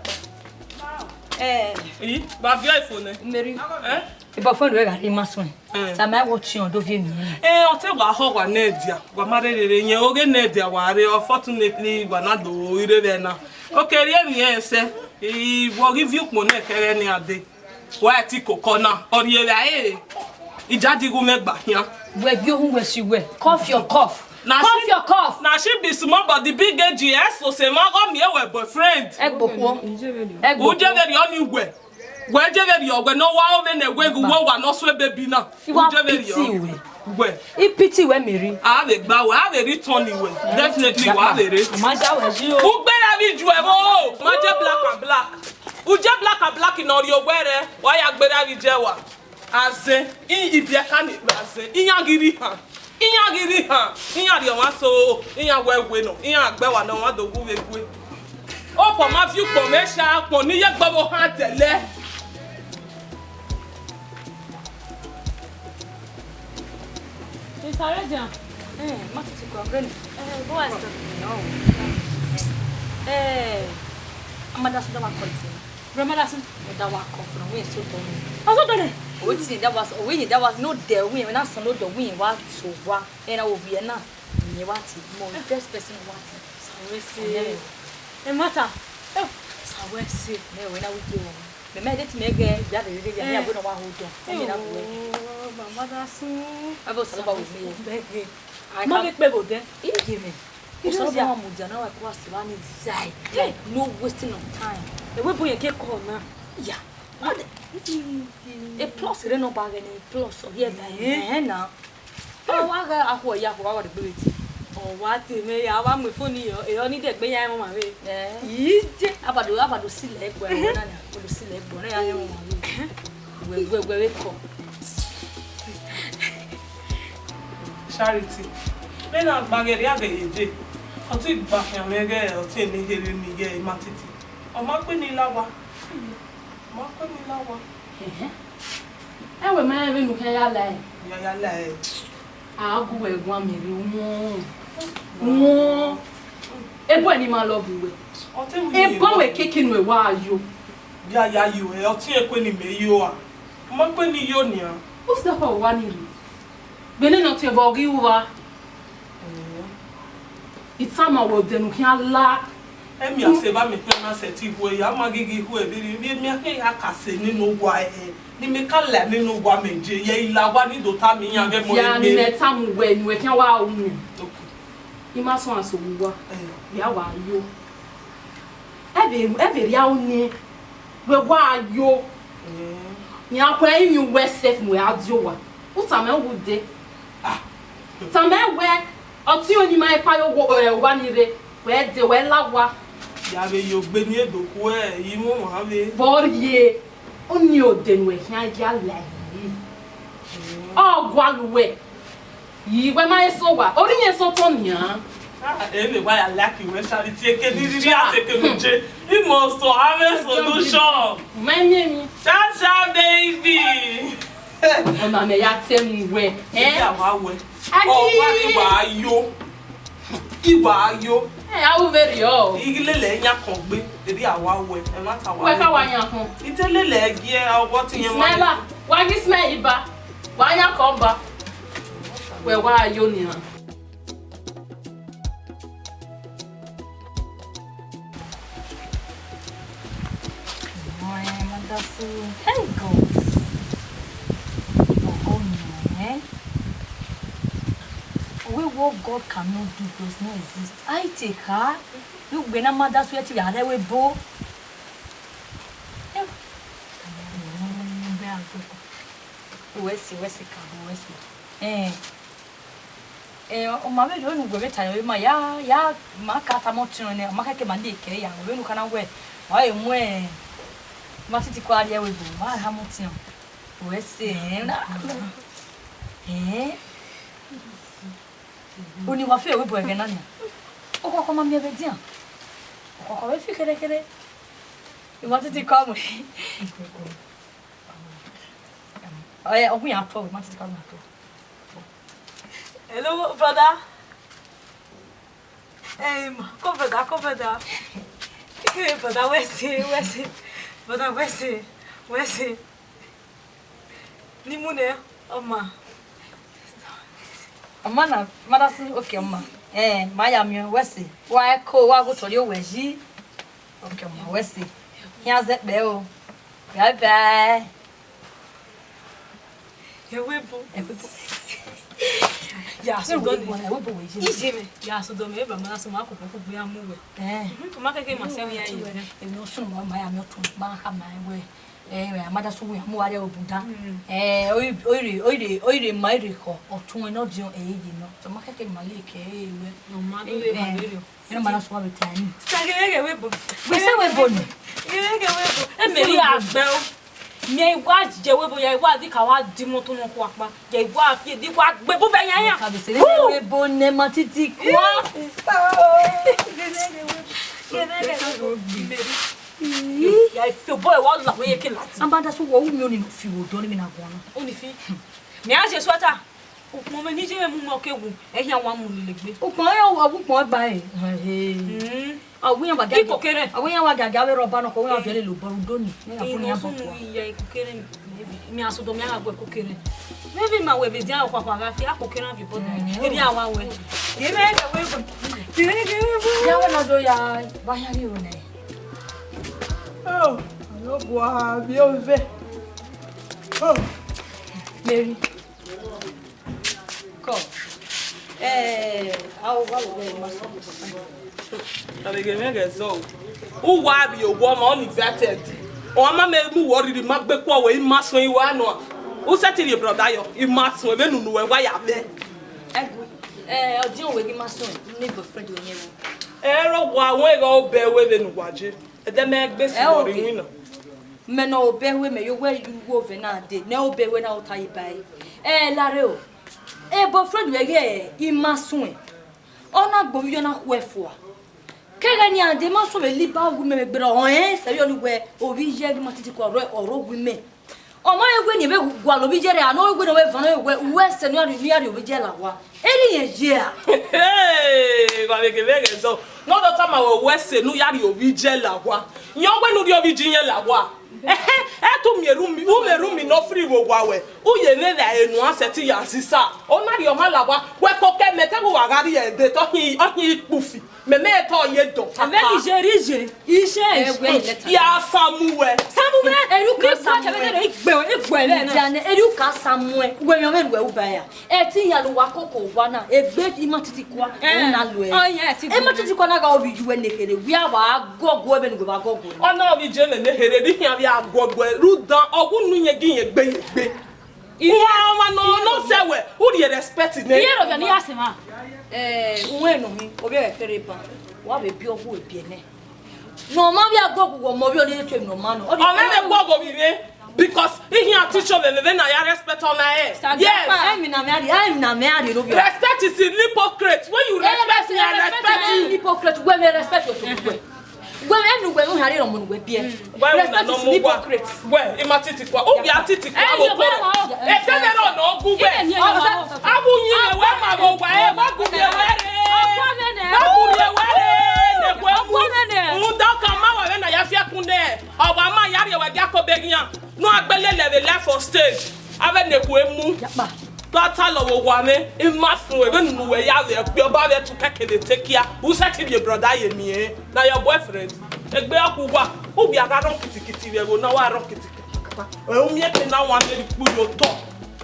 Eh. Ii, ba viọ ifo nẹ. Mary. Eh? Ibọ fẹn rẹ gha rre ima suẹn. Eh. Sa ma wọ tiọn do viẹ mi. Eh, ọ te wa họ wa nẹ dia. Wa ma rere re yẹn, oghe nẹ dia wa rre, unfortunately, wa na do ire vbe na. Okay, rhie emwi ẹnrẹn sẹ. I wọ ghi viọ ukpọn nẹ kẹrẹ ni a dee. Wa ti koko na, ọ rhie vbe a re. I ja di gu mwẹ gba khian. Wẹ gbe ohun wẹ si wẹ. Cough your cough. Na cough your cough. Na she be small but the big age, yes, so se ma go me wẹ boyfriend. Ẹ gbokhuo. Ẹ gbokhuo. U je vbe rhie ọni wẹ. Wẹ je vbe rhie ọwẹ ne ọ wa ove ne wẹ gu wọ wa ne ọ sue baby na. U je vbe rhie ọni. Wẹ, I pity wẹ, Mary. A vbe gba wẹ, a vbe return wẹ. Definitely, wa vbe re. Ma ja wẹ yi o. Ugbera vbe ju ẹvbo, ma je black and black. U je black and black ne ọ rrie owẹ rẹ, wa ya gbera vbe je wa. Azẹn, i ibiẹka ni gbe azẹn, iran ghi rri han. Iran ghi rri han, iran rhie ọmwa so, iran wẹ wẹ nọ, iran gbe wa ne ọmwa do gu vbe gue. Okpọ ma viọ ukpọn mwẹ sha, ukpọn ne I ye gbe ọvbokhan dẹlẹ. Mister Radiant. Eh, ma tutu kọ, Granny. Eh, go ahead, sir. No. Eh, Amadasu da wa call you. Grandmother, sir. Da wa call from where so don. Ọzọ dọlẹ. Wetin that was, we that was no there, we na sọ no there, we wa so wa. Eh, na wo bi na. Ni wa ti mo first person wa ti. Sawẹ se. Eh, matter. Eh, sawẹ se. Me we na wi ke wo. Me me de ti me ge ya de de ya, ya we no wa hold on. Me na we. Oh, Grandmother, sir. Abo sọ ba wo mi. Bẹghe. Ma vbe kpe vbe odẹ. Iye mẹ. Osanobua wa mudia na wa ku asẹ vba ni zai. Hey, no wasting of time. Ẹwẹ bu yẹn ke call na. Ya. A plus rre nọ ba ghẹ ne plus ọ hiẹ ba. Eh na. Ọ wa gha akhuẹ ya, akhuẹ wa wa de gbe vbe ti. Ọ wa te mẹ ya, ọ wa mu phone yọ, e ọ ni dẹgbe ya ẹmwẹ ọmwa vbe. Eh. Ije. Abado, abado si lẹ ẹgbẹ, ọ na na, abado si lẹ ẹgbẹ, ọ na ya ẹmwẹ ọmwa vbe. Wẹ, wẹ, wẹ, wẹ kọ. Charity, vbene a gba ghe rria vbe ye je, ọ te gba khian mwẹ ighẹ ọ te ne here ne ighẹ ima titi. Ọ ma kpe ne I la owa. Ọ ma kpe ne I la owa. Ẹhẹn. Ẹwẹ ma rẹn vbene u khian ya la ẹe. Ya ya la ẹe. A gu wẹ guan Mary, won. Won. Ebo ẹre ni ma love wẹ. Ọ te wẹ. Ebo wẹ keke ne uwẹ wa yo. Ya ya yo, ẹ, ọ te kpe ne imẹ yo a. Ọ ma kpe ne I yo nian. Who step up wa ni ri? Vbene nọ te vbe ọ ghi ru uwa. Eh. I tama wẹ odẹ ne u khian la. Emi a se ba mẹ khian na sẹtin hu ẹre, a ma ghi ghi hu ẹre vbe rri, vbe emi a khian ya ka sẹ nene owa ẹre, ne imẹ ka la nene owa mẹ je, ye I la owa ni do tama iran ghẹ mọ. Dia ne egbe. Imẹ tama uwẹ ne uwẹ khian wa ru nẹ. Okay. I ma sọn aso vbe uwa. Eh. Ya wa yo. Ẹ vbe, ẹ vbe rhie aro nẹ, wẹ wa yo. Mm. Iran khuẹ rinmwian uwẹ sef ne uwẹ ra die owa. U tama ẹn wu dee. Ah. Tama ẹn wẹ, ọtẹn ọnii ma ekpa ye owa, ẹ, owa ni rre, wẹ dee, wẹ la owa. Ya vbe yo gbe ni edo khuẹ, I mu ọmwa vbe. Vbe ọ rhie, ọnii odẹ ne uwẹ khian ya la ẹre. Mm. Ọ gualọ uwẹ. Yi, wẹ ma he sẹ owa, ọ rhie iyẹn sẹ otọ nian. Ah, ẹ vbe wa ya like wẹ Charity, eke ni rhirhi a sẹ eke ne u je. Imọ sọ, have a solution. Ma miẹn emwi. Cha cha baby. Ọna mẹ ya tẹ mu wẹ. Ẹ? Ẹ wa wẹ. Aki. Ọ wa ni wa yo. I wa yo. Ẹ, a ru vberriọ. I ghi lele yan kọn gbe, erriọ a wa wẹ, ẹmwata wa. Wẹ ka wa yan kọn. I te lele ẹgie, ọwọ ti yẹn wa. Ismaila, wa ghi Ismaila ba, wa yan kọn ba. Wẹ wa yo nian. Hey, God. Oh, oh, no, eh? Wẹ what God cannot do does not exist. I take her. Ugbe na ma da suẹ ti vbe arẹ wẹ ebo. Uwẹ si, uwẹ si ka, uwẹ si. Eh. Eh, ọ ma vbe rhie unu uwẹ vbe ta yọ, ma ya, ya, ma ka tama ọtiọnrẹn nẹ, ọ ma kẹkẹ ma de kẹ ya, wẹ vbe unu kana wẹ, wa vbe mu, eh, ma titi ko a rhie ẹvbo ebo, ma ha mu ọtiọnrẹn. Uwẹ si, eh, na, eh. Unu wa fi ẹvbo ebo ẹghẹ na nia. Ọkọkọ ma miẹn vbe edian. Ọkọkọ vbe fi kherekhere. I ma titi ko mu. Ọya, ọ gu iran atọ, ma titi ka gu iran atọ. Hello, brother. Em, come, brother, come, brother. Hey, brother, wẹ si, wẹ si? Brother, wẹ si, wẹ si? Ni mu nẹ, ọ ma. Ọ ma na, ma da si, okay, ọ ma. Eh, ma ya miẹn, wẹ si? Wa ẹko, wa gho tọrọ wẹ yi. Okay, ọ ma, wẹ si? Khian zẹkpẹ o. Bye bye. Ẹvbo ebo. Ẹvbo ebo. Ya sodọ mẹ. Ẹvbo ebo wẹ ye. Iye mẹ. Ya sodọ mẹ, eba ma sọ ma koko kugbe ya mu wẹ. Eh. Mhm, ma kẹkẹ ma sẹ wẹ ya ye. Èmi ò sùn mọ́, ma ya mi ọtun, ma kha ma wẹ. Eh, ma da sẹ uwu ya mu wa rrie obuda. Eh, oire, oire, oire, oire ma ire khọ, ọtuẹn ne ọ diọn ẹ i ye nọ. Sẹ ma kẹkẹ ma le ke ẹ i ruẹ. Nọ ma do vbe ma vberriọ. Ẹ ma da sẹ uwa vbe ta ni. Sa ghe ghe webo. Wẹ sẹ webo ni. Ghe ghe webo. E mẹ ri agbẹ o. Mẹ i wa je webo ya, i wa di ka wa di imoto nọ khuakpa. Ya i wa fi di wa gbe bu bẹ yan yan. Ka be sẹ webo ne ma titi kua. Sa o. Ghe ghe webo. Ghe ghe webo. Ya i fi obọ ẹre wa la wẹ ye ke lati. Ambada sẹ uwa, u miẹn ọni ne ọ fi vbe odọ ni, mẹ na guan nọ. Ọni fi. Mẹ a je sweater. Ukpọn mwẹ ne I ye mwẹ mu mẹ ọ ke wu, ẹ i khian wa mu lele egbe. Ukpọn ẹ, ọ wu ukpọn ba ẹre. He. Mm. Ọ wẹ iran wa gia, ikokere. Ọ wẹ iran wa gia, gia vbe rhọba nọ, ọ wẹ iran viẹ lele obọ rhunmwuda ọni. Ne iran bun iran bọ tua. Iya ikokere. Mẹ a sẹ odọ mẹ a gha gu ẹko kere. Vbene ima wẹ vbe edian ọkhuakhua gha fi akpokere na viọ obọ nẹ. Mm. Erriọ a wa wẹ. Ghe mwẹ ghe wẹ bo. Ghe mwẹ ghe wẹ bo. Ya wẹ na do ya, wa ya rhie ro nẹ. Oh, Osanobua vbe ove. Oh. Mary. Kọ. Eh, a o wa lọ wẹ ma sọ. Avbe ghe mwẹ ghẹ zọ o. U wa rrie owa ọmwa ọni invited. Ọ ma mẹ mu wẹ rhirhi ma gbe kuọ wẹ, I ma suẹn, I wa nọ. U sẹtin rhie brother yọ, I ma suẹn vbene unu wẹ wa ya mwẹ. Ẹgu, eh, ọ diọn wẹ ghi ma suẹn, ne boyfriend wẹ yẹn vbo? Ẹ rọ wa wẹ ghe obẹ wẹ vbene uwa je. Ẹdẹ mẹ gbe si. Ẹ, vbe ọ rre okay. Iwinna. Mẹ ne obẹ wẹ mẹ yo wẹ yu wo vbe na de, ne obẹ wẹ na ota yi ba ẹre. Ẹ, lare o. E boyfriend wẹ ghe I ma suẹn. Ọ na gbe ovbi iyọ na khu ẹfua. Kẹghẹ ne iran dee ma sẹ vbe liba owa imẹ vbe gberra, ọ rẹn sẹ vbe ọni wẹ ovbi iye ghi ma titi kua ọrọre owa imẹ. Ọ ma he wẹ ne ẹ vbe gualọ ovbi iye rẹ, a ne ọ wẹ ne ọ vbe van wẹ, uwẹ sẹ ne u ya rhie ovbi iye la owa. Erriọ irẹn ye a? Hey, wa vbe ghe vbe ẹghẹ zọ. Ne ọ do tama wẹ, uwẹ sẹ ne u ya rhie ovbi iye la owa. Yan wẹ ne u rhie ovbi iye la owa. Ẹhẹn, ẹ te u miẹn erhunmwu, u miẹn erhunmwu ne ọ free vbe owa wẹ, u ye vbe vba enu a sẹtin ya zisa. Ọ na rhie ọmwa la owa, wẹ koko mẹ te vbe uwa gha rrie ẹdẹ, te ọ khin, ọ khin ikpufi. Mẹ mẹ te ọ ye dọ. Ẹmwẹ ni je ri je, iṣẹ. Ẹ wẹ ilẹ ta. Ya Samuel. Samuel, eru ka Samuel. Samuel, igbe, igbe lẹ na. Diane, eru ka Samuel. Wẹ yọ vbe ruẹ uba ya. Ẹ te iran ne uwa koko owa na, egbe ima titi kua, eh, ọ na lo ẹ. Ọ, yeah, ẹ ti. Ima titi kua na gha ovbi iye ne kherhe, wẹ a wa gọgọ ẹmwẹ ne uwẹ vbe gọgọ. Ọ na ovbi iye ne kherhe, ne iran vbe a gọgọ ẹ, rhunmwuda, ọ gu unu yẹn gi yẹn gbe yẹn gbe. Uwa ọmwa nọ, nọ sẹ wẹ, u rhie respect nẹ. Iye rhọvia ne I ya sẹ emwa. Eh, uwẹ nọ hin, ovbi ẹre kherhe ban, wa vbe biẹ ọghe uwẹ biẹ nẹ. Ne ọ ma vbe a gọgọ uwẹ ọmọ vbe ọ rhie tuẹ ne ọ ma nọ. Ọ mwẹ vbe gọgọ ovbi mwẹ, because I khian teach ovbi mwẹ vbene a ya respect ọna ẹre. Yes. Emwi ne a mwẹ a rhie, emwi ne a mwẹ a rhie ne ovbi ọ. Respect is an hypocrite. When you respect me, I respect you. Hypocrite, wẹ vbe respect wẹ to wẹ. Wẹ vbe enu wẹ u hare ọmọ ne uwẹ biẹ. Why una no move? Respect is an hypocrite. Wẹ, ima titi kua. U bia titi kua. Eh, wo yo, koro. Wẹ, wẹ. Eke ne no no gu wẹ. Eke ne no. Abu yin wẹ ma wo wa, e wa gu wẹ wẹ re. Ọkọ nene. Na gu wẹ wẹ re, ne wẹ mu. Ọkọ nene. Unda ka ma wa vbe na ya fi ẹkun nẹ. Ọ wa ma ya rhie wẹ dia ko be ghian. No agbele lẹ vbe life for stage. Avbe ne kue mu. Yakpa. Dọta lọ vbe owa mwẹ, I ma fun ẹre, vbene unu wẹ ya vbe ẹkpi ọba vbe ẹtu kẹkẹ vbe te kia. U sẹtin rhie brother ye miẹn, na your boyfriend. Egbe ọkpa uwa, u bia gha rọn kitikiti vbe ẹvbo na, wa rọn kitikiti. Ẹ u miẹn ke na wan vbe ikpuru otọ.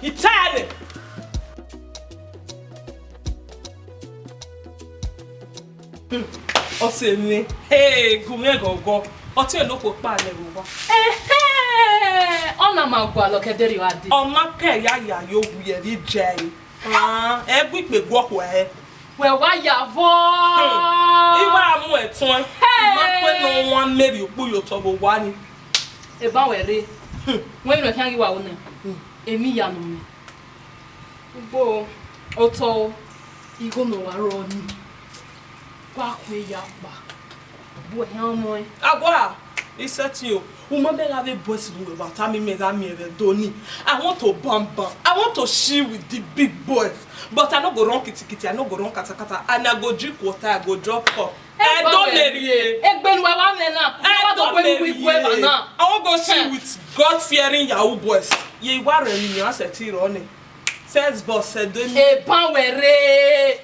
I ta ẹre. Hmm, ọse mwẹ, hey, gu mwẹ ghọghọ. Ọtẹn ne okhuo kpa nẹ vbe owa. Ẹhẹn, ọ na ma gualọ ke ẹdẹ rhie a dee. Ọ ma kẹ ya ya ye owu ye vbe iye ẹre. Ah, ẹ gu ikpe guọkhuẹ. Wẹ wa ya vọ. Hmm, I wa mu ẹtuẹn. Hey. I ma kue ne ọ wan Mary okpu ye otọ vbe owa ni. Eban wẹ rre. Hmm. Wẹ inu khian ghi wa ru nẹ. Hmm. Emwi ya nọ mwẹ. Ugbo, otọ o, igho ne ọ wa rrọọ nii, wa khue ya kpa, bu ẹre ọmọ ẹn. Awa, I sẹtin o, u ma bẹghe avbe boys ne uwẹ wa tama imẹ gha miẹn vbe Ẹdo nii. I want to bam bam, I want to chill with the big boys, but I no go run kitikiti, I no go run katakata, and I go drink water, I go drop cup. Ẹdo Mary e. Egbe ne uwẹ wa mwẹ na. Ẹdo Mary e. I wan go chill with God fearing Yahoo boys. Ye wa rẹ emwi ne a sẹtin rrọọ nẹ. Sex boss Ẹdo emi. Eban wẹ rre.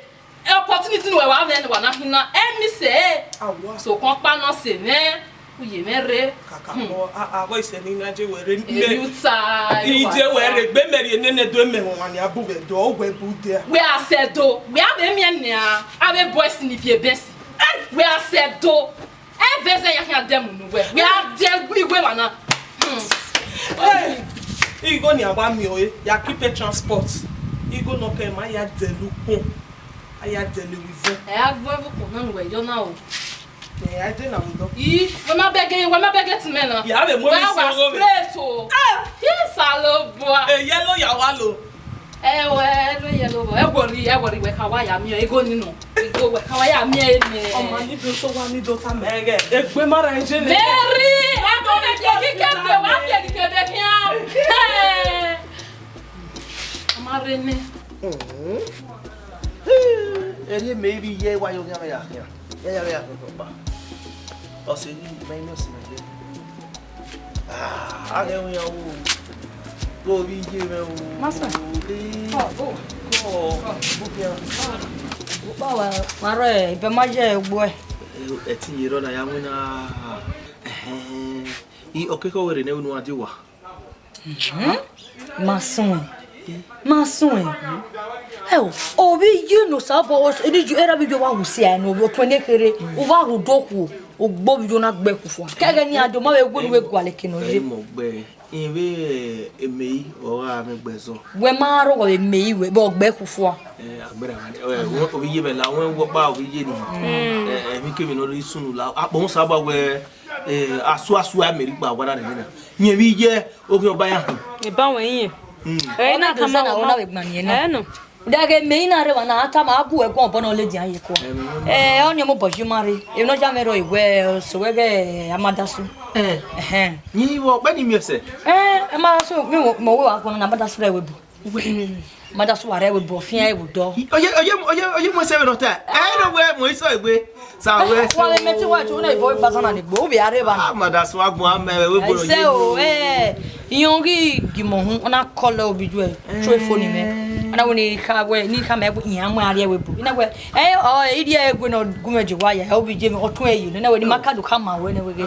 Opportunity ne uwẹ wa mwẹ ne uwa na khin na, ẹ miss ẹ. Awa. Sokpan ọkpa nọ sẹ mwẹ, u ye mwẹ rre. Kaka kọ, a, a, wẹ sẹ ne I na je wẹ rre. Eni uta, I je wẹ rre, egbe Mary nene do mẹ wọn ni abu vbe do, wẹ bu de. Wẹ a sẹ do, wẹ a vbe miẹn nia, avbe boys ni fi ebe si. Wẹ a sẹ do. Ẹ vbe zẹ ya khian dẹ mu ne uwẹ. Wẹ a dẹ gu iwe mwa na. Hmm. Hey, igho ni a wa miẹn ọre, ya keep the transport. Igho nọ kẹ ma ya dẹle ukpọn, a ya dẹle vbe ivun. Ẹ a gbe ẹvbo ukpọn na ne uwẹ yọ na o. Ẹ, a dẹ na vbe odọ. Ii, wẹ ma bẹgẹ, wẹ ma bẹgẹ tọn mẹ na. Ya vbe mu Wẹ emwi wa sẹ ọghe mwẹ. Straight o. Ii, Osanobua. Ẹ, yellow ya wa lo. Ẹ wẹ, lo yellow bọ. Ẹ wọrri, ẹ wọrri, wẹ ka wa ya miẹn igho ni nọ. Igho wẹ ka wa ya miẹn mẹ. Ọ ma ni do so wa ni do ta mẹ ẹghẹ. Egbe ma ra enje nẹ. Mary, a do mẹ ke kike te wa ke kike be khian. Hey. A ma rre nẹ. Ẹrriẹ mẹ vbe iye wa yo khian ya khian. Ya ya ya khian pa. Ọ sẹ ghi mẹ ne ọ sẹ mẹ. Ah, a ghẹ wẹ iran o. Ovbi iye mwẹ o. Master. Eh, Ọ, o. Kọ, kọ, kọ. Ukpa wa, wa rẹ, ibẹ ma ye egbe. Ẹtin ye rọ na ya winna. Ẹhẹn. I, ọ kẹkẹ ọ wẹ rre ne unu a di owa. Ma suẹn, ma suẹn. Ẹo, ovbi iye ne Osanobua, eni ju era bi yo wa wu sia ẹn, ovbi otuẹn ne kherhe, u wa rhu do khuo, ogbe ovbi iye na gbe khu fua. Kẹghẹ ne iran do ma vbe wẹ ne uwẹ gualọ eke nọ ye. Ẹ, mọ gbe, ẹ, vbe, ẹ, emeri ọ gha mwẹ gbe zọ. Wẹ ma rrọọ vbe emeri wẹ, vbe ọ gbe khu fua. Ẹ, agbẹra mwa, ẹ, ovbi iye mwẹ la, wẹ wọkpa ovbi iye ni. Ẹ, emwikemwi ne ọ rre sunu la, akpọ Osanobua wẹ, ẹ, asu asu a mẹ rhie kpa wa na nẹ na. Yẹn vbe iye, oghian ọba ya hin. Eba wẹ iyẹn. Mm. Ẹ na Ọna kama dozẹ na, wọ ọna ma vbe gbani ẹna. Ẹ nọ. Daghe emeri na rre wa na, a tama, a gu ẹguọn obọ nọ ladian ye kua. Ẹ, ọni ọmọ obọ yi ma rre. Emwi ne ọ ya mwẹ rrọọ, wẹ, so wẹ ghẹ Amadasu. Ẹ. Ẹhẹn. Yin vbe ọkpẹ ni miẹn sẹ? Ẹ, Amadasu, mi wo, mẹ wẹ wa guan na, Amadasu rre ẹvbo ebo. Amadasu wa rre ẹvbo ebo, ọ fian ẹvbo odọ. Oye, oye, oye, oye, mu ẹsẹ vbe nọ ta. Ẹ, no wẹ mu isọ egbe. Sa wẹ Wa so. Vbe mẹ te wa tu na ibo gba zan na ni gbo, u vbe a rre evba na. Amadasu wa gbọn amẹ, wẹ bo Ẹsẹ o, ẹ, iran ghi gie imẹ uhunmwu, ọ na kọlọ ovbi iye, tro ifo ni mwẹ. Ọ na wẹ ne I kha wẹ, ne I kha mẹ, iran mu a rrie ẹvbo ebo. I na wẹ, ẹ, ọ, I rrie ẹvbo ne ọ gu mwẹ je wa ya, ovbi iye mwẹ, ọ tọn ẹre ye, ne wẹ ne ima ka do khama wẹ ne wẹ ghe.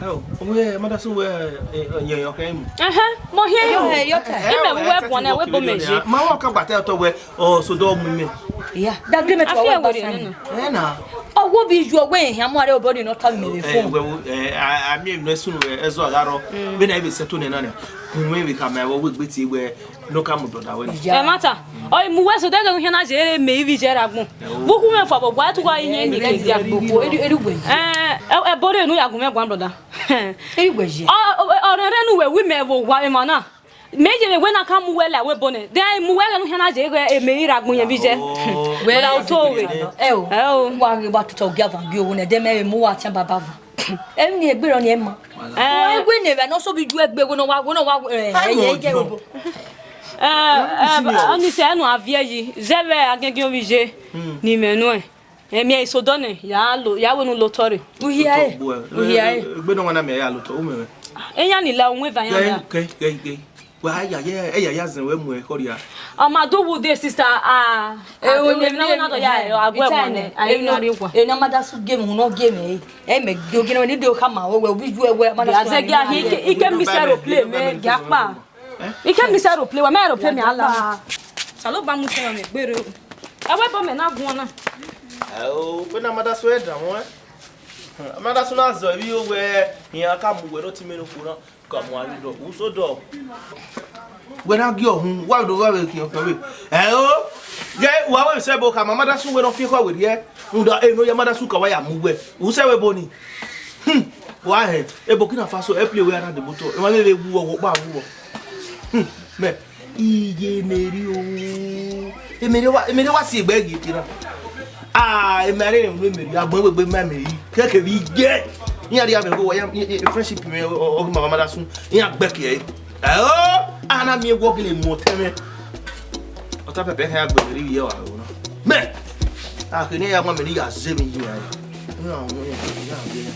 Ẹ o, wẹ Amadasu wẹ, ẹ, ẹ, yẹn yọ kẹ imu. Ẹhẹn, mọ hiẹn yo. Ẹ, ẹ, Imẹ ẹ, wẹ ẹ, guan na, wẹ bo mẹ ye. Ma wa ka gba te otọ wẹ, ọ so dọ mu imẹ. Iya, da agreement wa Afia wẹ were gba nene. Ẹ na. Ọ wo bi ju ọgbe ehin, a mu a rre obọ ni nọ ta mi vbe Ẹ, phone. Wẹ wo, ẹ, a, a mi emwi ne sunu, ẹ, ẹzọ a gha rrọọ. Vbene a i vbe settle nẹ na nẹ. Gun mwẹ vbe khama ẹvbo wẹ egbe tie wẹ, ne ọ ka mu brother wẹ ni. Iya. Ẹ mata. Ọ i mu wẹ so dẹghe khian na je re mẹ ivbi je ra gbọn. Ẹ o. Vbe u khu mwẹ fua vbe ọgua, ẹ tu gha yin Ẹ, eni ẹ, ke dia. Ẹ, ẹ, ẹ, ẹ, ẹ, ẹ, bore nu ya gun mwẹ guan brother. Ẹ, ẹ, ẹ, Ọ, ọ, ọ, ọrẹrẹ nu wẹ wi mẹ vbe owa emwa na. Mẹ ye vbe wẹ na ka mu wẹ la wẹ bọ nẹ. Then mu wẹ ghẹ nu khian na je ghẹ emẹ i ra gbọn yẹn bi jẹ. Oh. Wẹ Brother, o to wẹ. Ẹ o. Ẹ o. Wa ghi wa tutu ogia van bi owo nẹ, de mẹ mu wa tian baba van. Emwi ni egbe rọ ni ẹ ma. Ẹ. Wa egbe ne vbe nọ so bi ju egbe wẹ nọ wa, wẹ nọ wa, ẹ, Ẹ ẹ ye mọ ge jọ. Obo. Ẹ, ẹ, Ẹ, ọ ni sẹ ẹnu aviẹ yi, zẹ vbe agiẹngiẹn ovbi je, Hmm. ni mẹ nuẹn. Ẹ, miẹn isodọ nẹ, ya lo, ya wẹ nu lotọ rre. Uhiae. Lotọ gbuẹ. Uhiae. Egbe nọ wa na mẹ ya lotọ, u mẹ mwẹ. Eyan ni la uwẹn va yan Gẹ, la. gẹ, gẹ, gẹ. Wa ya, ya, ẹ ya, ya zẹ wẹ mu ẹ khọria. Ọ ma do wu de sister, ah, Ẹ, ah, o ne emwi na wẹ na dọ ya, ẹ, agu ẹ ita wan nẹ, nẹ, a i emwi na na rri wa. Emwi na ma da su game, unu game, ẹ, ẹ mẹ do gene wẹ ni do khama, o wẹ, ubi ju ẹ wẹ, ma da Ya su zẹ gẹ ahi, ike, ike mi sẹ aeroplane mẹ, gẹ akpa. Ike mi sẹ aeroplane, wa mẹ aeroplane mẹ ala. Salo ba mu tẹ mẹ gbere o. Ẹ wẹ bọ mẹ na guan na. Ẹ o, wẹ na ma da su ẹ da wọn. Ma da su na zọ, ivbi o wẹ, iran ka mu wẹ, no ti mẹ no kpo na. Ka mu a rri dọ, u so dọ. Wẹ na gie ọhun, wa do gha vbe khian khian vbe. Ẹ o, ye, wa wẹ sẹ ebo ka ma ma da su wẹ nọ fi kọ wẹ riẹ. Rhunmwuda, eno ya ma da su ka wa ya mu wẹ. U sẹ wẹ ebo ni. Hmm, wa hẹ, ebo kina fa so, ẹ play wẹ a na de moto. Ẹ ma vbe vbe wu ọ, wo kpa wu ọ. Hmm, mẹ, iye Mary o. Emere wa, emere wa si egbe ghi kina. Ah, emere unu emere, agbọn wegbe ma emere. Keke vbe iye. Iran rhie amẹ gho, ya, ya, ya, friendship mẹ, ọ, ọ, ọ, ma, ma da sun. Iran gbẹke ẹre. Ẹ o, a na miẹn wẹ ọ gele mu otọ mwẹ. Ọta pẹpẹ khan ya gbe emere vbe iye wa ro na. Mẹ, a khe ne ya wan emere ya zẹ emwi yi ra. Iran wọn ya, ya, ya.